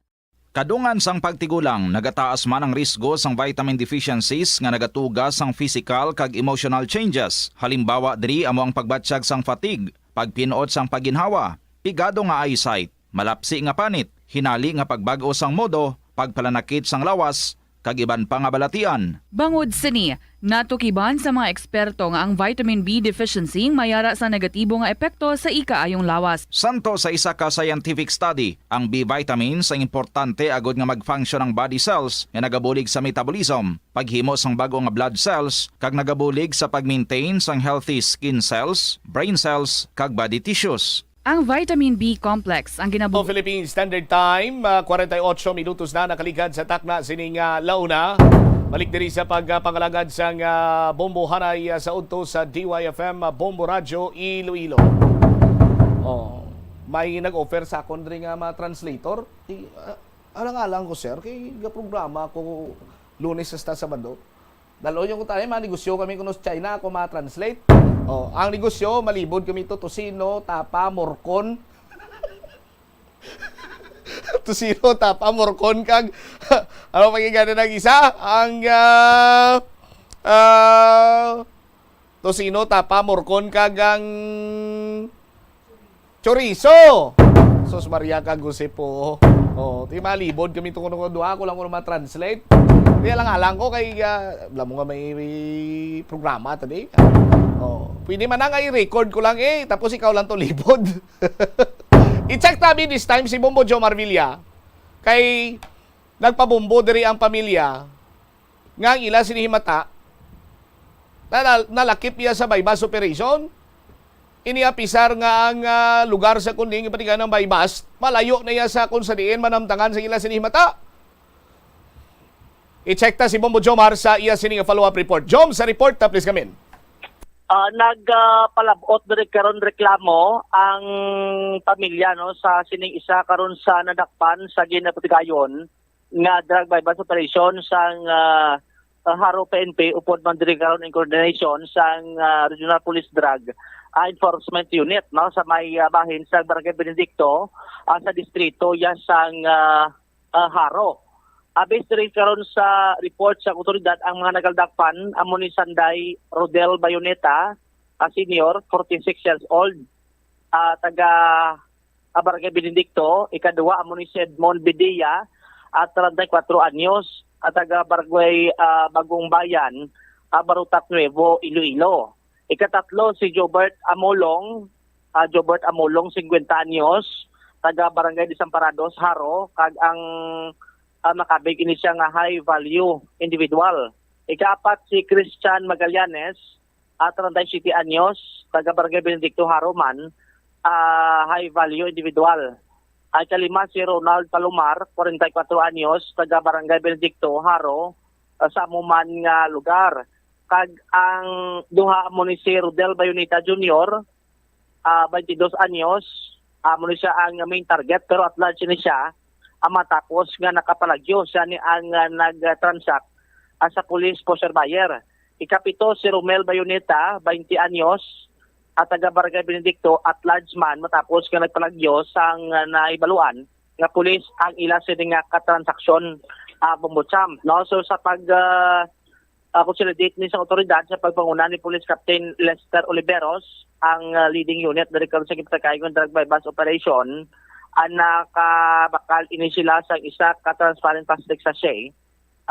Kadungan sang pagtigulang, nagataas man ang risgo sang vitamin deficiencies nga nagatuga sang physical kag emotional changes. Halimbawa diri amo ang pagbatyag sang fatigue, pagpin-ot sang pagginhawa, pigado nga eyesight, malapsi nga panit, hinali nga pagbag-o sang modo, pagpalanakit sang lawas, kag iban pa nga balatian. Bangod sini, natukiban sa mga eksperto nga ang vitamin B deficiency mayara sa negatibo nga epekto sa ikaayong lawas. Santo sa isa ka scientific study, ang B vitamins ang importante agud nga mag-function ang body cells nga nagabulig sa metabolism, paghimo sang bag-o nga blood cells, kag nagabulig sa pag-maintain sang healthy skin cells, brain cells, kag body tissues. Ang vitamin B complex ang ginabu- Philippine Standard Time, ah, kwarenta y ocho minutos na nakaligad sa takna sining, ah, launa. Balik diri sa pagpangalagad sang, ah, Bombo Hanay, ah, sa udto sa D Y F M, ah, Bombo Radyo, Iloilo. Oh, may nag-offer sa akon diri nga mga translator. Di, ah, alang-alang ko, sir, kay gaprograma ko Lunes hasta Sabado. Dalo yung tayo, mga negosyo kami kuno sa China, ako ma-translate. Oh, ang negosyo, malibod kami to, tocino, tapa, morcon. Tocino, tapa, morcon, kag, ano pa gigana ng isa? Ang, ah, ah, tocino, tapa, morcon, kag ang chorizo. Sus Maria kag Jose po. Oh, ti malibod kami to kuno duha, ako lang kuno ma-translate. Kaya lang alang ko kay, ah, alam mo nga may programa today. Oh, pwede man na nga i-record ko lang eh, tapos ikaw lang to lipod. I-check tabi this time si Bombo Joe Marvilla kay nagpabombo diri ang pamilya nga ang ila sini himata na, na, nalakip iya sa buy-bust operation. Ini apisar nga ang, ah, lugar sa kuning ipatingga ng buy-bust, malayo na iya sa kung sa diin manamtangan sa ila sini himata. I-check ta si Bombo Jomar sa iya sini nga follow-up report. Jom, sa report ta, please, kamin. Ah, nagpalabot diri karon reklamo ang pamilya, no, sa sining isa karon sa nadakpan sa ginapatigayon nga drug buy-bust operation sang, ah, ah, Jaro P N P upod man diri karon in coordination sang, ah, Regional Police Drug, ah, Enforcement Unit, no, sa may, ah, bahin sa Barangay Benedicto, ah, sa distrito ya sang, ah, ah, Jaro. Ah, based diri karon sa report sa awtoridad, ang mga nagadakpan amo ni Sanday Rodel Bayoneta, ah, Senior, forty-six years old, ah, taga, ah, Barangay Benedicto. Ikaduha amo ni si Edmond Bedia, ah, treinta y cuatro anyos, ah, taga Barangay, ah, Bagong Bayan, ah, Barotac Nuevo, Iloilo. Ikatatlo si Jobert Amolong, ah, Jobert Amolong, singkwenta anyos, taga Barangay Desamparados, Jaro, kag ang, ah, makabig ini siya nga high value individual. Ikaapat si Christian Magallanes, ah, treinta y siete anyos, taga Barangay Benedicto, Jaro man, ah, high value individual. Ikalima si Ronald Palomar, forty-four anyos, taga Barangay Benedicto, Jaro, ah, sa amo man nga lugar. Kag ang duha amo ni si Rodel Bayoneta Junior, ah, twenty-dos anyos, amo ni siya ang main target, pero at large ni siya, ah, matapos nga nakapalagyo siya ni ang, ah, nag-transact, ah, sa police poseur buyer. Ikapito si Romel Bayoneta, twenty anyos, at taga Barangay Benedicto, at large man matapos nga nagpalagyo sang, ah, naibaluan nga pulis ang ila sini nga katransaksyon, ah, Bombo Champ, no? So sa pag, ah, ah, consolidate ni sa otoridad sa pagpanguna ni Police Captain Lester Oliveros, ang, ah, leading unit diri karon sa ginpatigayon nga drug buy-bust operation, ang nakabakal ini sila sa isa ka transparent plastic sachet,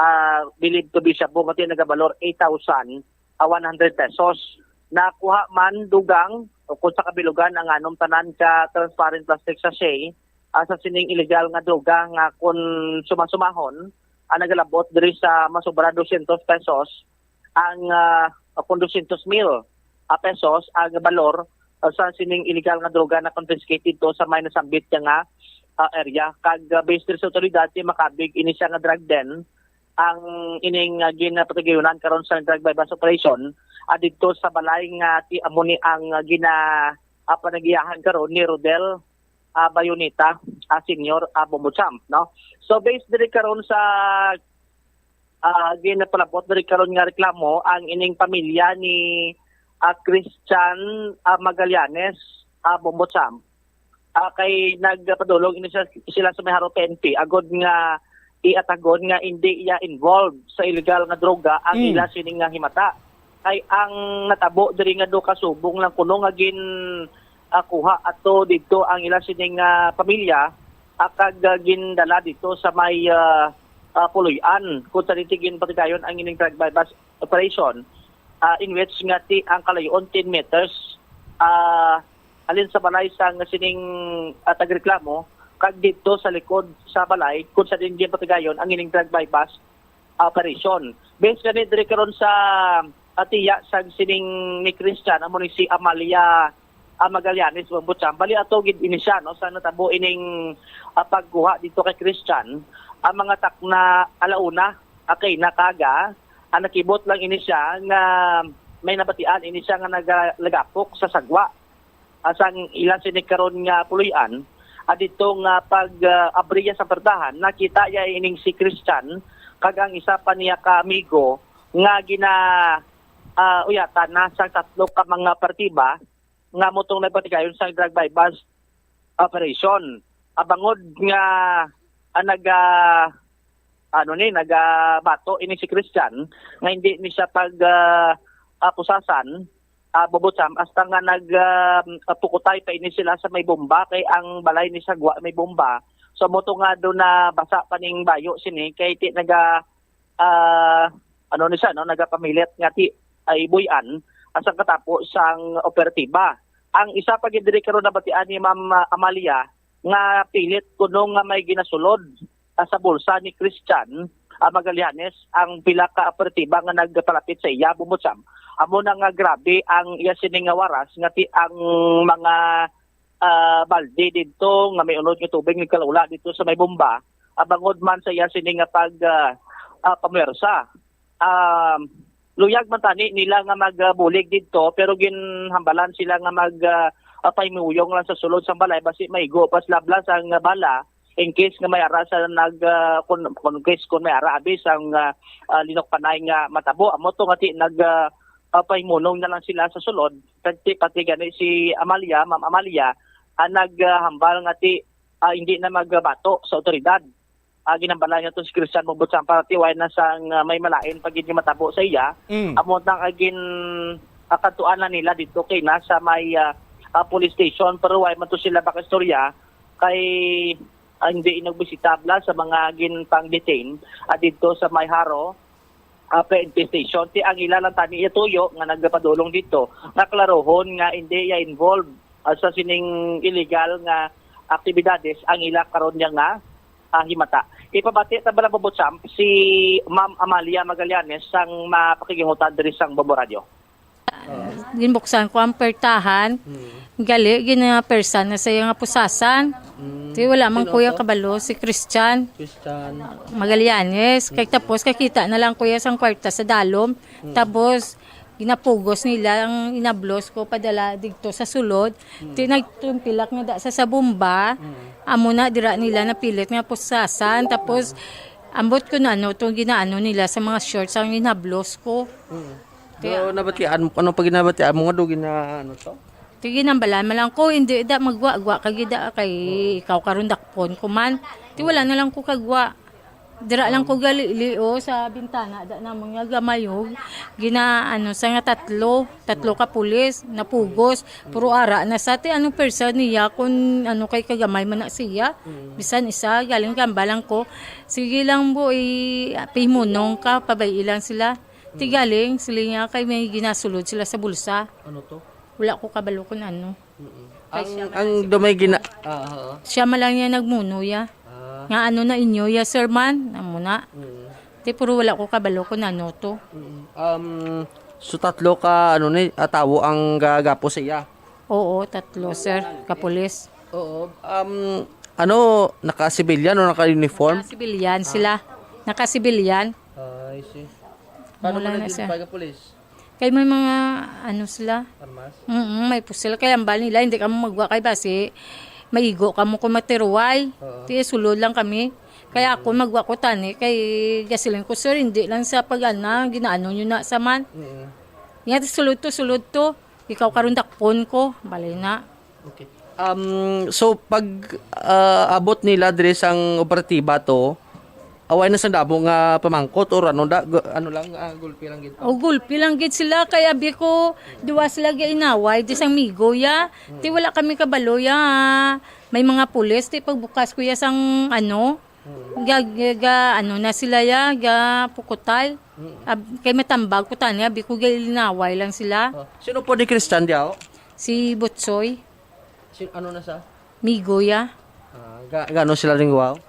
ah, believed to be shabu nga nagabalor eight thousand one hundred pesos. Nakuha man dugang o kung sa kabilugan ang anom tanan ka transparent plastic sachet, ah, sa sining illegal nga droga nga kun sumasumahon, ang nagalabot diri sa masobra dosyentos pesos ang, ah, kun dosyentos mil, ah, pesos ang balor, ah, sa sining illegal nga droga na confiscated to sa may nasambit niya nga, ah, area. Kag, ah, based diri sa otoridad, kay makabig ini siya nga drug den ang ining, ah, ginapatigayonan karon sa drug buy-bust operation, ah, didto sa balay nga ti amo ni ang, ah, gina, ah, panagiyahan karon ni Rodel, ah, Bayoneta, ah, Senior, ah, Bombo Champ, no? So based diri karon sa, ah, ginapalabot diri karon nga reklamo, ang ining pamilya ni, ah, Christian, ah, Magallanes, ah, Bombo Champ, ah, kay nagpadulong ini sa, sila sa may Jaro P N P agod nga iatagon nga indi iya involved sa illegal nga droga ang Mm. ila sini nga himata. Kay ang natabo diri nga do ka subong lang kuno nga gin, ah, kuha ato didto ang ila sini nga pamilya, ah, kag, ah, gindala didto sa may, ah, ah, Puloy-an kung sa dito ginpatigayon ang ining drug buy-bust operation, ah, in which nga ti ang kalayon ten meters, ah, halin sa balay sang sining, ah, tagreklamo kag didto sa likod sa balay kung sa din ginpatigayon ang ining drug buy-bust operation. Based gani diri karon sa, ah, tiya sa sining ni Christian, amo ni si Amalia, ah, Magallanes Bombo Champ. Bali ato gid ini siya, no, sa natabo ining, ah, pagkuha dito kay Christian, ang mga takna alauna, ah, kay nakaga, ang nakibot lang ini siya nga may nabatian ini siya nga nagalagapok sa sagwa, ah, sang ila sini karon nga Puloy-an, ah, dito nga pag, ah, abriya sa perdahan, nakita ya ining si Christian kag ang isa pa niya ka amigo nga gina, ah, uyatan na sa tatlo ka mga partiba nga motong nagpatigayon sa drug buy-bust operation. Ah, bangod nga, ah, naga, ano ni, nagabato ini si Christian nga hindi ni siya pag, ah, ah, pusasan, ah, Bombo Champ, hasta nga nag, ah, ah, pukutay pa ini sila sa may bomba, kay ang balay ni sagwa may bomba. So, mo to nga do na basa pa ning bayo sini, kay ti naga, ah, ano ni siya, no, nagapamilit nga ti ay buy-an asang katapo sang operatiba. Ang isa pa gid diri karon nabatian ni Ma'am, ah, Amalia nga pilit kuno nga may ginasulod, ah, sa bulsa ni Christian, ah, Magallanes ang pila ka operatiba nga nagpalapit sa iya, Bombo Sam. Amo na nga grabe ang iya sini nga waras nga ti ang mga, ah, balde didto nga may unod nga tubig nagkalaula didto sa may bomba, ah, bangod man sa iya sini nga pag, ah, ah, pamwersa. Ah, luyag man tani nila nga magbulig didto, pero ginhambalan sila nga mag, ah, ah, pahimuyong lang sa sulod sang balay basi maigo pa sila bala sang bala in case nga may ara sa nag, ah, kun, kun case kun may ara abi sang, ah, ah, linukpanay nga matabo. Amo to nga ti nag, ah, ah, pahimunong na lang sila sa sulod. Pati, pati gani si Amalia, Ma'am Amalia, ah, naghambal nga ti, ah, hindi na magbato sa otoridad. Ah, ginhambalan niya to si Christian Mubutsan para tiway na sang, ah, may malain pa gid nga matabo sa iya. Mm. Amo na nga gin, ah, kadtuan na nila dito kay na sa may, ah, ah, police station, pero way man to sila makaistorya kay, ah, hindi nagbisita bala sa mga ginpang-detain, ah, didto sa may Jaro, ah, P N P station. Ti ang ila lang tani ituyo nga nagapadulong dito, nga klarohon nga hindi iya involved, ah, sa sining illegal nga aktibidades ang ila karon niya nga, ah, himata. Ipabati ta bala, Bobo Champ, si Ma'am Amalia Magallanes sang mapakigingutan diri sang Bombo Radio. Ginbuksan ko ang pertahan. Mm. Gali, ginapersan na sa iya nga pusasan. Mm. Ti wala man Sino kuya to? Kabalo, si Christian Christian. Magallanes. Kay tapos kakita na lang kuya sang kwarta sa dalom. Mm. Tapos ginapugos nila ang inablos ko padala didto sa sulod. Mm. Ti nagtumpilak na da sa, sa bomba. Mm. Amo na dira nila napilit nga pusasan. Tapos ambot ko na ano tong ginaano nila sa mga shorts ang inablos ko. Mm. Kaya So, nabatian mo, ano pa ginabatian mo nga do gina, ano to? Ti ginhambalan man lang ko, hindi da magwa-gwa ka gid da kay ikaw karon dakpon ko man. Ti wala na lang ko kagwa. Dira lang ko gali-li, oh, sa bintana da namon nga gamayog. Gina, ano, sa nga tatlo, tatlo ka pulis, napugos. Puro ara na sa ti ano persa niya kun ano kay kagamay man na siya. Bisan isa, galing gamba lang ko. Sige lang, bo, i-, pihimunong ka, pabay-i lang sila. Ti galing, sila niya kay may ginasulod sila sa bulsa. Ano to? Wala ko kabalo kun ano. Mm-mm. Kay Ang, siya man ang lang si dumay gina-, ah, oo. Siya man lang niya nagmuno ya. Ah. Nga ano na inyo ya, sir man? Amo na. Mm. Ti puro wala ko kabalo kun ano to. Mm. Um, so tatlo ka, ano ni, ah, tawo ang gagapo sa iya? Oo, tatlo, sir, kapulis. Oo. Um, ano, naka-civilian o naka-uniform? Naka-civilian sila. Naka-civilian. Ah, I see. Paano Wala mo na, naging sir. Pagka-pulis? Kay may mga, ano sila, Armas? Mm, may pusil. Kay ambal nila, hindi kamo magwa kay basi maigo kamo kung matiruway. Oo. Ti sulod lang kami. Kaya ako magwa ko tani, kay gasiling ko, "Sir, hindi lang sa pag-ana, ginaano nyo na sa man." Mm. Nga, sulod to, sulod to. Ikaw karon dakpon ko, balay na. Okay. Um, so, pag, ah, abot nila diri sang operatiba to, away na sa damo nga pamangkot or ano da, gu-, ano lang, ah, gulpi lang gid to? O, gulpi lang gid sila. Kay abi ko, duwa sila gainaway, di sang migo ya. Ti wala kami kabalo ya. May mga pulis, ti pagbukas ko ya sang ano, ga, ga, ga, ano na sila ya, ga pukutay. Ab-, kay matambag ko tani, abi ko gainaway lang sila. Oh. Sino po ni Christian diaw? Si Butsoy. Si, ano na sa? Migo ya. Ah, ga-, gano sila rin, wow?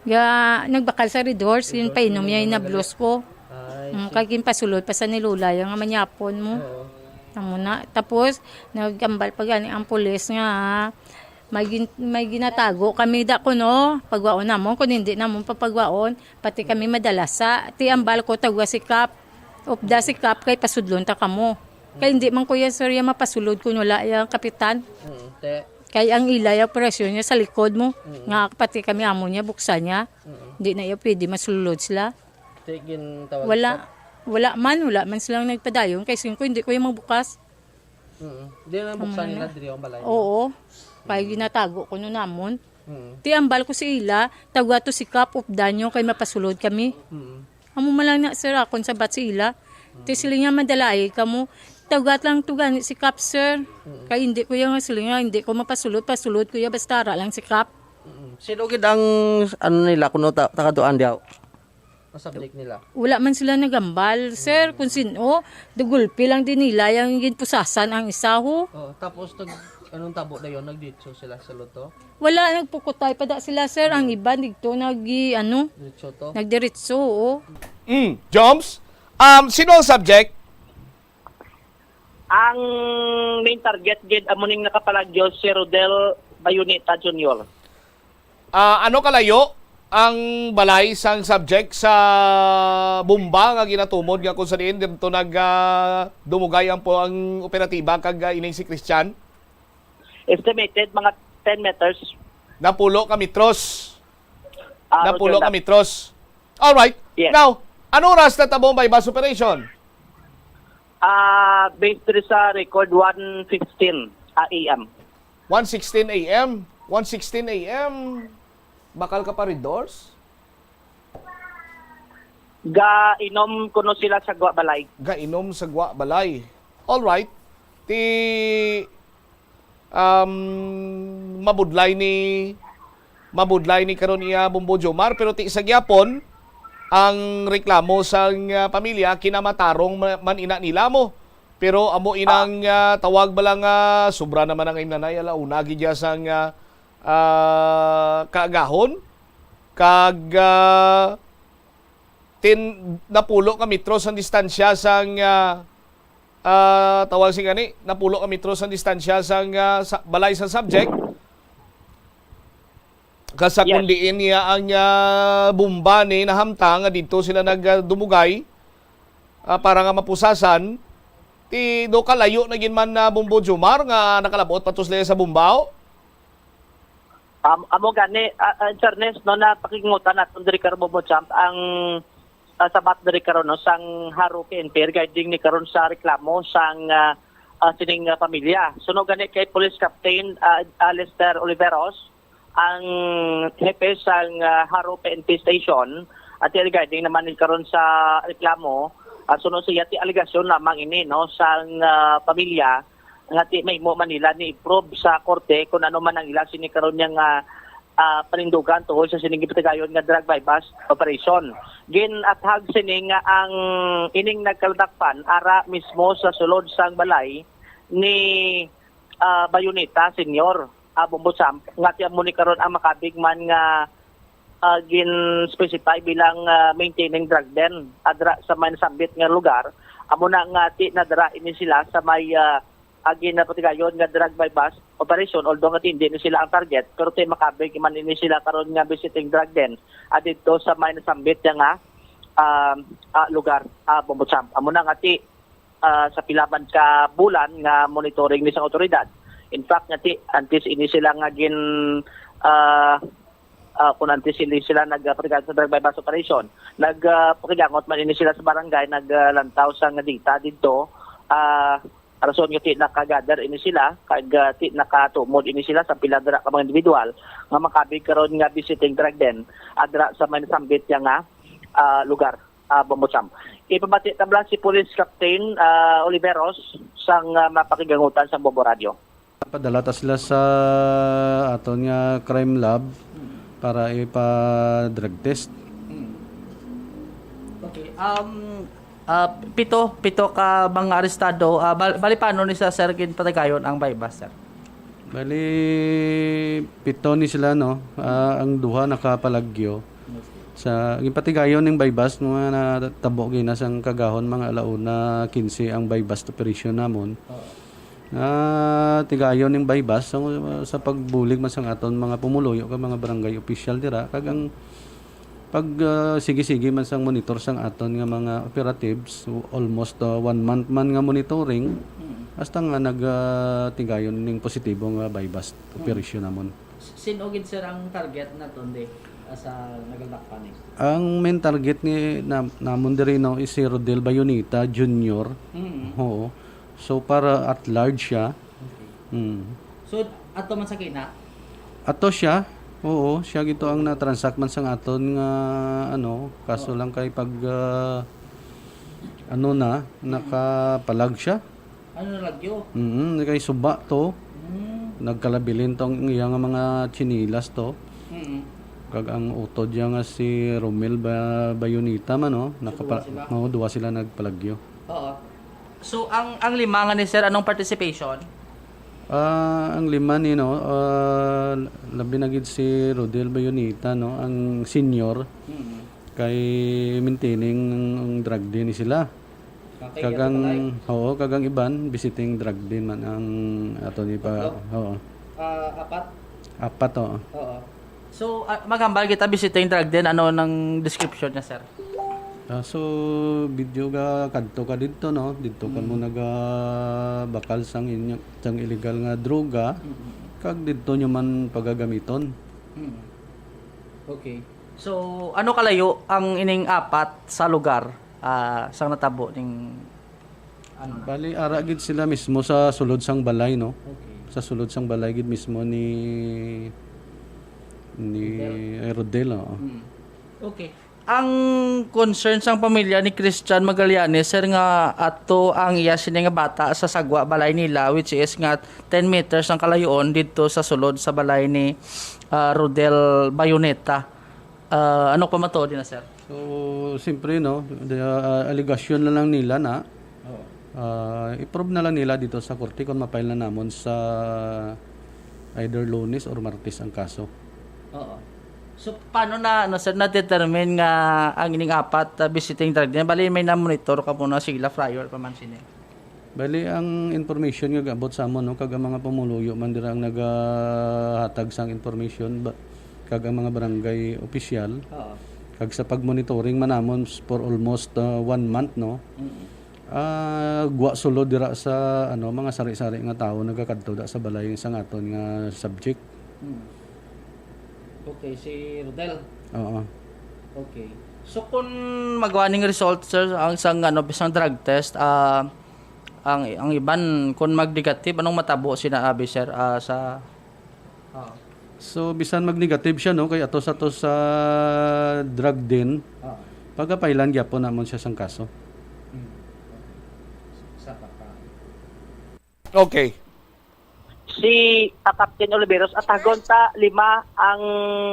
Ga, nagbakal sa Red Horse, yun Red Horse, painom niya, yun inablos ko. Ay, Mm, see. Kag ginpasulod pa sa nilulay, nga manyapon mo. Oo. Amo na. Tapos, nagambal pa gani ang pulis nga, may gin-, may ginatago kami da kuno, pagwaon namon, kung hindi namon papagwaon, pati kami madalasa. Ti ambal ko, tagwa si Kap. Upda si Kap, kay pasudlon ta kamo. Kay hindi man ko yan, sir, yan mapasulod kung wala yung kapitan. Mm, te. Kay ang ila yung operasyon niya sa likod mo. Mm. Nga pati kami amo niya, buksan niya. Mm. Hindi na yung pwede masulod sila. Te, gintawag Wala. ka? Wala man, wala man silang nagpadayon. Kay singko, hindi ko yung magbukas. Mm. Di na Amo buksan na nila na. Diri ang balay niyo? Oo. Kay Mm. ginatago ko nun namon. Mm. Ti ambal ko si ila, tagwa to si Kap, updan nyo, kay mapasulod kami. Mm. Amo man lang na, sir, akon sa bat si ila. Ti sila nga madalay kamo. Tawgat lang to gani si Kap, sir. Mm. Kay hindi ko yung sila nga, hindi ko mapasulod, pasulod ko ya, basta ara lang si Kap. Mm. Sino gid ang, ano nila, kuno ta-, tagaduan diaw? Ang subject nila. Wala man sila nagambal, sir, kung sino. Dugulpi lang din nila yung ginpusasan ang isa ho. Oh, tapos nag anong tabo na yon, nagdiretso sila sa luto? Wala, nagpukutay pa da sila, sir. Ang iba dito nag ano, Diretso to. Nagdiretso, oo. Mm, Joms, um, sino ang subject? Ang main target gid amo ning nakapalagyo, si Rodel Bayoneta Junior. Ah, ano kalayo ang balay sang subject sa bomba nga ginatumod nga kung sa diin dito nag ah, dumugay ang po ang operatiba kag ah, ining si Christian? Estimated mga ten meters. Napulo ka metros. Ah, Napulo Roger ka that. Metros. All right. Yes. Now, ano oras na tabong buy-bust operation? Ah, based diri sa record, one fifteen, ah, A M. One sixteen A M. One sixteen A M. Bakal ka pa, Red Doors? Gainom kuno sila sa gwa balay. Gainom sa gwa balay. All right. Ti um, mabudlay ni mabudlay ni karon iya Bombo Jomar, pero ti sa gyapon ang reklamo sang ah, pamilya kinamatarong ma- man ina nila mo. Pero amo inang ah, tawag bala nga sobra naman ang imnanay, ala una gid ya sang ah, ah, kaagahon kag ah, tin napulo ka metros ang distansya sang ah, ah, tawag sing ani, napulo ka metros ang distansya sang ah, sa balay sa subject. Kasa Yes. Kung diin niya ang ah, bomba ni nahamtang nga didto sila nagdumugay ah, para nga mapusasan, ti do kalayo na gid man na Bombo Jomar nga nakalabot pa to sila sa bomba, o? Um, amo gani, ah, ah, in fairness, no, napakigungutan naton diri karon, Bombo Champ, ang ah, sabat diri karon, no, sang Jaro P N P regarding ni karon sa reklamo sang ah, ah, sining ah, pamilya. Suno gani kay Police Captain ah, Alistair Oliveros, ang hepe sang ah, Jaro P N P Station, at regarding naman ni karon sa reklamo, ah, suno siya ti alegasyon lamang ini, no, sang ah, pamilya nga ti mahimo man nila ni i-prove sa korte kung ano man ang ila sini karon niya nga ah, panindugan tungod sa sining gipatigayon nga drug buy-bust operation. Ginathag sini nga ang ining nagkaladakpan ara mismo sa sulod sang balay ni ah, Bayoneta Senior, ah, Bombo Champ, nga ti amo ni karon ang makabig man nga ah, gin-specify bilang ah, maintaining drug den adra sa may nasambit nga lugar. Amo na nga ti nadara ini sila sa may ah, ah, ginapatigayon nga drug buy-bust operation, although nga hindi ni sila ang target, pero ti makabig man ini sila karon nga visiting drug den adto sa may nasambit niya nga ah, ah, lugar, ah, Bombo Champ. Amo na nga ti ah, sa pila man ka bulan nga monitoring ni sang otoridad. In fact, nga ti antes ini sila nga gin ah, ah, kung antes ini sila nagpakigangot sa drug buy-bust operation, nagpakigangot man ini sila sa barangay, naglantaw sa nga data didto, ah, rason nga ti nakagather ini sila kag ah, ti nakatumod ini sila sa pila dira ka mga individual nga makabig karon nga visiting drug den adra sa may nasambit niya nga ah, lugar, ah, Bombo Champ. Ipamati tabla si Police Captain ah, Oliveros sang ah, mapakigangutan sang Bombo Radio. Padala ta sila sa aton nga crime lab para ipa-drug test. Okay. Um, ah, pito, pito ka mga arestado. Ah, bal- bali, paano ni sa, sir, ginpatigayon ang buy-bust, sir? Bali, pito ni sila, no? Ah, ang duha nakapalagyo. Sa ginpatigayon ning buy-bust, mga natabo gina sang kagahon, mga alauna quince ang buy-bust operation namon. Natigayon ning buy-bust sa, sa pagbulig man sang aton mga pumuluyo kag mga barangay official dira, kag ang pag ah, sige-sige man sang monitor sang aton nga mga operatives, almost ah, one month man nga monitoring, hasta nga nagtigayon ning positibo nga buy-bust operation namon. Sino gid, sir, ang target naton di, ah, sa nagalakpan ni? Ang main target ni nam- namon diri, no, is si Rodel Bayoneta Junior. Oo. So para at large siya. Mm. So, ato man sa kina? Ato siya. Oo, siya gito ang na-transact man sang aton nga ano, kaso lang kay pag ah, ano na, nakapalag siya. Ano na lagyo? Mm, kay suba to. Hmm. Nagkalabilin tong iya nga mga chinilas to. Mm. Kag ang utod niya nga si Romel Ba-, Bayoneta man, no? Nakapa-, duha sila. Oo, duha sila nagpalagyo. Oo. So, ang, ang lima nga ni sir, anong participation? Ah, ang lima ni, no, ah, labi na gid si Rodel Bayoneta, no, ang senior, Mm. kay maintaining ang drug den ni sila. Okay, kag ang, oo, kag ang iban, visiting drug den man ang ato ni pa, Tatlo? Oo. Ah, apat? Apat, oo. Oo. So, ah, maghambal kita, visiting drug den, ano nang description niya, sir? Ah, so, video ga kadto ka didto, no? Didto ka mo Mm. nagabakal sang inyo, sang illegal nga droga, Mm. kag didto nyo man pagagamiton. Mm. Okay. So, ano kalayo ang ining apat sa lugar, ah, sang natabo ning, ano na? Bali, ara gid sila mismo sa sulod sang balay, no? Okay. Sa sulod sang balay gid mismo ni, ni Rodel. Rodel, oo. Mm. Okay. Ang concern sang pamilya ni Christian Magallanes, sir, nga ato ang iya sini nga bata sa sagwa balay nila, which is nga ten meters ang kalayoon didto sa sulod sa balay ni, ah, Rodel Bayoneta. Ah, ano pa matuod na, sir? So, siyempre, no, the, ah, allegation na lang nila na, Oo. ah, i-prove na lang nila dito sa korte kung ma-file na namon sa either Lunes or Martes ang kaso. Oo. So, paano na, ano, sir, na-determine nga ang ining apat, ah, visiting drug den? Bali, may na-monitor ka po na sila prior pa man sini? Bali, ang information nga gaabot sa amon, no, kag ang mga pumuluyo man dira ang nagahatag sang information, ba, kag ang mga barangay opisyal, Oo. kag sa pag-monitoring man namon s-, for almost, ah, one month, no? Mm. Ah, gwa sulod dira sa, ano, mga sari-sari nga tawo nagakadto da sa balay sang aton nga subject. Hmm. Okay, si Rodel. Oo. Okay. So, kung magawa ning result, sir, ang sang, ano, bisang drug test, ah, ang, ang iban, kung mag-negative, anong matabo sina abi, sir, ah, sa, ah, So, bisan mag-negative siya, no, kay ato sa to sa drug den, Ah. pagapailan gyapon namon siya sang kaso. Hmm. Sa pa pa. Okay. Si, ah, Captain Oliveros, atagon ta lima ang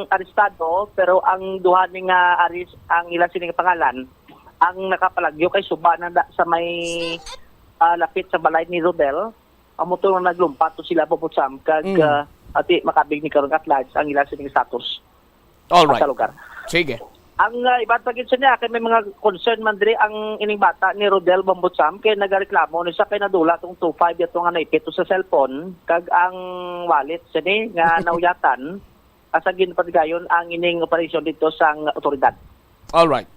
arestado, pero ang duha ni nga aris-, ang ila sining pangalan, ang nakapalagyo kay suba na da sa may, ah, lapit sa balay ni Rodel. Amo to nga naglumpat to sila, Bobo Sam, kag, Mm. ah, ati makabig ni karon at large ang ila sining status All right. sa lugar. Sige. Ang, ah, iban pa gid sa niya, kay may mga concern man diri ang ining bata ni Rodel Bambutsam, kay nagareklamo ni siya kay nadula tong two five yato nga naipit to sa cellphone, kag ang wallet sini nga nauyatan, asa ginpatigayon ang ining operasyon dito sang otoridad. All right.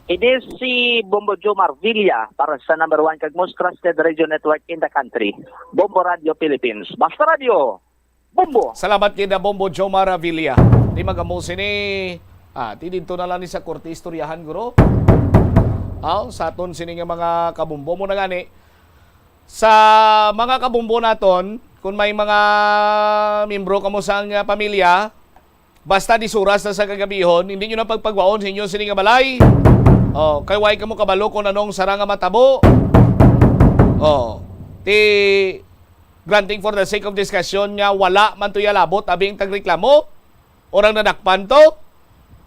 Ini si Bombo Jomar Villa para sa number one kag most trusted radio network in the country, Bombo Radio Philippines. Basta Radio, Bombo. Salamat kay na Bombo Jomar Villa. Di magamo sini. Ah, ti dito na lang ni sa korte istoryahan, guro. Aw, sa aton sini nga mga kabombo mo na gani. Sa mga kabombo naton, kung may mga miyembro kamo sang, ah, pamilya, basta dis oras na sa kagabihon, hindi nyo na pagpagwaon sa inyo sini nga balay. Oh, kay way kamo kabalo kung anong sara nga matabo. Oh, ti granting for the sake of discussion nga wala man to yalabot abing tagreklamo, orang nadakpan to.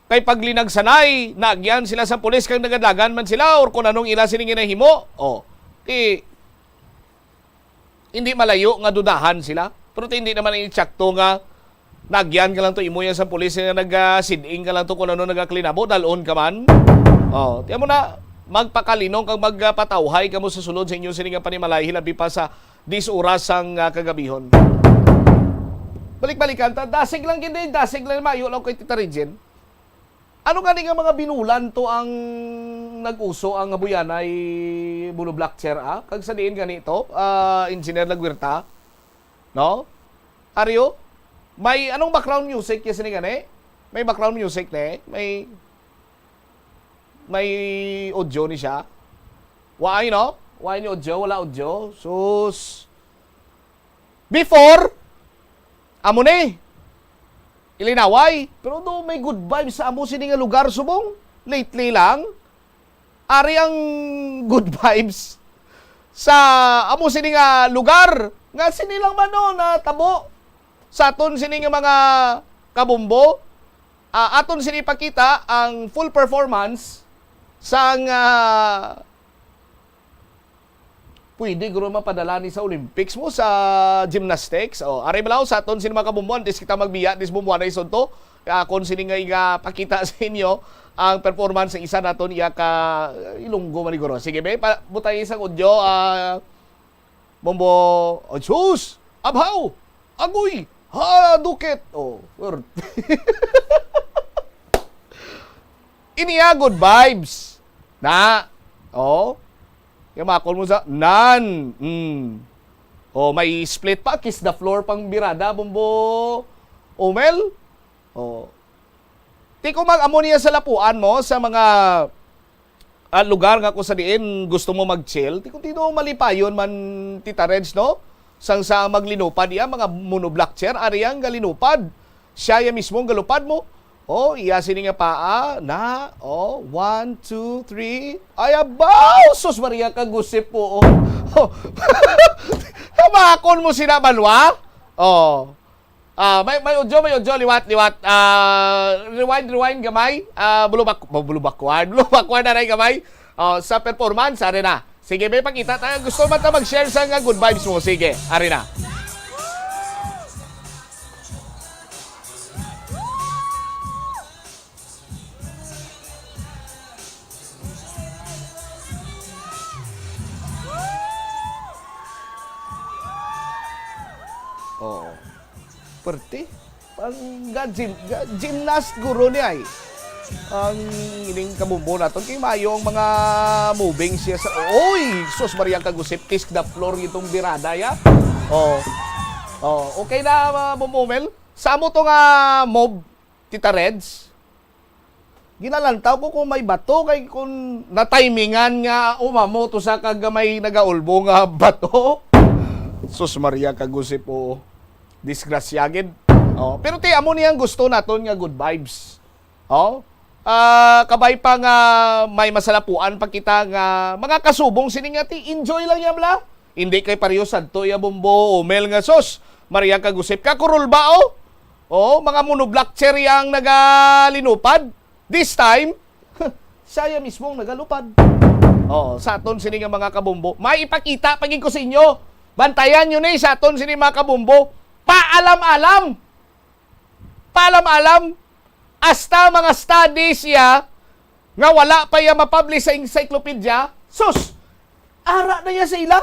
Kay pag linagsanay, nagyan sila sa pulis kag nagadagan man sila or kung anong ila sini nga nahimo. Oh, ti hindi malayo nga dudahan sila. Pero ti hindi naman ini tsakto nga nagyan ka lang to, imo yan sa pulis nga nagasiding ka lang to kung ano nagaklinabo, dalon ka man. Oh, tiyan mo na, magpakalinong kag magpatawhay kamo sa sulod sa inyo sini nga panimalay, hilabi pa sa dis oras sang, ah, kagabihon. Balik-balikan ta, dasig lang gid, eh, dasig lang, mayo lang ko, Tita Regine. Ano gani nga mga binulan to ang nag-uso ang Habuyanay Bolo Block, Sir, ah? Kag sa diin gani to, ah, Engineer Laguerta? No? Aryo? May anong background music ya sini gani? May background music ni? May, may audio ni siya? Waay, no? Waay ni audio? Wala audio? Sus. Before, amo ni. Ilinaway. Pero do may good vibes sa amo sini nga lugar subong. Lately lang, ari ang good vibes sa amo sini nga lugar. Nga sini lang man, no, natabo sa aton sini nga mga kabombo. Ah, aton sini ipakita ang full performance sang, ah, pwede guro mapadala ni sa Olympics mo sa gymnastics. O, ari balaw sa aton sini mga kabumbo, antes kita magbiya, dis bumbuanay sunto. Akon sini nga igapakita sa inyo ang performance sa isa naton iya ka Ilonggo man ni guro. Sige, be, pa, butay isang audio, ah, Bombo, oh, sus! Abhaw! Agoy! Ha, dukit! Oh, word. Ini, ah, good vibes. Na? Oh. Yamakon mo sa nan. Mm. Oh, may split pa, kiss the floor pang birada, Bombo Omel. Oh. Ti kung mag-amo niya sa lapuan mo sa mga, ah, lugar nga kung sa diin gusto mo mag-chill, ti kung tino malipayon man, Tita Reds, no? Sang sa maglinupad iya, mga monoblock chair, ari ang galinupad. Siya ya mismo ang galupad mo. Oh, iya sini nga paa, na, oh, one, two, three. Ay, abaw! Sus Maria, kagusip po, oh. Oh. Tamakon mo sina, Balwa? Oh. Ah, may, may audio, may audio, liwat, liwat. Ah, rewind, rewind, gamay. Ah, bulubak, bu-, bulubak backward. Bulubak backward na rin, gamay. Oh, sa performance, ari na. Sige, may pakita tayo. Gusto man ta mag-share sa nga good vibes mo. Sige, ari na. Oo. Perte. Ang ga-, gym-, ga-, gymnast guro ni ay. Ang ining kabumbo naton kay mayo ang mga moving siya sa, oy, sus Maria, kagusip, kiss the floor itong birada ya. Oh. Oh, okay na, uh, Bumbo Mel? Sa amo to nga move, Tita Reds? Ginalantaw ko kung may bato, kay kung natimingan nga umamo to sa kag may nagaulbo nga bato. Sus Maria, kagusip, oo. Disgrasya gid. Oh, pero ti, amo ni ang gusto naton nga good vibes. Oh? Ah, kabay pa nga may masalapuan pa kita nga mga kasubong sini nga ti, enjoy lang niya bala. Hindi kay pareho sadto ya Bumbo Omel nga, sus, Maria, kagusip ka, kurulba, oh. Oh, mga monoblock chair ya ang nagalinupad. This time, siya ya mismo ang nagalupad. Oh, sa aton sini nga mga kabumbo, may ipakita pa gid ko sa inyo. Bantayan nyo ni sa aton sini mga kabumbo. Paalam-alam. Paalam-alam. Hasta mga studies ya nga wala pa ya mapublish sa encyclopedia, sus! Ara na ya sa ila.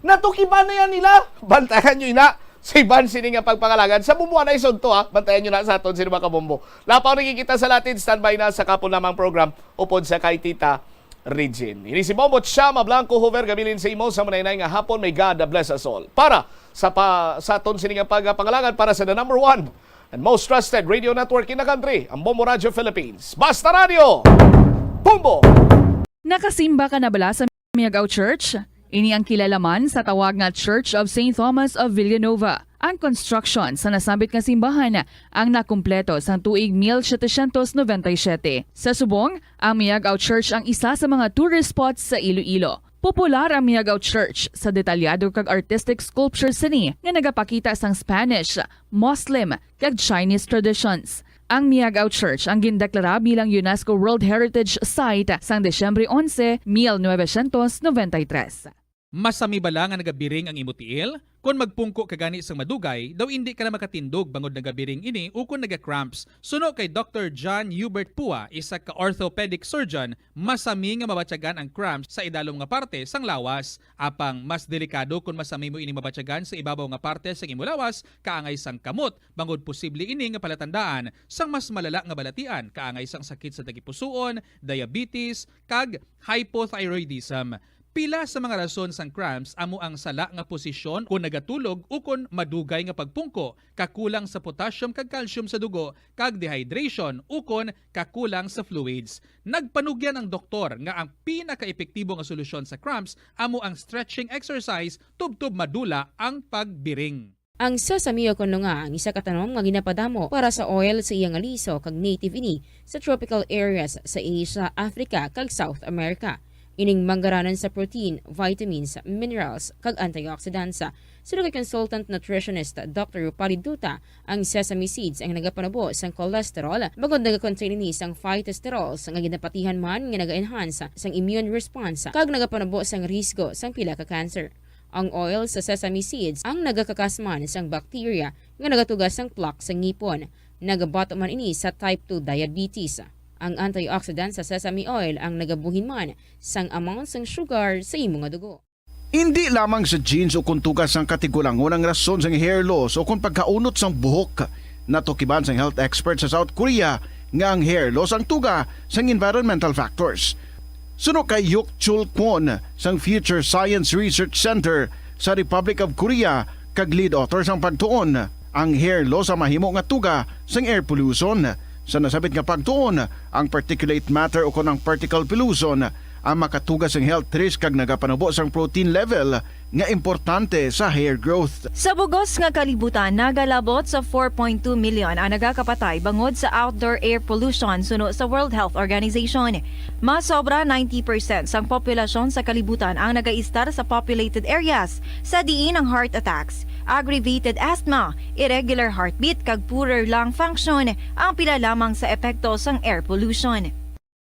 Natukiban na ya nila. Bantayan nyo ina. Sa iban sini nga pagpangalagan sa bumuanay sunto, ha. Bantayan nyo na sa aton sini mga kabumbo. Lapaw na kita sa latin, standby na sa kapon lamang program upod sa kay Tita Regine. Ini si Bombo Chama Blanco Hoover, gabilin sa imo sa manaynay nga hapon. May God bless us all. Para sa pa, sa aton sini nga pagpangalagan para sa the number one and most trusted radio network in the country, ang Bombo Radio Philippines. Basta Radio, Bombo! Nakasimba ka na bala sa Miagao Church? Ini ang kilala man sa tawag nga Church of Saint Thomas of Villanova. Ang construction sa nasambit nga simbahan ang nakumpleto sang tuig mil setecientos noventa y siete. Sa subong, ang Miagao Church ang isa sa mga tourist spots sa Iloilo. Popular ang Miagao Church sa detalyado kag artistic sculpture sini nga nagapakita sang Spanish, Muslim, kag Chinese traditions. Ang Miagao Church ang gindeklara bilang UNESCO World Heritage Site sang Disyembre onse, mil novecientos noventa y tres. Masami bala nga nagabiring ang imo tiil? Kon magpungko ka gani sang madugay, daw indi ka na makatindog bangod nagabiring ini ukon naga-cramps. Suno kay Doktor John Hubert Pua, isa ka orthopedic surgeon, masami nga mabatyagan ang cramps sa idalom nga parte sang lawas. Apang mas delikado kon masami mo ini mabatyagan sa ibabaw nga parte sang imo lawas, kaangay sang kamot, bangod posible ini nga palatandaan sang mas malala nga balatian, kaangay sang sakit sa tagipusoon, diabetes, kag hypothyroidism. Pila sa mga rason sang cramps amo ang sala nga posisyon kon nagatulog ukon madugay nga pagpungko, kakulang sa potassium kag calcium sa dugo, kag dehydration ukon kakulang sa fluids. Nagpanugyan ang doktor nga ang pinakaepektibo nga solusyon sa cramps amo ang stretching exercise tubtob madula ang pagbiring. Ang sesamio kuno nga ang isa ka tanom nga ginapadamo para sa oil sa iya nga liso kag native ini sa tropical areas sa Asia, Africa, kag South America. Ining manggaranan sa protein, vitamins, minerals, kag antioxidants. Suno kay consultant nutritionist Doctor Rupali Duta, ang sesame seeds ang nagapanubo sang cholesterol, bangod nagakontain ini sang phytosterols nga ginapatihan man nga naga-enhance sang immune response kag nagapanubo sang risgo sang pila ka cancer. Ang oil sa sesame seeds ang nagakakas man sang bacteria nga nagatuga sang plaque sa ngipon. Nagabato man ini sa type two diabetes. Ang antioxidant sa sesame oil ang nagabuhin man sang amount sang sugar sa imo nga dugo. Indi lamang sa genes o kon tuga sang katigulangon ang rason sang hair loss o kon pagkaunot sang buhok. Natukiban sang health expert sa South Korea nga ang hair loss ang tuga sang environmental factors. Suno kay Yuk Chul Kwon sang Future Science Research Center sa Republic of Korea kag lead author sang pagtuon, ang hair loss ang mahimo nga tuga sang air pollution. Sa nasabit nga pagtuon, ang particulate matter o kon ang particle pollution ang makatuga sang health risk kag nagapanubo sang protein level nga importante sa hair growth. Sa bugos nga kalibutan, nagalabot sa four point two million ang nagakapatay bangod sa outdoor air pollution, suno sa World Health Organization. Mas sobra ninety percent sang populasyon sa kalibutan ang nagaistar sa populated areas, sa diin ang heart attacks, aggravated asthma, irregular heartbeat, kag poorer lung function ang pila lamang sa epekto sang air pollution.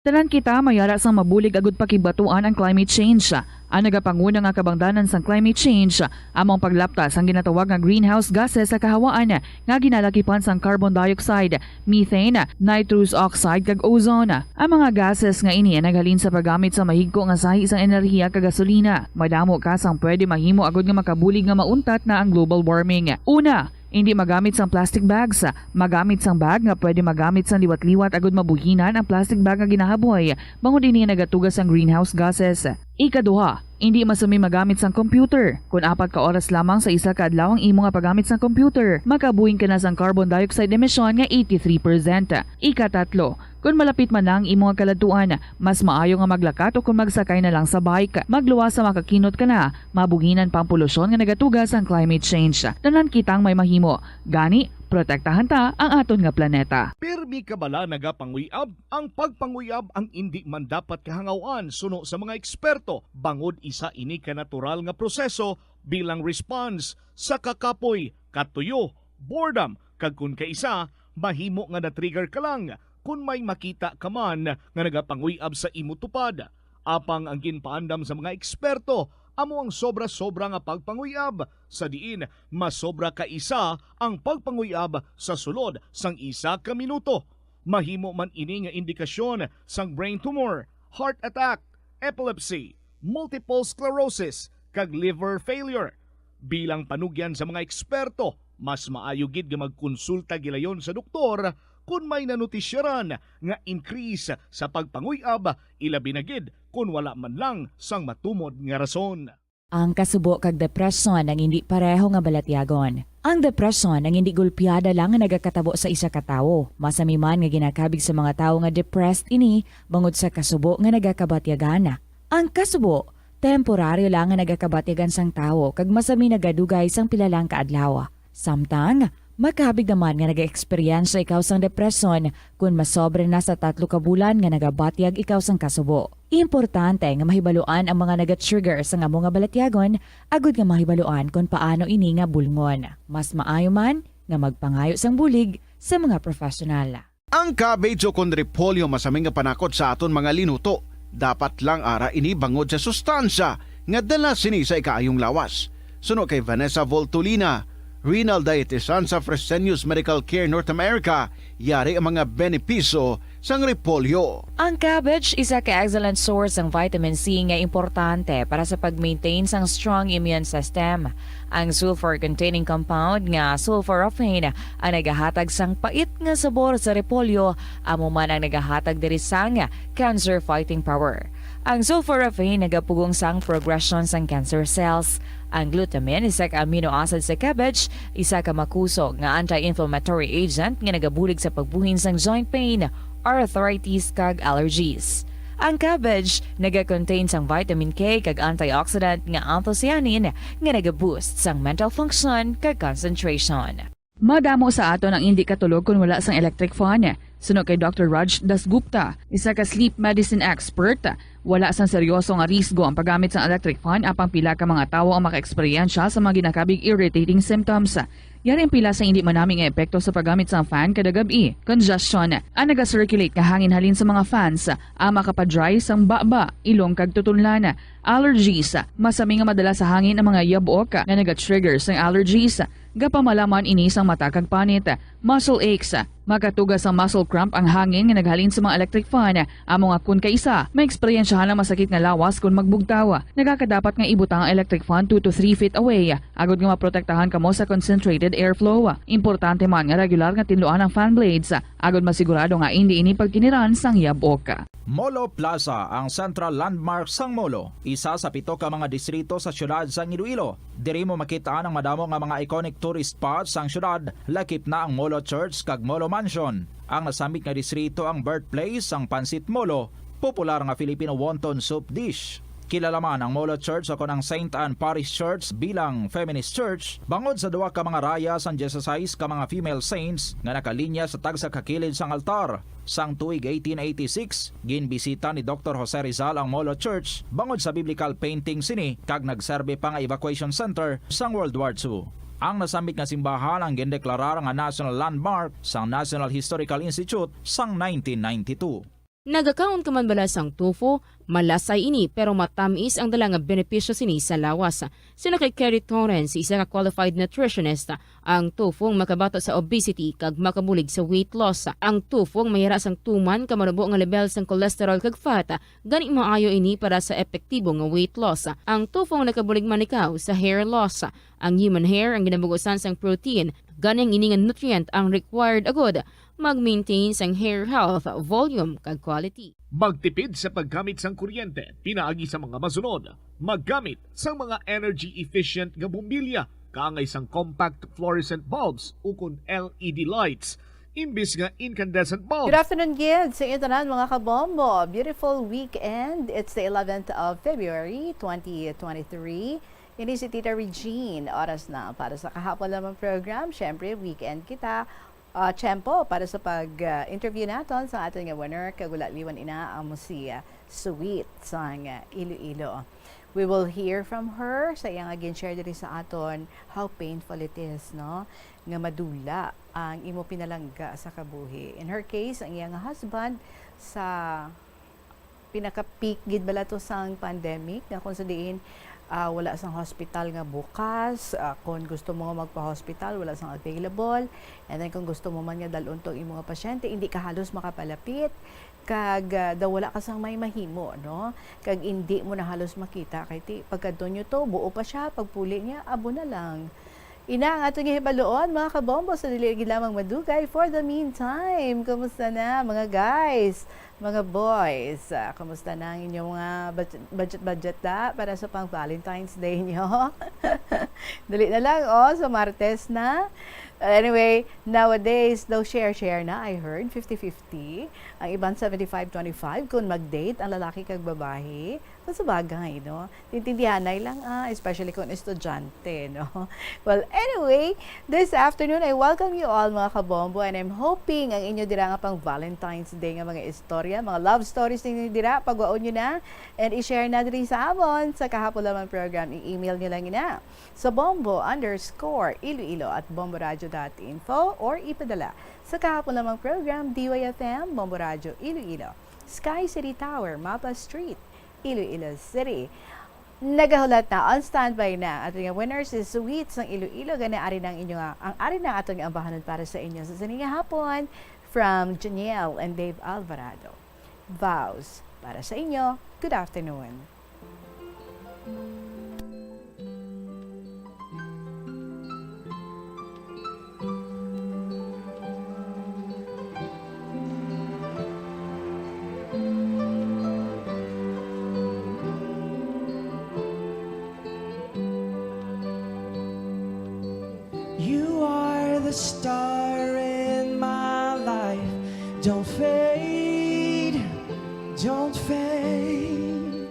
Tanan kita may ara sang mabulig agud pakigbaton ang climate change. Ang nagapanguna nga kabangdanan sang climate change amo ang paglapta sang ginatawag nga greenhouse gases sa kahawaan nga ginalakipan sang carbon dioxide, methane, nitrous oxide, kag ozone. Ang mga gases nga ini ang naghalin sa paggamit sa mahigko nga sahi sang enerhiya kag gasolina. Madamo ka sang pwede mahimo agud nga makabulig nga mauntat na ang global warming. Una, indi magamit sang plastic bags. Magamit sang bag nga pwede magamit sang liwat-liwat agud mabuhinan ang plastic bag nga ginahaboy, bangod ini nagatuga sang greenhouse gases. Ikaduha, indi masumi magamit sang computer. Kon apat ka oras lamang sa isa ka adlaw ang imo nga paggamit sang computer, makabuhin ka na sang carbon dioxide emission nga eighty-three percent. Ikatatlo, kon malapit man na ang imo nga kaladtuan, mas maayo nga maglakat o kon magsakay na lang sa bike. Magluwas sa makakinot ka na, mabuhinan pa ang polusyon nga nagatuga sang climate change. Tanan kitang may mahimo. Gani, protektahan ta ang aton nga planeta. Pirmi ka bala nagapanguyab? Ang pagpanguyab ang indi man dapat kahangawan suno sa mga eksperto, bangod isa ini ka natural nga proseso bilang response sa kakapoy, katuyo, boredom, kag kon kaisa, mahimo nga na-trigger ka lang kon may makita ka man nga nagapanguyab sa imo tupad. Apang ang ginpaandam sa mga eksperto amo ang sobra-sobra nga pagpanguyab, sa diin mas sobra ka isa ang pagpanguyab sa sulod sang isa ka minuto. Mahimo man ini nga indikasyon sang brain tumor, heart attack, epilepsy, multiple sclerosis, kag liver failure. Bilang panugyan sa mga eksperto, mas maayo gid nga magkonsulta gilayon sa doktor kon may nanotisyaran nga increase sa pagpanguyab, ilabi na gid kon wala man lang sang matumod nga rason. Ang kasubo kag depresyon ang indi pareho nga balatyagon. Ang depresyon ang indi gulpiada lang nga nagakatabo sa isa ka tawo. Masami man nga ginakabig sa mga tawo nga depressed ini bangod sa kasubo nga nagakabatyagan. Ang kasubo, temporaryo lang nga nagakabatyagan sang tawo kag masami nagadugay sang pila lang ka adlaw. Samtang, makabig naman nga nag-eksperyensya ikaw sang depresyon kon masobra na sa tatlo ka bulan nga nagabatyag ikaw sang kasubo. Importante nga mahibaluan ang mga naga-trigger sang amo nga balatyagon agud nga mahibaluan kon paano ini nga bulngon. Mas maayo man nga magpangayo sang bulig sa mga professional. Ang cabbage o kon repolyo masami nga panakot sa aton mga linuto. Dapat lang ara ini bangod sa sustansya nga dala sini sa ikaayong lawas. Suno kay Vanessa Voltolina, renal dietitian sa Fresenius Medical Care North America, yari ang mga benepisyo sang repolyo. Ang cabbage isa ka excellent source sang vitamin C nga importante para sa pag-maintain sang strong immune system. Ang sulfur-containing compound nga sulforaphane ang nagahatag sang pait nga sabor sa repolyo, amo man ang nagahatag diri sang cancer-fighting power. Ang sulforaphane nagapugong sang progression sang cancer cells. Ang glutamine, isa ka amino acid sa cabbage, isa ka makusog nga anti-inflammatory agent nga nagabulig sa pagbuhin sang joint pain, arthritis, kag allergies. Ang cabbage nagakontain sang vitamin K kag antioxidant nga anthocyanin nga nagaboost sang mental function kag concentration. Madamo sa aton ang indi katulog kon wala sang electric fan. Suno kay Doctor Raj Dasgupta, isa ka sleep medicine expert, Wala sang seryoso nga risgo ang paggamit sang electric fan, apang pila ka mga tawo ang makaeksperyensya sa mga ginakabig irritating symptoms. Yari ang pila sa indi manami nga epekto sa paggamit sang fan kada gab-i. Congestion. Ang naga-circulate nga hangin halin sa mga fans ang makapadry sang baba, ilong kag tutunlan. Allergies. Masami nga madala sa hangin ang mga yabok nga naga-trigger sang allergies. Gapamalaman ini sang mata kag panit. Muscle aches. Makatuga sang muscle cramp ang hangin nga naghalin sa mga electric fan. Amo nga kon kaisa, maeksperiensyahan ang masakit nga lawas kon magbugtaw. Nagakadapat nga ibutang ang electric fan two to three feet away, agod nga maprotektahan kamo sa concentrated airflow. Importante man nga regular nga tinluan ang fan blades, agod masigurado nga indi ini pagkiniran sang yabok. Molo Plaza, ang central landmark sang Molo, isa sa pito ka mga distrito sa siyudad sang Iloilo. Diri mo makit-an ang madamo nga mga iconic tourist spots sang siyudad, lakip na ang Molo Church kag Molo Mansion. Ang nasambit nga distrito ang birthplace sang Pancit Molo, popular nga Filipino wonton soup dish. Kilala man ang Molo Church, o kon ang Saint Anne Parish Church, bilang feminist church, bangod sa duha ka mga raya sang dieciséis ka mga female saints nga nakalinya sa tagsa ka kilid sang altar. Sang tuig eighteen eighty-six, ginbisita ni Doktor Jose Rizal ang Molo Church bangod sa biblical painting sini, kag nagserbi pa nga evacuation center sang World War Two. Ang nasambit nga simbahan ang gindeklarar nga national landmark sang National Historical Institute sang nineteen ninety-two. Nagakaon ka man bala sang tofu? Malasay ini, pero matamis ang dala nga benepisyo sini sa lawas. Siling kay Kerry Torrens, isa ka qualified nutritionist, ang tofu ang makabato sa obesity kag makabulig sa weight loss. Ang tofu ang mayara sang tuman ka manubo nga lebel sang cholesterol kag fat, gani maayo ini para sa epektibo nga weight loss. Ang tofu ang nakabulig man ikaw sa hair loss. Ang human hair ang ginabugusan sang protein, gani ang ini nga nutrient ang required agud mag-maintain sang hair health, volume, kag quality. Magtipid sa paggamit sang kuryente pinaagi sa mga masunod. Maggamit sang mga energy-efficient nga bombilya kaangay sang compact fluorescent bulbs ukon L E D lights imbis nga incandescent bulbs. Good afternoon gid sa inyo tanan, mga kabombo. Beautiful weekend. It's the eleventh of February, twenty twenty-three. Ini si Tita Regine. Oras na para sa Kahapon Lamang program. Syempre, weekend kita. Ah, tiyempo para sa pag, ah, interview naton sa aton nga winner, kag wala liwan ina amo si, ah, Sweet sang, ah, Iloilo. We will hear from her sa iya nga gin-share diri sa aton how painful it is, no, nga madula ang imo pinalangga sa kabuhi. In her case, ang iya nga husband sa pinaka-peak gid bala to sang pandemic, nga kung sa diin, ah, wala sang hospital nga bukas, ah, kung gusto mo nga magpa-hospital, wala sang available, and then kung gusto mo man nga dalon tong imo nga pasyente, hindi ka halos makapalapit, kag, ah, daw wala ka sang may mahimo, no? Kag hindi mo na halos makita, kay ti, pagkadto nyo to, buo pa siya, pagpuli niya, abo na lang. Ina ang aton nga hibaluon, mga kabombo, sa dili gid lamang madugay. For the meantime, kumusta na, mga guys, mga boys? Ah, kumusta na ang inyong mga budget, budget, budget da para sa pang Valentine's Day nyo? Dali na lang, oh, sa Martes na. Anyway, nowadays, daw share-share na, I heard, fifty fifty. Ang iban, seventy-five twenty-five kung mag-date ang lalaki kag babae. Kung sa bagay, no? Tintindihanay lang, ah, especially kung estudyante, no? Well, anyway, this afternoon, I welcome you all, mga kabombo, and I'm hoping ang inyo dira nga pang Valentine's Day nga mga istorya, mga love stories ninyo dira, pagwaon nyo na, and i-share na diri sa amon sa Kahapon Lamang program. I-email nyo lang ina sa bombo underscore iloilo at bomboradio dot info or ipadala sa Kahapon Lamang program, D Y F M, Bombo Radio Iloilo, Sky City Tower, Mapa Street, Iloilo City. Nagahulat na, on standby na ang aton nga winner, si Sweet sang Iloilo. Gani, ari na ang inyo nga, ang ari na ang aton nga ambahanon para sa inyo sa sini nga hapon, from Janiel and Dave Alvarado. Vows para sa inyo. Good afternoon. You are the star in my life. Don't fade, don't fade.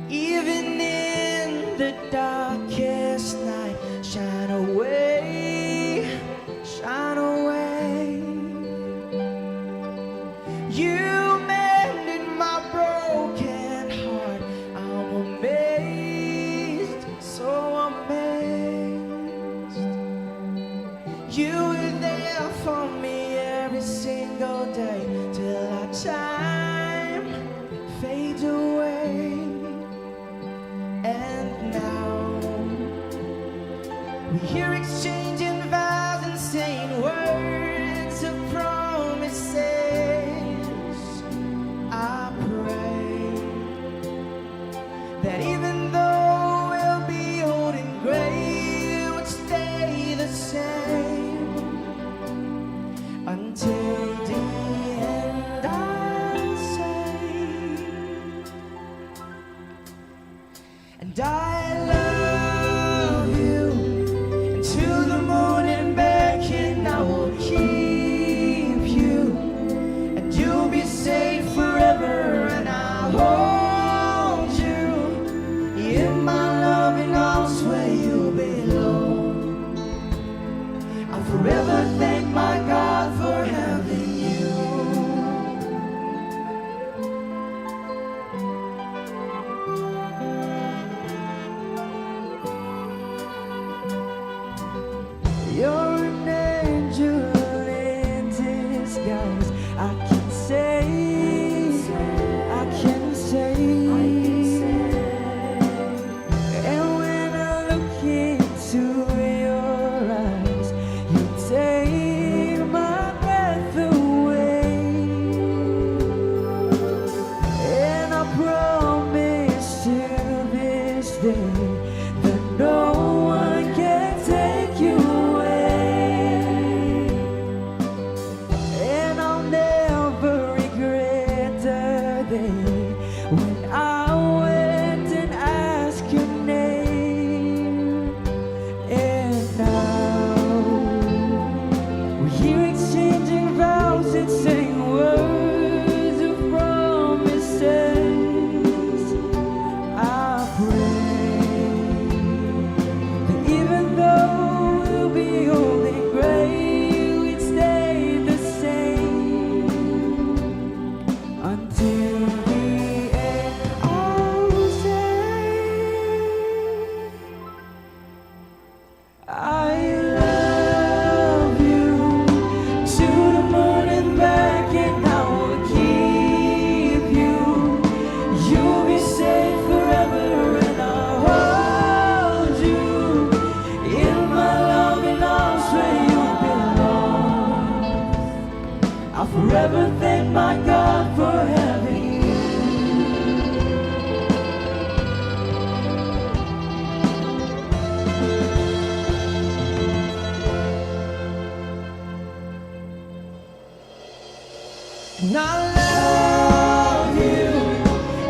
Even in the darkest night, shine away, shine away. You mended my broken We hear exchanging vows and saying words of promises. I pray that even though we'll be old and gray, we'll stay the same until the end. I'll say, and I love you, and to the moon and back, and I will keep you, and you'll be safe forever, and I'll hold you in my loving arms where you belong. I'll forever thank my God for having you. You're an angel in disguise. I can say, I can say, and when I look into your eyes, you take my breath away. And I promise till this day that no one can take you away. And I'll never regret the day when I went and asked your name. And now we hear exchanging vows and saying words of promises. I pray that even though we'll be old and gray, we'd stay the same until the end. I'll say, I love you to the moon and back, and I will keep you. You'll be safe forever, and I'll hold you in my loving arms where you belong. I'll forever thank my God for having you. And I love you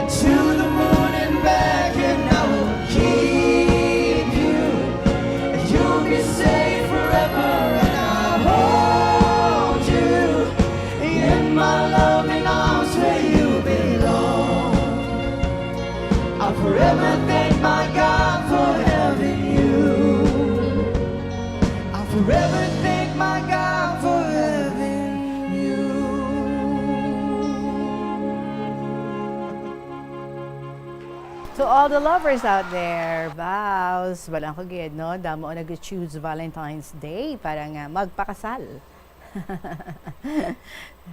to the moon and back, and I will keep you. And you'll be safe forever, and I'll hold you in my loving arms where you belong. I'll forever thank my God for having you. I'll forever thank my God for having you. To all the lovers out there, vows, wala ko gid, no? Damo ang nag-choose Valentine's Day para nga magpakasal.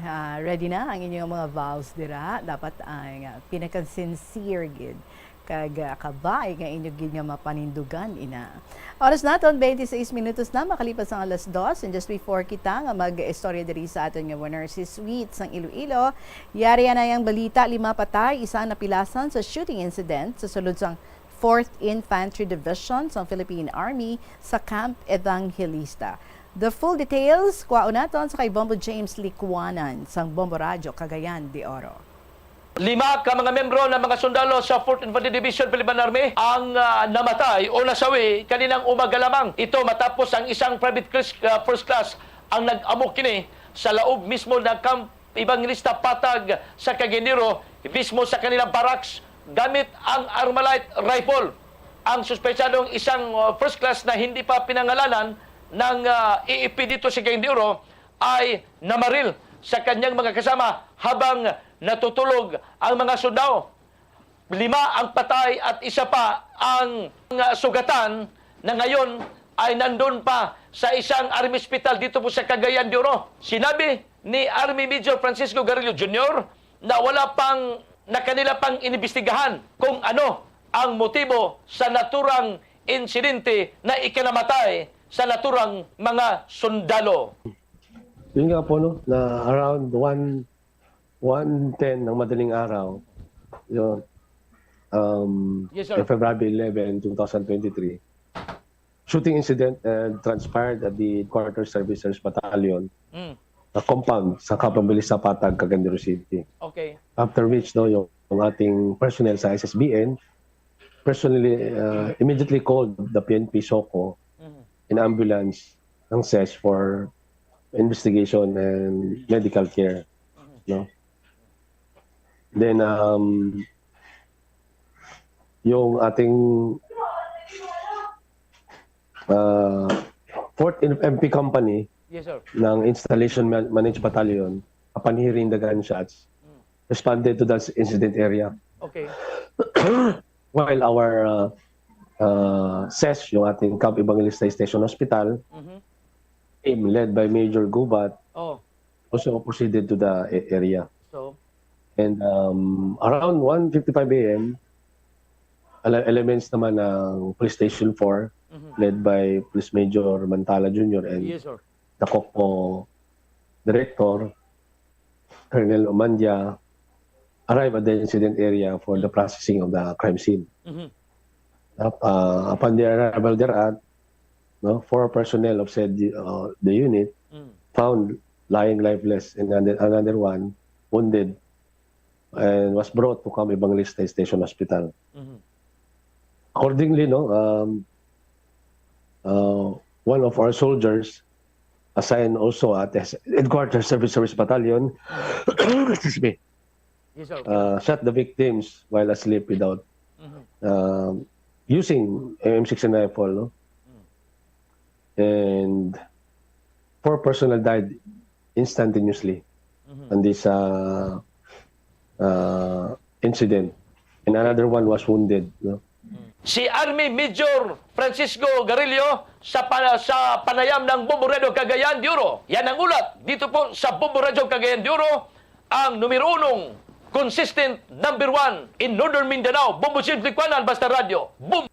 Ah, ready na ang inyong mga vows dira? Dapat ang, ah, pinaka-sincere gid kag, ah, kabay nga inyo gid nga mapanindugan ina. Oras naton, twenty-six minutos na makalipas ang alas dos. And just before kita nga mag-istorya diri sa aton nga One Nurses Suite sang Iloilo, yari na ang balita, lima patay, isa napilasan sa shooting incident sa sulod sang Fourth Infantry Division sang Philippine Army sa Camp Evangelista. The full details, kwaon naton sa kay Bombo James Licuanan sang Bombo Radyo, Cagayan de Oro. Lima ka mga miyembro ng mga sundalo sa Fourth Infantry Division Philippine Army ang, ah, namatay o nasawi kaninang umaga lamang. Ito matapos ang isang private cris-, ah, first class ang nag-amok kini sa laog mismo ng Camp Evangelista Patag sa Cagayan de Oro, mismo sa kanilang barracks, gamit ang Armalite rifle. Ang suspetsadong isang, uh, first class na hindi pa pinangalanan ng, uh, A F P dito sa Cagayan de Oro ay namaril sa kanyang mga kasama habang natutulog ang mga sundalo. Lima ang patay at isa pa ang, uh, sugatan na ngayon ay nandun pa sa isang army hospital dito po sa Cagayan de Oro. Sinabi ni Army Major Francisco Garillo Junior na wala pang, na kanila pang inimbestigahan kung ano ang motibo sa naturang insidente na ikinamatay sa naturang mga sundalo. Yun nga po, no, na around one, one ten ng madaling araw, yun, um, Yes, sir. February eleven, two thousand twenty-three, shooting incident, uh, transpired at the Headquarters Service Service Battalion Mm. na compound sa Camp Ambilista Patag, Cagayan de Oro City. Okay. After which, no, yung, yung ating personnel sa S S B N personally, uh, immediately called the P N P SOCO Mm. in ambulance ng ses for investigation and medical care, Mm. no? Then, um, yung ating, uh, fourth M P company Yes, sir. ng Installation Man-, Managed Battalion, upon hearing the gunshots, Mm. responded to that incident area. Okay. While our, uh, uh, ses, yung ating Camp Evangelista Station Hospital, Mhm. team led by Major Gubat, Oh. also proceeded to the a-, area. So? And, um, around one fifty-five A M, ele-, elements naman ng Police Station four, Mhm. led by Police Major Mantala Junior and Yes, sir. the COCPO Director, Colonel Omandia, arrived at the incident area for the processing of the crime scene. Mhm. Up-, uh, upon their arrival thereat, no, four personnel of said, uh, the unit Mm. found lying lifeless and another, another one wounded and was brought to Camp Evangelista Station Hospital. Mhm. Accordingly, no, um, uh, one of our soldiers assigned also at the Headquarters Service Service Battalion, excuse me, Yes, sir. uh, shot the victims while asleep without, Mhm. um, using M sixteen rifle, no? Mm. And four personnel died instantaneously Mhm. on this, uh, uh, incident. And another one was wounded, no? Si Army Major Francisco Garillo sa pa-, sa panayam ng Bombo Radio Cagayan de Oro. Yan ang ulat dito po sa Bombo Radio Cagayan de Oro, ang numero unong consistent number one in Northern Mindanao. Bombo James Likwanan, Basta Radyo. Bombo!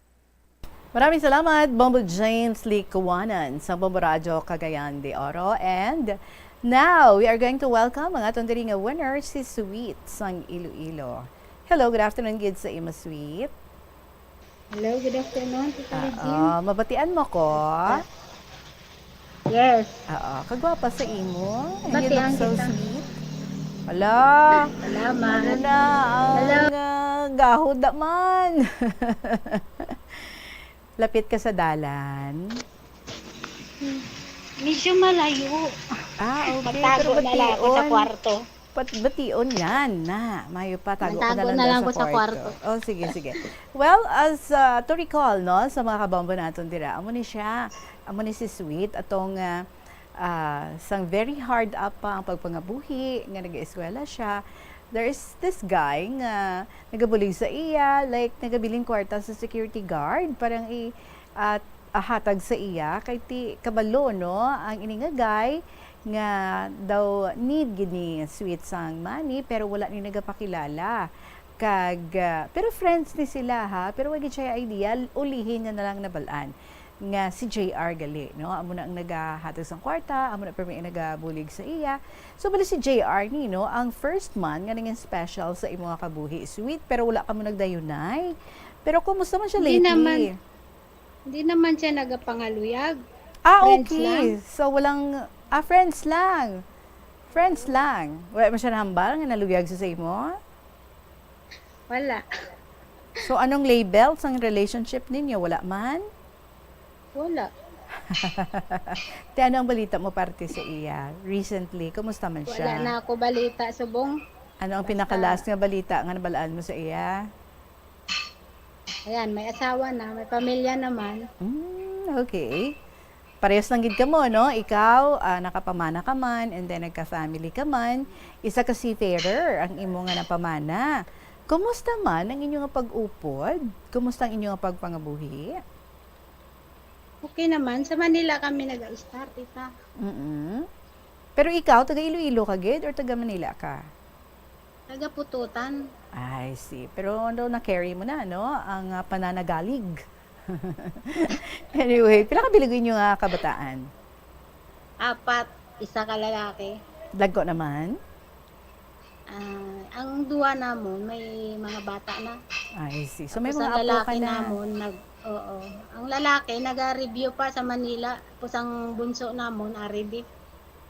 Maraming salamat, Bombo James Likwanan sa Bombo Radyo Cagayan de Oro. And now, we are going to welcome ang aton diri nga winner, si Sweet sang Iloilo. Hello, good afternoon gid sa imo, Sweet. Hello, good afternoon, Tita Regine. Ah, mabatian mo ko? Yes. Oo, kagwapa sa imo. And you look Batian so kita. sweet. Hala. Salamat. Ano na ang, Hello. ah, gahod naman? Lapit ka sa dalan? Medyo malayo. Ah, okay. Magtago Pero na lang ako sa bation. kwarto. Pat-, bation yan na. Mayo pa, tago ka na Magtago lang na daw lang sa ako sa kwarto. kwarto. Oh, sige, sige. Well, as, uh, to recall, no, sa mga kabombo naton dira, amo ni siya, amo ni si Sweet, atong, uh, uh, sang very hard up pa ang pagpangabuhi, nga nag-eskwela siya. There is this guy nga nagabulig sa iya, like, nagabiling kwarta sa security guard, parang i-, at ahatag sa iya, kay ti kabalo, no, ang ini nga guy nga daw need gid ni Sweet sang money, pero wala ni nagapakilala. Kag, ah, pero friends ni sila, ha, pero wa gid siya idea, ulihi niya na lang nabal-an nga si J R gali, no, amo na ang nagahatag sang kwarta, amo na permi ang nagabulig sa iya. So, bali si J R ni, no, ang first man nga nangin special sa imo nga kabuhi, Sweet, pero wala kamo nagdayunay. Pero kumusta man siya Hindi lately? naman. Hindi naman siya nagapangaluyag. Ah, Friends okay. lang. So, walang, ah, friends lang. Friends lang. Wala man siya nahambal nga naluyag siya sa imo? Wala. So, anong label sang relationship ninyo? Wala man? Wala. Te, ano ang balita mo parte sa iya recently? Kumusta man Wala siya? na ako balita, subong. Ano ang Basta pinaka-last nga balita nga nabalaan mo sa iya? Ayan, may asawa na, may pamilya naman. Mm, okay. Parehas lang gid kamo, no? Ikaw, ah, nakapamana ka man, and then nagka-family ka man. Isa ka seafarer ang imo nga napamana. Kumusta man ang inyo nga pag-upod? Kumusta ang inyo nga pagpangabuhi? Okay naman. Sa Manila kami nag-start, tita. Mm-mm. Pero ikaw, taga Iloilo ka gid or taga Manila ka? Taga Pututan. I see. Pero ano, na-carry mo na, no? Ang, ah, pananagalig. Anyway, pila ka bilog inyo nga kabataan? Apat, isa ka lalaki. Dagko naman? Ah, ang duwa namon may mga bata na. I see. So may Tapos mga ang apo ka lalaki na. namon nag oo. Ang lalaki naga-review pa sa Manila. Tapos ang bunso namon ari di.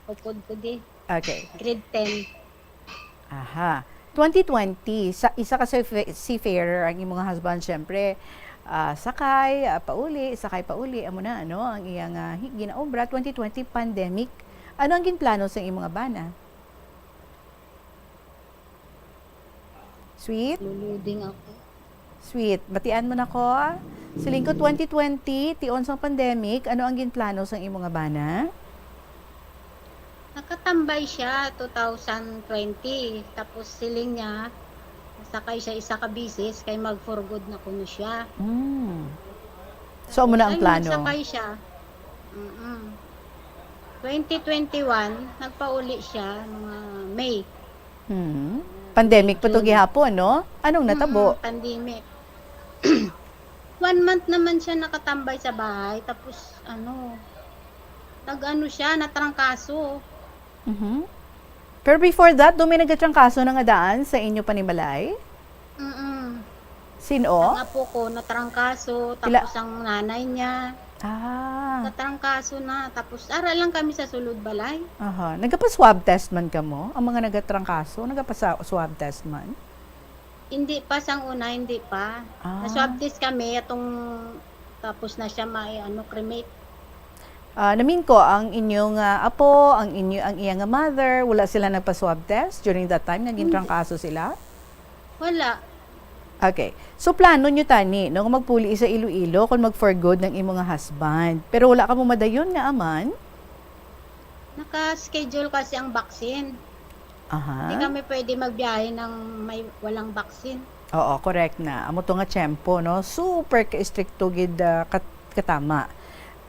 Upod ko di. Okay. Grade ten. Aha. Twenty twenty, sa isa ka seafa- seafarer ang imong husband, syempre, ah, sakay, ah, pauli, sakay pauli, amo na, ano, ang iyang ah, hi- ginaobra. Twenty twenty pandemic. Ano ang ginplano sa imong bana? Sweet? Luluding ako. Sweet. Batian mo na ko. Siling ko twenty twenty, tion sang pandemic, ano ang ginplano sang imong bana? Nakatambay siya two thousand twenty. Tapos siling niya, sakay siya isa ka bisis kay mag-for good na kuno siya. Mm. So, amo na ang Ay, plano. Nagsakay siya. Mm-mm. twenty twenty-one, nagpauli siya mga May. Hmm. Pandemic pa to June. Gihapon, no? Anong natabo? Mm, pandemic. One month naman siya nakatambay sa bahay. Tapos, ano, nag-ano siya, natrangkaso. Mhm. Pero before that, do may nagatrangkaso na nga daan sa inyo panimalay? Mm-mm. Sino? Ang apo ko, natrangkaso. Ila- Tapos ang nanay niya, Ah. natrangkaso na. Tapos, ara lang kami sa sulod balay. Aha. Nagapa-swab test man kamo? Ang mga nagatrangkaso, nagapa-swab test man? Hindi pa sang una, hindi pa. Ah. Na-swab test kami, atong tapos na siya may ano, cremate. Ah, namin ko, ang inyong ah, apo, ang inyo, ang iya nga mother, wala sila nagpa-swab test during that time nga gintrangkaso sila? Wala. Okay. So, plano nyo tani, no, nga magpuli sa Iloilo kung mag-for good ng imo nga husband. Pero wala ka mo madayon nga aman? Naka-schedule kasi ang vaccine. Hindi Aha. kami pwede magbiyahe ng may walang vaccine. Oo, correct na. Amo to nga tiyempo, no? Super ka-estrikto gid ah, kat- katama.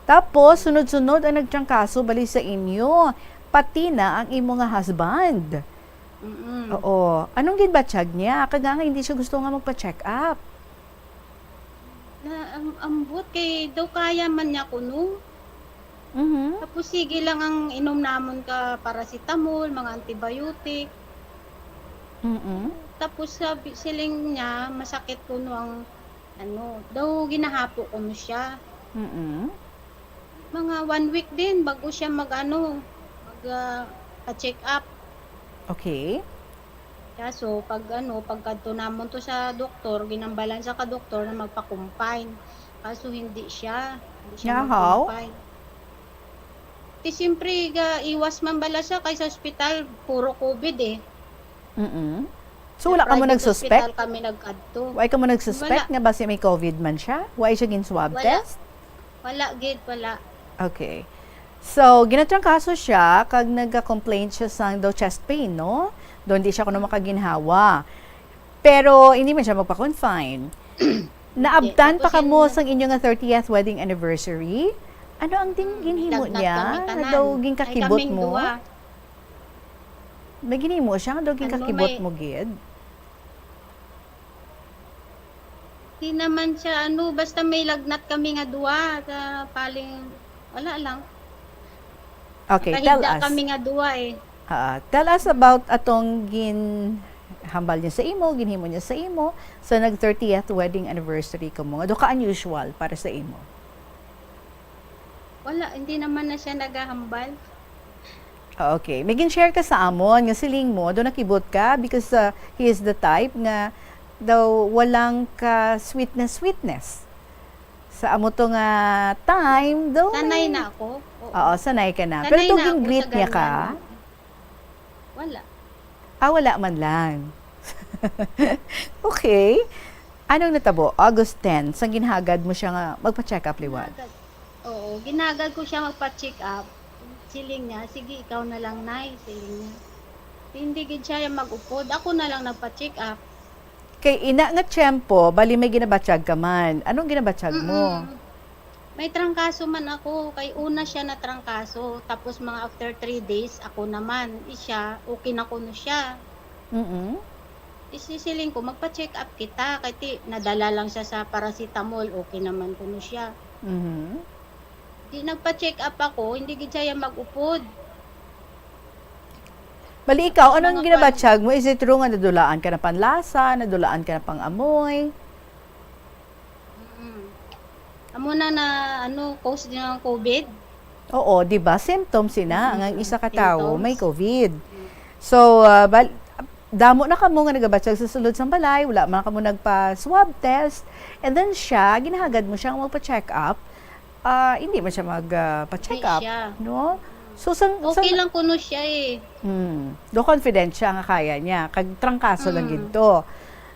Tapos, sunod-sunod ang nagtrangkaso bali sa inyo. Pati na ang imo nga husband. Mm-mm. Oo. Anong ginbatyag niya? Kag nga hindi siya gusto nga magpa-check up. Na ang ambot kay daw kaya man niya kuno. Mhm. Tapos sige lang ang inom namon ka paracetamol, mga antibiotic. Mm. Tapos sabi siling niya masakit kuno ang ano, daw ginahapo kuno siya. Mm. Mga one week din bago siya mag-ano, mag ah, pa-check up. Okay. Kaso pag ano, pagkadto namon to sa doktor, ginambalan sa ka doktor na magpa-confine. Kaso hindi siya. Hindi siya Nga, how? Mag-confine. Ti siyempre, ga iwas man bala siya kay sa ospital puro covid eh. Mm. So, wala ka mo Private nag-suspect? Hospital kami nagkadto. Wala ka mo nag-suspect Wala. Nga basi may covid man siya? Wala siya gin-swab Wala. Test? Wala gid, wala. Okay. So, ginatrangkaso siya kag nagka-complain siya sang daw chest pain, no? Daw hindi siya kuno makaginhawa. Pero hindi man siya magpa-confine. Naabtan Tapos pa kamo yun- sang inyo nga thirtieth wedding anniversary? Ano ang din ginhimo Lagnat niya? kami Nga tanan. daw Ay, ginkakibot kaming mo? Duwa. May ginhimo siya nga daw Ano, ginkakibot may- mo gid? Di naman siya ano, basta may lagnat kami nga duwa sa paling, wala lang. Okay, tell Nakahiga us. Kami nga duwa eh. Ah, tell us about atong ginhambal niya sa imo, ginhimo niya sa imo sa nag thirtieth wedding anniversary kamo. Nga daw ka unusual para sa imo. Wala, hindi naman na siya nagahambal. Ah, okay. May gin-share ka sa amon nga siling mo, daw nakibot ka because uh, he is the type nga daw walang ka sweetness sweetness. Sa amo to nga time, daw Sanay may- na ako. Oo. Oo, sanay ka na. Sanay Pero daw na ako gin-greet sa niya ka? ganyan. Wala. Ah, wala man lang. Okay. Anong natabo? August ten, sang ginhagad mo siya nga magpa-check up liwat? Ginagad, oo, ginagad ko siya magpa-check up. Siling niya, "Sige, ikaw na lang, Nay," siling niya. Hindi gid siya mag-upod. Ako na lang nagpa-check up. Kay ina nga tiyempo, bali may ginabatyag ka man. Anong ginabatyag mo? Mm-mm. May trangkaso man ako. Kay una siya na trangkaso. Tapos mga after three days, ako naman. Di siya, okay na kuno siya. Mm-mm. Sisiling ko, "Magpa-check up kita." Kay ti, nadala lang siya sa paracetamol, okay naman kuno siya. Mhm. Di nagpa-check up ako, hindi gid siya mag-upod. Bali, ikaw, anong ginabatyag mo? Is it true nga nadulaan ka na panlasa, nadulaan ka na pang-amoy? Mm. Amo na na, ano, cause din ang COVID. Oo, di ba? Symptoms sina. Mm, ang isa ka tawo may COVID. So, uh, bal- damo na kamo nga nagabatyag sa sulod sang balay, wala man kamo nagpa-swab test. And then siya, ginahagad mo siya nga magpa-check up. Ah, hindi man siya mag, ah, pa-check up, no? So, sang, okay sang, lang kuno siya eh. Hmm. Do confident siya nga kaya niya. Kag trangkaso lang gid to.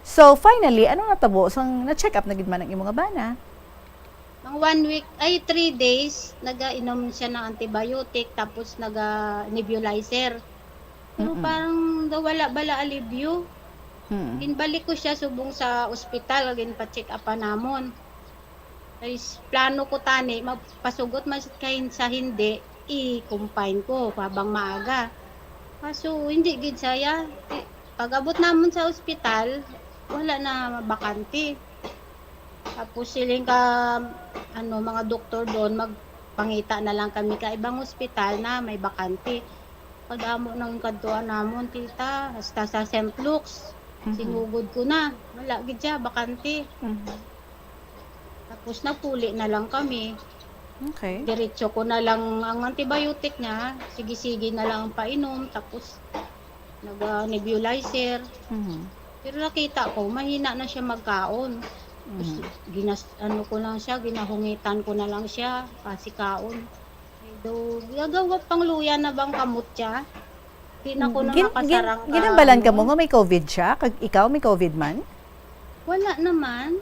So, finally, ano natabo? Sang na-check up na gid man ang imong bana? Mga one week, ay, three days, nagainom siya ng antibiotic, tapos naga-nebulizer. Pero Mm-mm. Parang daw wala bala alibyo. Mm. Ginbalik ko siya subong sa ospital, ginpa-check upan namon. Ay, s-, plano ko tani, magpasugot man siya kay sa hindi, i-confine ko habang maaga. Kaso, hindi gid saya. Ti-, pag-abot namon sa ospital, wala na, bakante. Tapos siling ka, ano, mga doktor doon, magpangita na lang kami ka ibang ospital na may bakante. Kadamo nang kadtuan namon, tita, hasta sa Saint Luke's. Mhm. Sinugod ko na. Wala gid siya, bakante. Mhm. Tapos napuli na lang kami. Okay. Diretso ko na lang ang antibiotic niya. Sige-sige na lang ang painom. Tapos nag-, ah, nebulizer. Mhm. Pero nakita ko, mahina na siya magkaon. Tapos Mhm. ginas-, ano ko lang siya, ginahungitan ko na lang siya, kasi kaon. Ay, do, gagawa pang luya na bang kamot siya? Di na ko na Gin-, gin-, makasarang ka, ginambalan ka mo ano? Nga may COVID siya? Kag ikaw may COVID man? Wala naman.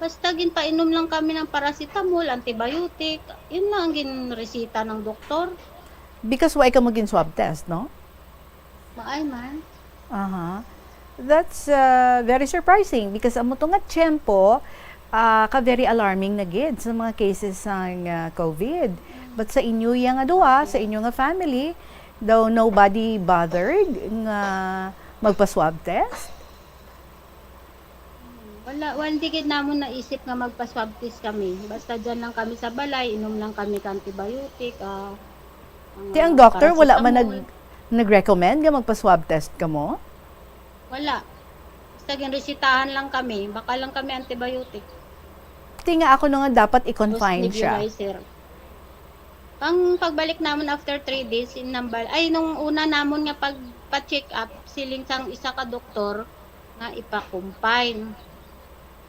Basta ginpainom lang kami ng paracetamol, antibiotic. Yun lang ang ginresita ng doktor. Because why ka mo gin-swab test, no? Maay man. Aha. That's, uh, very surprising because amo to nga tiyempo, ah, ka very alarming na gid sa mga cases sang, ah, COVID. But sa inyo ya nga duha, sa inyo nga family, daw nobody bothered nga magpa-swab test? Wala, wala, di gid namon naisip nga magpa-swab test kami. Basta dyan lang kami sa balay, inom lang kami ka antibiotic, ah, mga Ti ang doctor, wala man paracetamol. Nag-, nag-recommend nga magpa-swab test kamo? Wala. Basta ginresitahan lang kami, baka lang kami antibiotic. Ti nga ako no nga dapat i-confine Tapos siya. Nebulizer. Pang pagbalik namon after three days, in nambal, ay, nung una namon nga pagpa-check up, siling sang isa ka doktor nga ipa-confine.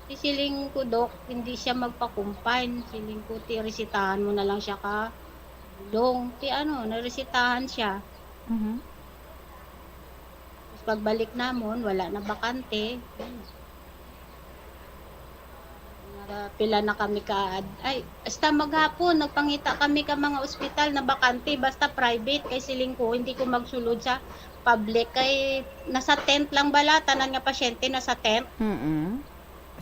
Ti siling ko, "Dok, hindi siya magpa-confine." Siling ko, "Ti, resitahan mo na lang siya ka bulong." Ti ano, naresitahan siya. Mhm. Tapos pagbalik namon, wala na bakante. Mga pila na kami ka, ay, hasta maghapon, nagpangita kami ka mga ospital na bakante, basta private, kay siling ko, hindi ko magsulod sa public, kay nasa tent lang bala, tanan nga pasyente nasa tent. Mm-mm.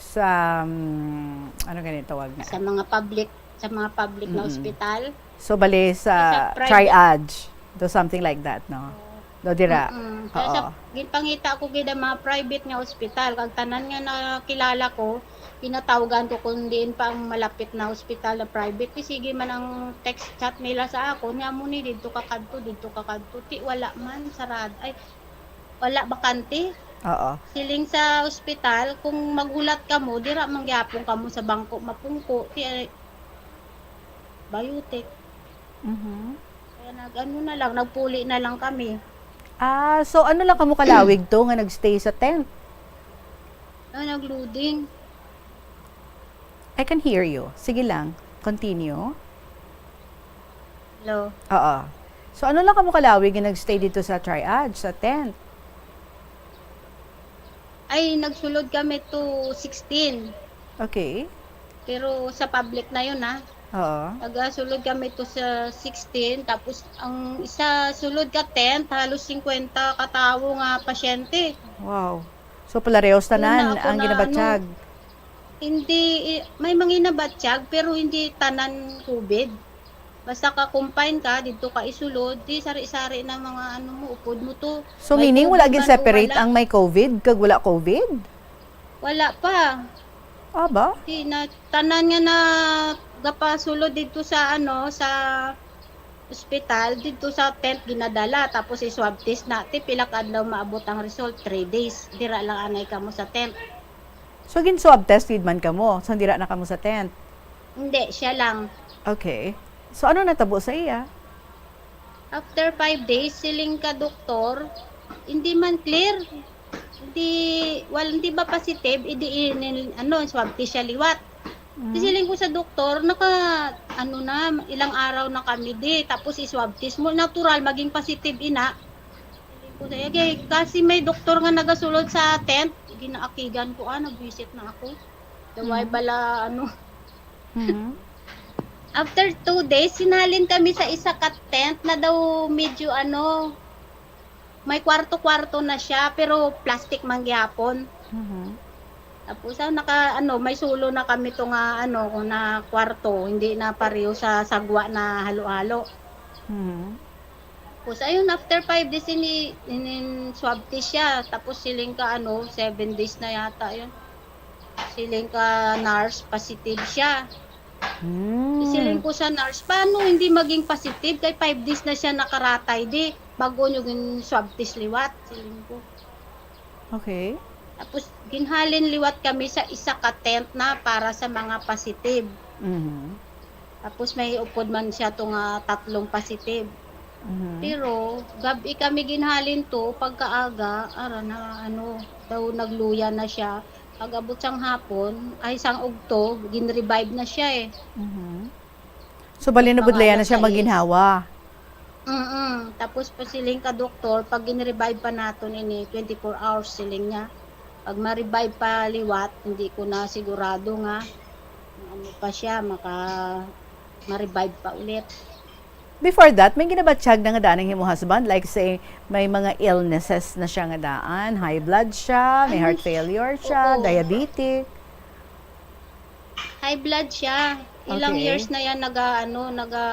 Sa, um, ano gani tawag na? Sa mga public, sa mga public na Mm-mm. Ospital. So, bali sa Sa private. Triage, do something like that, no? Oo. Do dira. Mm-mm. Kaya sa, Oo. Ginpangita ko gid ang mga private nga ospital, kag tanan nga nakilala ko, pinatawgan ko kung diin pa ang malapit na ospital na private. Di sige man ang text chat nila sa akon, nga mo ni, didto ka kadto, didto ka kadto. Ti, wala man, sarad-, ay, wala, bakante. Oo. Siling sa ospital, kung maghulat kamo, dira man gyapon kamo sa bangko mapungko. Ti, ay, biotic. Mhm. Kaya nag-ano na lang, nagpuli na lang kami. Ah, so ano lang kamo kalawig to nga nagstay sa tent? Ah, nag-loading. I can hear you. Sige lang. Continue. Hello. Oo. So ano lang kamo kalawig nga nagstay dito sa triage, sa tent? Ay, nagsulod kami to sixteen. Okay. Pero sa public na yun, ah. Oo. Nagasulod kami to sa sixteen, tapos ang isa sulod ka tent, halos singkwenta ka tawo nga pasyente. Wow. So, palarehos Yun na tanan ako ang na, ginabatyag? Ano, hindi, i-, may mga ginabatyag, pero hindi tanan COVID. Basta ka-confine ka, didto ka isulod, di sari-sari na mga ano mo, upod mo to. So, may meaning, wala COVID gid man o separate wala. Ang may COVID kag wala COVID? Wala pa. Aba? Di na, tanan nga nagapasulod didto sa, ano, sa ospital, didto sa tent ginadala, tapos i-swab test na, ti pila ka adlaw maabot ang result, three days. Dira lang anay kamo sa tent. So, gin-swab test gid man kamo, so dira na kamo sa tent? Hindi, siya lang. Okay. So, ano natabo sa iya? After five days, siling ka doktor, hindi man clear. Hindi, wal-, hindi ba positive? Hindi inin-, ano, swab test siya liwat. Mm. Di siling ko sa doktor, naka, ano na, ilang araw na kami di. Tapos i-swab test mo, natural, maging positive ina. Siling ko sa iya, "Kay, kasi may doktor nga nagasulod sa tent." Ginaakigan ko, ah, nabwisit na ako. Daway Mm. bala, ano. Mhm. After two days, sinalin kami sa isa ka tent na daw medyo, ano, may kwarto-kwarto na siya, pero plastic man gihapon. Mhm. Tapos, ah, naka, ano, may sulo na kami to nga, ano, na kwarto, hindi na pareho sa sagwa na halo-halo. Mhm. Tapos, ayun, after five days, ini, inin swab test siya. Tapos, siling ka, ano, seven days na yata yun. Siling ka, nurse, positive siya. Hmm. Siling ko sa nurse, "Paano hindi maging positive? Kay five days na siya nakaratay, di bago nyo gin swab test liwat," siling ko. Okay. Tapos, ginhalin liwat kami sa isa ka tent na para sa mga positive. Mhm. Tapos, may upod man siya to nga tatlong positive. Mhm. Pero, gab-i kami ginhalin to, pagkaaga, ara na, ano, daw nagluya na siya. Pag-abot sang hapon, ay, sang ugto, gin-revive na siya, eh. Mhm. So, bali, nabudlayan na siya Pang-alas sais. Magginhawa? Mm-mm. Tapos, pasiling ka, doktor, pag gin-revive pa naton ini, twenty-four hours, siling niya. Pag ma-revive pa liwat, hindi ko na sigurado nga ano pa siya, maka, ma-revive pa ulit. Before that, may ginabatyag na nga daan ang imo husband? Like, say, may mga illnesses na siya nga daan? High blood siya, may Ano heart s-, failure siya, oo. Diabetic? High blood siya. Ilang Okay. years na yan naga, ano, naga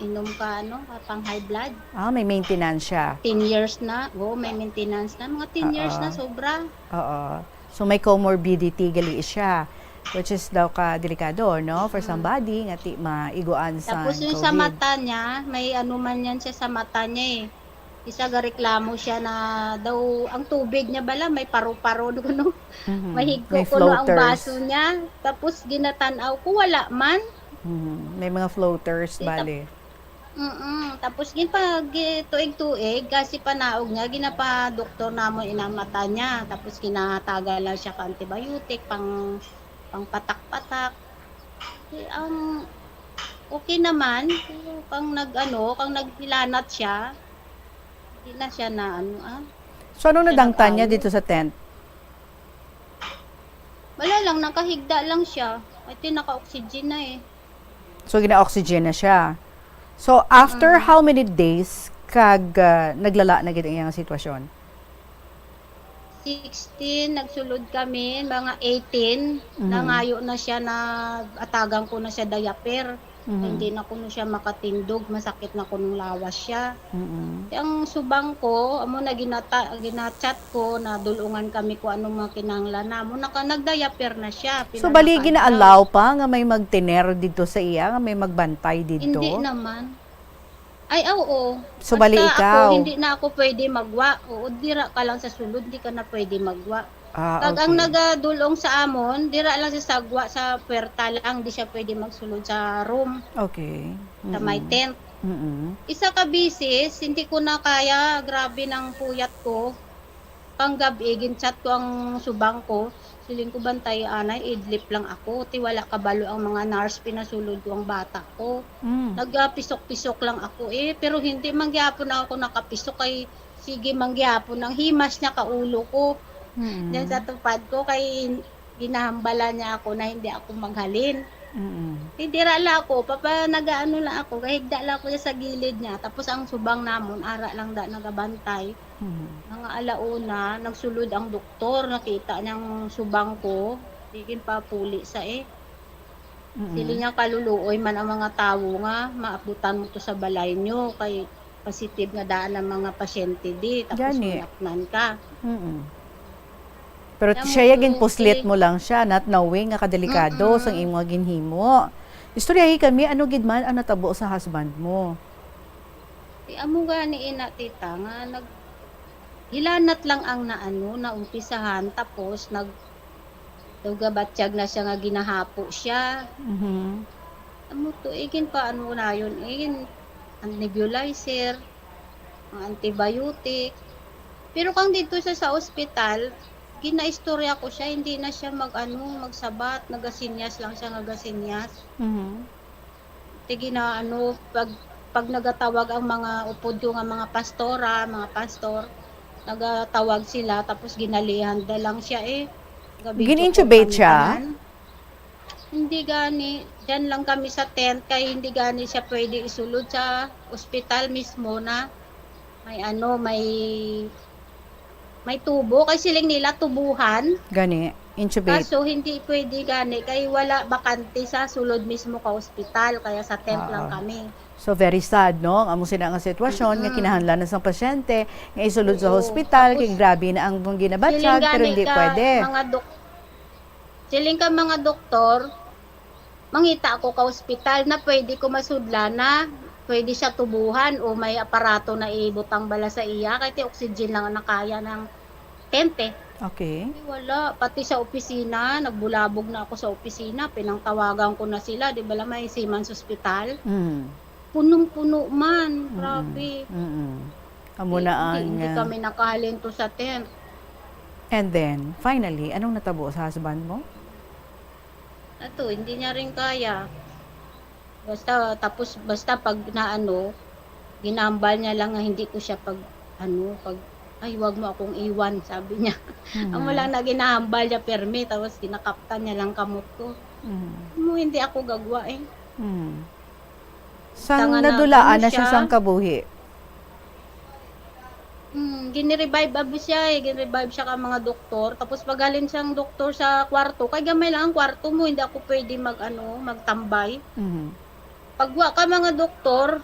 inom ka, ano, pang high blood. Ah, may maintenance siya. Ten years na. Oo, may maintenance na. Mga ten years Oo. Na, sobra. Oo. So, may comorbidity gali siya, which is daw ka delikado, no? For Mm. somebody nga ti maiguan sa Tapos yung sa COVID. Mata niya, may ano man yan siya sa mata niya eh. Isa gareklamo siya na daw ang tubig niya bala may paro-paro kuno. Mhm. Mahigko May kuno ang floaters. Baso niya. Tapos ginatan-aw ko, wala man. Mhm. May mga floaters, Di tap-, bali. Mm-mm. Tapos gin pag, eh, tuig-tuig, kasi panaog niya, ginapa-doktor namon inang mata niya. Tapos ginatagan lang siya ka antibiotic, pang, pang patak-patak. Eh, ang okay naman, pero kang nag-ano, kang naghilanat siya, di na siya na ano, ah, So, ano siya nadangtan niya nag-ayo. Dito sa tent? Wala lang, nakahigda lang siya. I think naka-oxygen na eh. So, gina-oxygen na siya. So, after Mm. how many days kag, ah, naglala na gid ang iyang sitwasyon? Sixteen, nagsulod kami, mga eighteen, Mhm. nangayo na siya, nag-atagan ko na siya diaper. Mhm. Hindi na kuno siya makatindog, masakit na kunong lawas siya. Mm-mm. Ang subang ko, amo na ginata-, ginachat ko, nadulungan kami kung anong mga kinahanglan namo. Naka-, nag-diaper na siya, So, pila bali, na ka gina-allow adlaw. Pa nga may magtener didto sa iya, nga may magbantay didto? Hindi naman. Ay, ah, oo. So, bali Basta ikaw. Ako, hindi na ako pwede magwa. Oo, dira ka lang sa sulod, di ka na pwede magwa. Ah, Kag ang okay. Nagadulong sa amon, dira lang sa sagwa, sa puwerta lang, di siya pwede magsulod sa room, Okay. Sa may Mm-mm. tent. Mm-mm. Isa ka bisis, hindi ko na kaya, grabe ng puyat ko. Kang gab-i, gin-chat ko ang subang ko. Siling ko, "Bantay, anay, idlip lang ako. Ti wala kabalo ang mga nurse, pinasulod ko ang bata ko." Mm. Nagapisok-pisok lang ako eh, pero hindi man gyapon ako nakapisok kay sige man gyapon ang himas niya ka ulo ko. Mm. Diyan sa tupad ko kay ginahambala niya ako na hindi ako maghalin. Mm. Di dira lang ako, papa, nagaano lang ako, gahigda lang ako sa gilid niya. Tapos ang subang namon, ara lang da nagabantay. Mm. Mga alauna, nagsulod ang doktor, nakita niyang subang ko, di ginpapuli sa eh. Mm. Siling niya, "Kaluluoy man ang mga tawo nga maabutan mo to sa balay niyo, kay positive nga daan ang mga pasyente di, tapos Gani. manaknan ka." Mm. Pero Kaya siya mo ya to, ginpuslit siling mo lang siya, not knowing nga kadelikado Mm-mm. sang imo nga ginhimo. Istoryahi kami, ano gid man ang natabo sa husband mo? Ti amo gani ina, tita, nga nag-, hilanat lang ang naano, naumpisahan, tapos nag-, nagabatyag na siya nga ginahapo siya. Mhm. Amo to, igin pa ano na yun, igin ang nebulizer, ang antibiotic. Pero kang dito siya sa ospital, ginaistorya ko siya, hindi na siya mag-ano, magsabat, nagasinyas lang siya, nagasinyas. Mhm. Sige na, ano, pag, pag nagatawag ang mga upod ko nga mga pastora, mga pastor, nagatawag sila, tapos ginalihan da lang siya, eh. Gabidyo ko Gin-intubate kami siya? tanan. Hindi gani, diyan lang kami sa tent, kay hindi gani siya pwede isulod sa ospital mismo na may, ano, may, may tubo, kay siling nila tubuhan. Gani, intubate. Kaso hindi pwede gani, kay wala bakante sa sulod mismo ka ospital, kaya sa tent lang Oo. kami. So, very sad, no? Ang amo sina nga sitwasyon nga Mm-mm. kinahanglan na sang pasyente nga isulod sa Oo. hospital, Tapos, kay grabe na ang siling ginabatyag, pero gani hindi ka pwede. mga dok-, siling ka mga doktor, mangita ako ka ospital na pwede ko masudlan na pwede siya tubuhan o may aparato na ibutang bala sa iya, kay ti oxygen lang ang nakaya ng tent, eh. Okay. Ay, wala. Pati sa opisina, nagbulabog na ako sa opisina. Pinangtawagan ko na sila. Di bala may Seaman's Hospital? Mm. Punong-puno man. Mm-mm. Grabe. Mm-mm. Amo Di, na di, ang, hindi ah, kami nakahalin to sa tent. And then, finally, anong natabo sa husband mo? Ato, hindi niya rin kaya. Basta, tapos, basta pag naano, ginambal niya lang nga hindi ko siya pag, ano, pag, "Ay, wag mo akong iwan," sabi niya. Mhm. Amo lang na ginahambal niya permi, tapos ginakaptan niya lang kamot ko. Mhm. Amo, hindi ako gagwa, eh. Mhm. Sang Tanga na nadulaan ano na siya siya. sang kabuhi? Hmm, gini-revive abi siya, eh. Gini-revive siya ka mga doktor. Tapos paghalin siyang doktor sa kwarto, kay gamay lang ang kwarto mo, hindi ako pwede mag, ano, magtambay. Mhm. Pagwa ka mga doktor,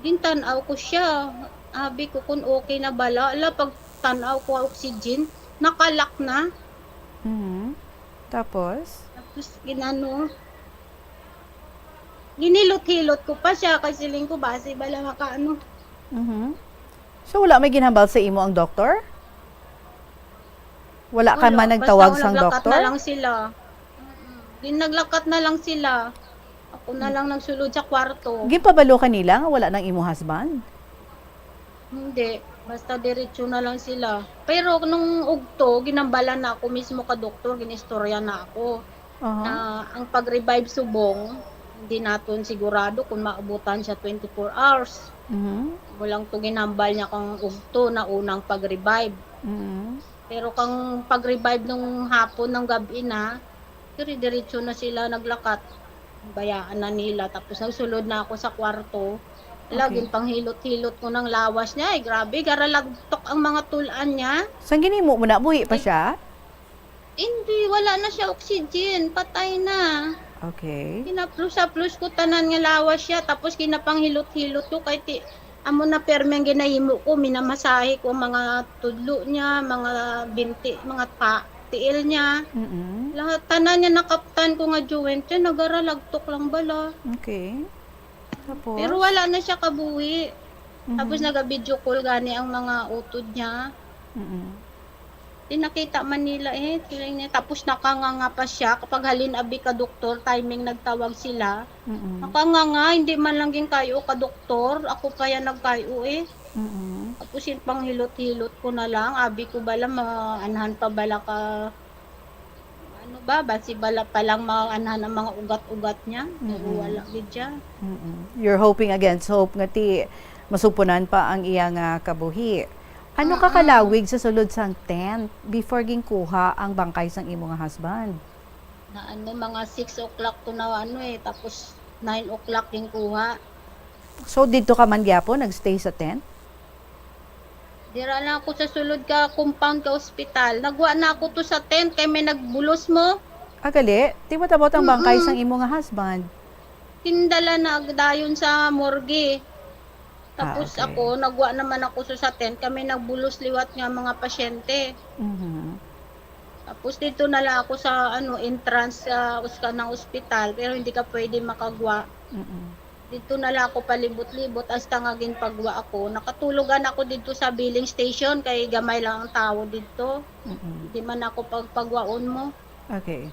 gintan-aw ko siya. Abi ko kung okay na bala. Ala, pagtan-aw ko oxygen, nakalak na. Mhm. Tapos? Tapos, ginano, ginhilot-hilot ko pa siya, kay siling ko, basi bala maka, ano. Mhm. So, wala may ginhambal sa imo ang doktor? Wala ka Wala. man Basta nagtawag sang naglakat doktor? na lang sila. Mm-mm. Gin-, naglakat na lang sila. Ako na Hmm. lang nagsulod sa kwarto. Ginpabalo ka nila nga wala nang imo husband? Hindi. Basta diretso na lang sila. Pero nung ugto, ginambalan na ako mismo ka doktor, ginistorya na ako. Aha. Na ang pag-revive subong, hindi naton sigurado kung maabutan siya twenty-four hours. Mhm. Mo lang to ginambal niya kang ugto na unang pag-revive. Mhm. Pero kang pag-revive nung hapon, ng gabi na, dire-diretso na sila naglakat. Bayaan na nila. Tapos nagsulod na ako sa kwarto. Ala, Okay. ginpanghilot-hilot ko ng lawas niya. Ay, grabe, garalagtok ang mga tulan niya. Sang ginhimo mo na, buhi pa Ay, siya? Hindi, wala na siya oxygen. Patay na. Okay. Ginaplos-aplos ko tanan nga lawas siya. Tapos ginapanghilot-hilot ko kay ti-, amo na permi ang ginahimo ko. Minamasahe ko ang mga tudlo niya, mga binti, mga ta-, tiil niya. Mm-mm. Lahat, tanan niya nakaptan ko nga joint, siya nagaralagtok lang bala. Okay. Tapos? Pero wala na siya kabuhi. Mhm. Tapos naga-video call gani ang mga utod niya. Mm-mm. Di nakita man nila eh. Siling niya. Tapos nakanganga pa siya. Kapag halin abi ka doktor, timing nagtawag sila. Mm-mm. Nakanganga, hindi man lang ginkayo ka doktor. Ako pa yan nagkayo eh. Mm-mm. Tapos yung panghilot-hilot ko na lang. Abi ko bala, maanhan pa bala ka, ano ba, basi bala pa lang maanhan ang mga ugat-ugat niya. Pero Mm-mm. wala gid siya. Mm-mm. You're hoping against hope nga ti masupunan pa ang iya nga kabuhi. Ano ka Mm-mm. kalawig sa sulod sang tent before ginkuha ang bangkay sang imo nga husband? Na ano, mga six o'clock to na ano eh, tapos nine o'clock ginkuha. So, didto ka man gyapon nagstay sa tent? Dira lang ako sa sulod ka compound ka ospital. Nagwa na ako to sa tent kay may nagbulos mo. Agali, ti, what about ang bangkay Mm-mm. sang imo nga husband? Tindala na dayon sa morgue. Tapos Ah, okay. ako, nagwa naman ako sa, sa tent. Kami nagbulos liwat nga mga pasyente. Mhm. Tapos dito na lang ako sa ano entrance sa uska ng ospital, pero hindi ka pwede makagwa. Mm-mm. Dito na lang ako palibot-libot hasta nga ginpagwa ako. Nakatulogan ako dito sa billing station kay gamay lang ang tao dito. Mm-mm. Di man ako pagpagwaon mo. Okay.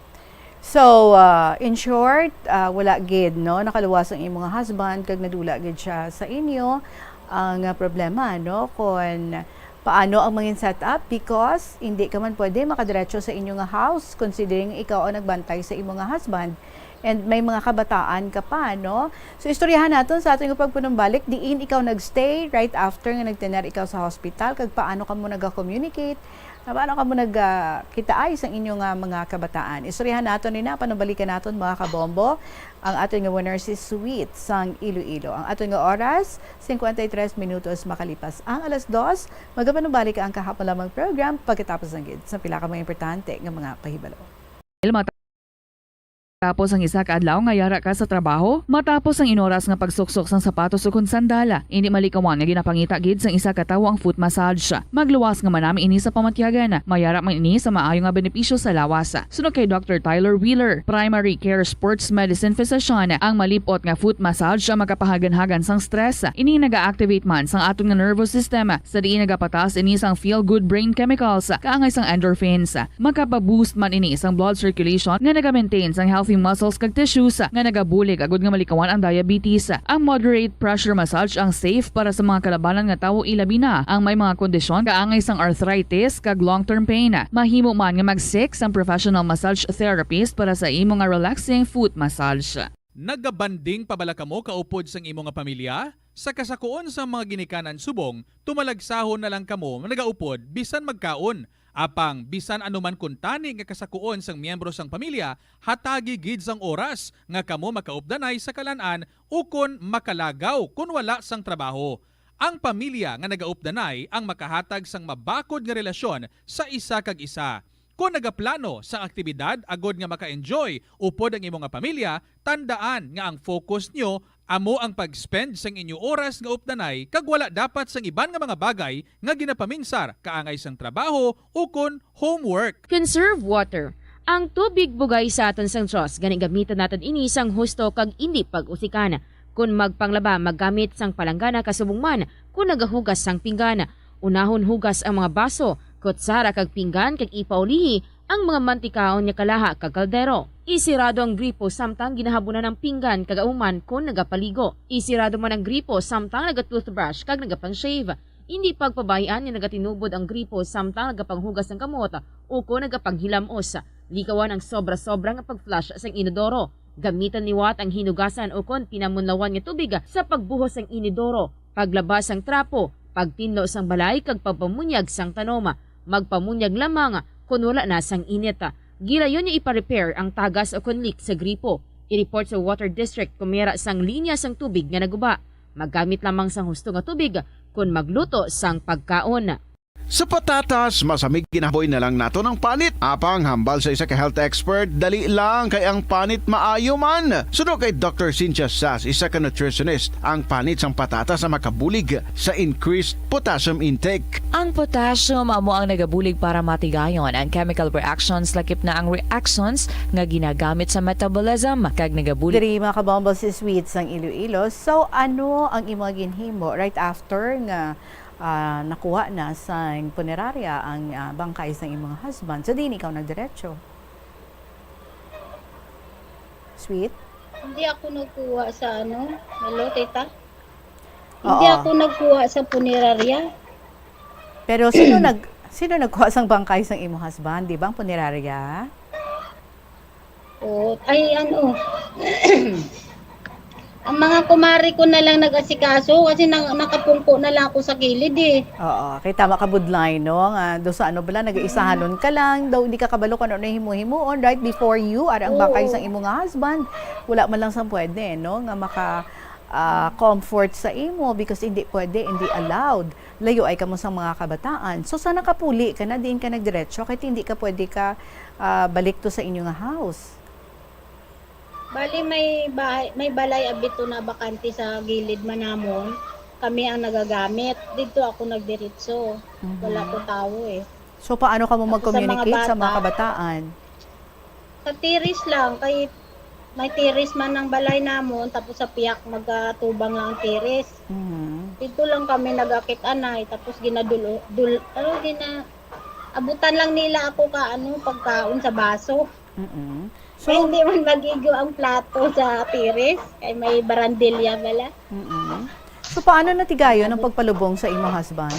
So, ah, in short, ah, wala gid, no, nakaluwas ang imong husband kag nadula gid siya sa inyo. Ang, ah, problema, no, kung paano ang mangin setup, because hindi ka man pwede makadiretso sa inyo nga house considering ikaw ang nagbantay sa imo nga husband and may mga kabataan ka pa, no? So, istoryahan naton sa aton nga pagpanumbalik diin ikaw nagstay right after nga nagtener ikaw sa hospital, kag paano kamo naga-communicate, nga paano kamo nagkitaay sang inyo nga mga kabataan. Istoryahan naton ni na, panubalikan naton, mga kabombo, ang aton nga winner si Sweet sang Iloilo. Ang aton nga oras, cincuenta y tres minutos makalipas ang alas dos. Magapanubalik ang kahapon lamang program pagkatapos ng gid sa pila ka mga importante nga mga pahibalo. Matapos ang isa ka adlaw nga yara ka sa trabaho, matapos ang inoras nga pagsuksok sang sapatos ukon sandal, indi malikawan nga ginapangita gid sang isa ka tawo ang foot massage. Magluwas nga manami ini sa pamatyagan. Mayara man ini sa maayo nga benepisyo sa lawas. Suno kay Doctor Tyler Wheeler, primary care sports medicine physician, ang malip-ot nga foot massage ang makapahaganhagan sang stress. Ini naga-activate man sang aton nga nervous system, sa diin nagapataas ini sang feel-good brain chemicals, kaangay sang endorphins. Makapa-boost man ini sang blood circulation nga naga-maintain sang healthy muscles kag tissues nga nagabulig agud nga malikawan ang diabetes. Ang moderate pressure massage ang safe para sa mga kalabanan nga tawo, ilabi na ang may mga kondisyon kaangay sang arthritis kag long-term pain. Mahimo man nga mag-seek sang professional massage therapist para sa imo nga relaxing foot massage. Nagabanding pa bala kamo kaupod sang imo nga pamilya? Sa kasakuon sang mga ginikanan subong, tumalagsahon na lang kamo nagaupod bisan magkaon. Apang bisan ano man kuntani nga kasakuon sang miyembro sang pamilya, hatagi gid sang oras nga kamo makaupdanay sa kalan-an ukon makalagaw kon wala sang trabaho. Ang pamilya nga nagaupdanay ang makahatag sang mabakod nga relasyon sa isa kag isa. Kon nagaplano sang aktibidad agod nga maka-enjoy upod ang imo nga pamilya, tandaan nga ang focus nyo amo ang pag-spend sang inyo oras nga updanay kag wala dapat sang iban nga mga bagay nga ginapaminsar kaangay sang trabaho ukon homework. Conserve water. Ang tubig bugay sa aton sang Dios, gani gamiton naton ini sang husto kag indi pag-usikan. Kon magpanglaba, maggamit sang palanggana kasubong man kon nagahugas sang pinggan. Unahon hugas ang mga baso, kutsara kag pinggan kag ipaulihi ang mga mantikaon nga kalaha kag kaldero. Isirado ang gripo samtang ginahabunan ang pinggan kag ahuman kon nagapaligo. Isirado man ang gripo samtang naga-toothbrush kag nagapang-shave. Indi pagpabay-an nga nagatinubod ang gripo samtang nagapanghugas sang kamot ukon nagapanghilamos. Likawan ang sobra-sobra nga pag-flush sang inodoro. Gamitan liwat ang hinugasan ukon pinamunlawan nga tubig sa pagbuhos sang inodoro, paglaba sang trapo, pagtinlo sang balay kag pagpamunyag sang tanom. Magpamunyag lamang kon wala na sang init. Gilayon nga ipa-repair ang tagas ukon leak sa gripo. I-report sa water district kon may ara sang linya sang tubig nga naguba. Maggamit lamang sang husto nga tubig kon magluto sang pagkaon. Sa patatas, mas amig ginahaboy na lang naton ang panit. Apang hambal sa isa ka health expert, dali lang kay ang panit maayo man. Suno kay Doctor Cynthia Sas, isa ka nutritionist, ang panit sang patatas ang makabulig sa increased potassium intake. Ang potassium amo ang nagabulig para matigayon ang chemical reactions, lakip na ang reactions nga ginagamit sa metabolism, kag nagabulig Diri, mga kabombo, si Sweet sang Iloilo. So, ano ang imo ginhimo right after nga, ah, nakuha na sang punerarya ang, ah, bangkay sang imong husband? So, diin ikaw nagdiretso? Sweet? Hindi ako nagkuha sa ano. Hello, tita? Hindi Oo. ako nagkuha sa punerarya. Pero sino nag sino nagkuha sang bangkay sang imo husband? Di ba ang punerarya? Oo. Ay, ano. Ang mga kumari ko na lang nag-asikaso kasi na, nakapungko na lang ako sa kilid eh. Oo, kay tama ka budlay, no, nga do sa ano bala, nagaisahanon ka lang, daw hindi ka kabalo kung ano na himuhimuon right before you, ara ang bangkay Oo. sang imo nga husband. Wala man lang sang pwede, no, nga maka ah, comfort sa imo because hindi pwede, hindi allowed. Layo ay kamo sa mga kabataan. So sana kapuli ka na, diin ka nagdiretso, kay hindi ka pwede ka ah, balik to sa inyo nga house? Bali, may bahay, may balay abito na bakante sa gilid man namon. Kami ang nagagamit. Didto ako nagdiretso. Mhm. Wala ko tawo eh. So, paano kamo Tapos sa mga mag-communicate sa mga bata. kabataan? Sa terrace lang, kay may terrace man ang balay namon, tapos sa piyak magkatubang lang ang terrace. Mhm. Dito lang kami nagakit-anay, tapos ginadul-, dul-, ano, gina-, abutan lang nila ako ka, ano, pagkaon sa baso. Mm-mm. Kay So, hindi man magigo ang plato sa terrace, kay may barandilya bala. Mm-mm. So, paano natigayon ang Abot- pagpalubong sa imo husband?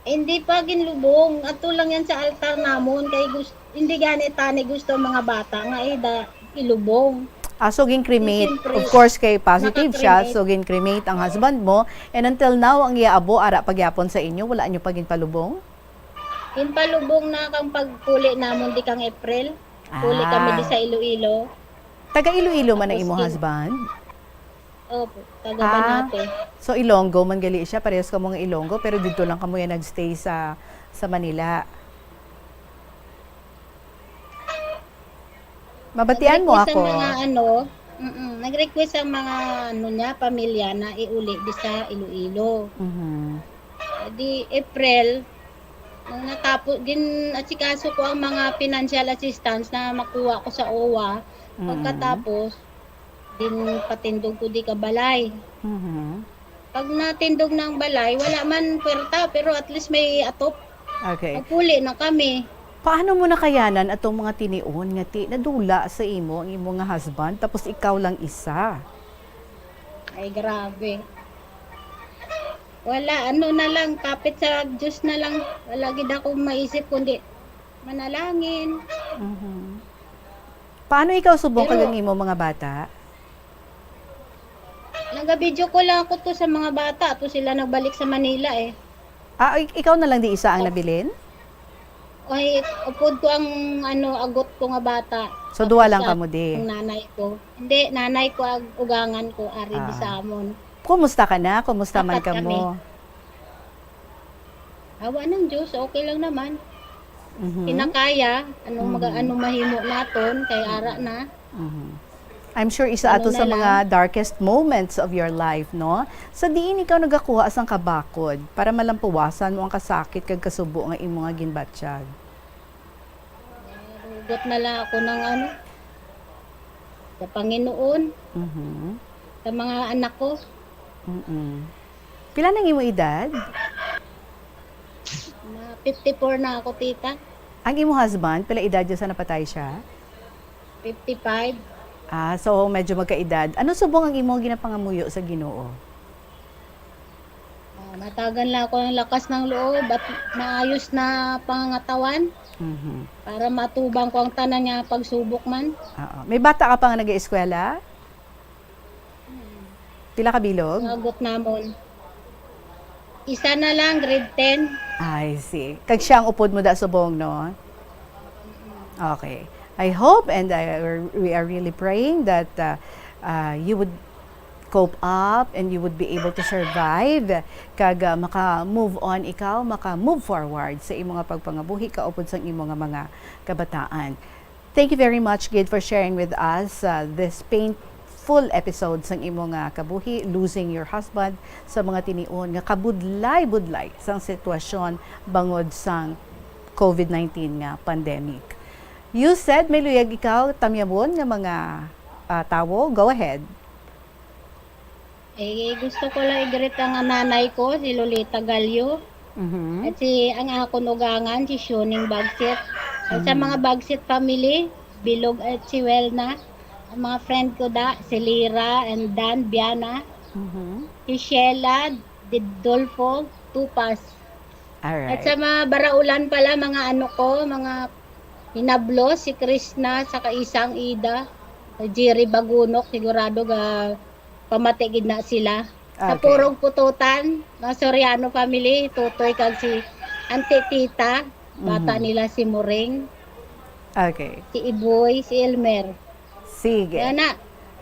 Hindi pa ginlubong. Ato lang yan sa altar namon, kay gus-, hindi gani tani gusto ang mga bata nga ida ilubong. Ah, so gin-cremate. Siyempre, Of course, kay positive siya, naka-cremate. So gin-cremate ang husband mo. And until now, ang iya abo, ara pa gyapon sa inyo, wala nyo pa ginpalubong? Ginpalubong na kang pagpuli namon di kang April. Puli kami di Ah. sa Iloilo. Taga Iloilo man ang Tapos imo gin- husband? Opo, taga Ah, Banate. So Ilonggo man gali siya, parehas kamo nga Ilonggo, pero didto lang kamo yan nagstay sa, sa Manila. Mabatian mo Nag-request ang ako? mga ano, mm, nag-request ang mga ano niya, pamilya na iuli di sa Iloilo. Mhm. Di April, nung natapos, gin-asikaso ko ang mga financial assistance na makuha ko sa owa. Mm. Pagkatapos, din patindog ko di ka balay. Mhm. Pag natindog na ang balay, wala man kwarta, pero at least may atop. Okay. Magpuli na kami. Paano mo nakayanan atong mga tinion nga ti nadula sa imo ang imo nga husband, tapos ikaw lang isa? Ay, grabe. Wala, ano na lang, kapit sa Diyos na lang. Wala gid ako maisip kundi manalangin. Mhm. Paano ikaw subong Pero kag ang imo mga bata? Nagabidyo ko lang ako to sa mga bata, to sila nagbalik sa Manila eh. Ah, ik-, ikaw na lang di isa ang Oh. nabilin? Ay, upod ko ang, ano, agot ko nga bata. So, Tapos duha lang sa kamo di? ang nanay ko. Hindi, nanay ko ag ugangan ko, ari di Ah. sa amon. Kumusta ka na? Kumusta man Apat kami. kamo? Awa ng Diyos, okay lang naman. Mhm. Kinakaya, anong maga-, Mhm. anong mahimo naton, kay ara na. Mhm. I'm sure isa Ano ato na sa mga lang. darkest moments of your life, no? Sa diin ikaw nagakuha sang kabakod para malampuwasan mo ang kasakit kag kasubo nga imo nga ginbatyag? Hugot na lang ako ng ano, sa Panginoon, Mhm. sa mga anak ko. Mm-mm. Pila nang imo edad? Na fifty-four na ako, tita. Ang imo husband, pila edad niya sa napatay siya? Fifty-five. Ah, so medyo magkaedad. Ano subong ang imo ginapangamuyo sa Ginoo? Ah, matagan lang ako ng lakas ng loob at maayos na pangangatawan Mhm. para matubang ko ang tanan nga pagsubok man. Oo. May bata ka pa nga nag-eskwela? Pila ka bilog? Ang agot namon. Isa na lang, grade ten. I see. Kag siya ang upod mo da subong, no? Okay. I hope and I, we are really praying that, uh, uh, you would cope up and you would be able to survive, kag, uh, maka-move on ikaw, maka-move forward sa imo nga pagpangabuhi kaupod sang imo nga mga kabataan. Thank you very much gid for sharing with us, uh, this painful episode sang imo nga kabuhi, losing your husband, sa mga tinion nga kabudlay-budlay sang sitwasyon bangod sang covid nineteen nga pandemic. You said may luyag ikaw tamyamon nga mga, ah, tawo. Go ahead. Eh, gusto ko lang i-greet ang nanay ko, si Lolita Gallo. Mhm. At si, ang akon ugangan, si Shuning Bagsit. At sa Mhm. mga Bagsit family, Bilog at si Welna. Ang mga friend ko da, si Lira and Dan, Biana. Mhm. Si Sheila, Didolfo, Tupas. Alright. At sa mga baraulan pala, mga ano ko, mga hinablo, si Krishna, saka isang Ida, Jerry Bagunok, sigurado ga pamati gid na sila. Sa Okay. Purong Pututan, mga Soriano family, Tutoy kag si Auntie Tita, bata Mhm. nila si Muring, Okay. si Iboy, si Elmer. Sige. Yan na.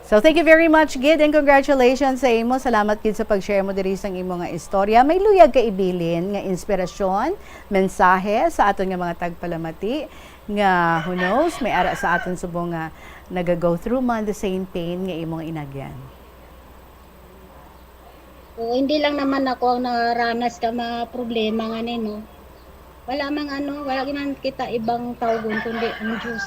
So, thank you very much, gid, and congratulations sa imo. Salamat, gid, sa pag-share mo diri sang imo nga istorya. May luyag ka ibilin nga inspirasyon, mensahe sa aton nga mga tagpalamati. nga, who knows, may ara sa aton subong nga naga-go through man the same pain nga imong inagyan. Oo, hindi lang naman ako ang naranas ka mga problema nga nino. Wala mang ano, wala man kita ibang tawgon kundi ang Diyos.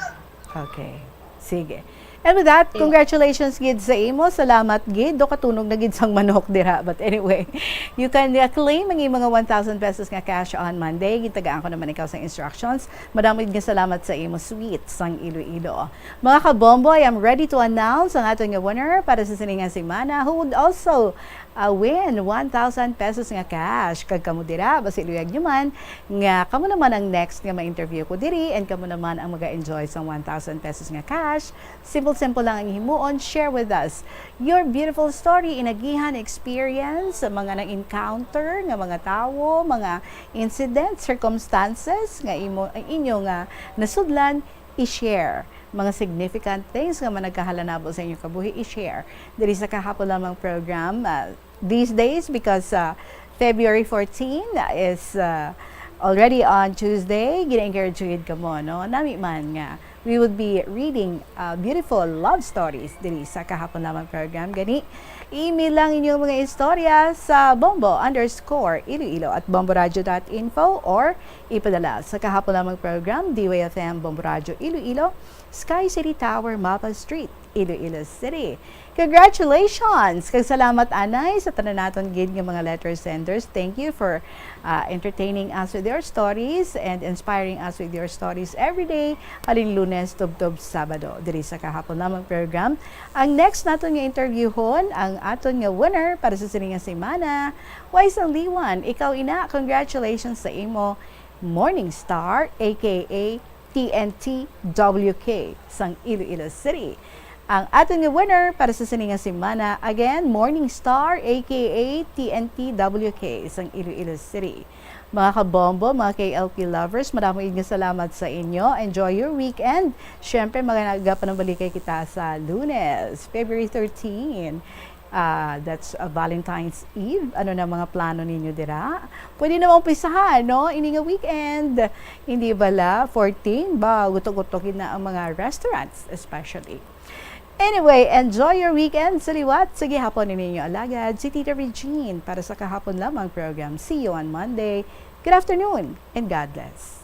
Okay. Sige. And with that, congratulations gid sa imo. Salamat gid. Do katunog na gid sang manok dira. But anyway, you can uh, claim ang imong one thousand pesos nga cash on Monday. Gitagaan ko naman ikaw sa instructions. Madamo gid nga salamat sa imo, sweet sang Iloilo. Mga kabombo, I am ready to announce ang aton nga winner para sa sini nga semana, who would also uh, win one thousand pesos nga cash. Kag kamo dira, basi luyag nyo man nga kamo naman ang next nga ma-interview ko diri and kamo naman ang maga-enjoy sa one thousand pesos nga cash. Simple-simple lang ang himuon. Share with us your beautiful story, inagihan, experience, mga na-encounter nga mga tawo, mga incidents, circumstances nga imo, ang inyo nga nasudlan, i-share. Mga significant things nga man nagkahalanabo sa inyong kabuhi, i-share. Diri sa kahapon lamang program, ah, these days, because uh, February fourteen is uh, already on Tuesday, gina-encourage gid kamo, no? Nami man nga we would be reading uh, beautiful love stories diri sa kahapon lamang program. Gani, email lang inyong mga istorya sa bombo underscore iloilo at bomboradio dot info or ipadala sa kahapon lamang program, D Y F M, Bombo Radio Iloilo, Sky City Tower, Mapa Street, Iloilo City. Congratulations! Kag salamat anay sa tanan naton gid nga mga letter senders. Thank you for uh, entertaining us with your stories and inspiring us with your stories every day, halin Lunes tubtob Sabado, diri sa kahapon lamang program. Ang next naton nga interviewhon, ang aton nga winner para sa sini nga semana, Wais ang Liwan. Ikaw ina, congratulations sa imo, Morning Star, A K A T N T W K sang Iloilo City. Ang aton nga winner para sa sini nga semana, again, Morning Star, A K A T N T W K sang Iloilo City. Mga kabombo, mga K L P lovers, madamo gid nga salamat sa inyo. Enjoy your weekend. Siyempre, magapanambalikay kita sa Lunes, February thirteen. Ah, that's uh, Valentine's Eve. Ano na mga plano ninyo dira? Pwede na maumpisahan, no? Ini nga weekend. Hindi bala, fourteen ba? Gutok-gutok na ang mga restaurants, especially. Anyway, enjoy your weekend sa liwat. Sa gihapon ni ninyo alagad, si Tita Regine para sa kahapon lamang program. See you on Monday. Good afternoon and God bless.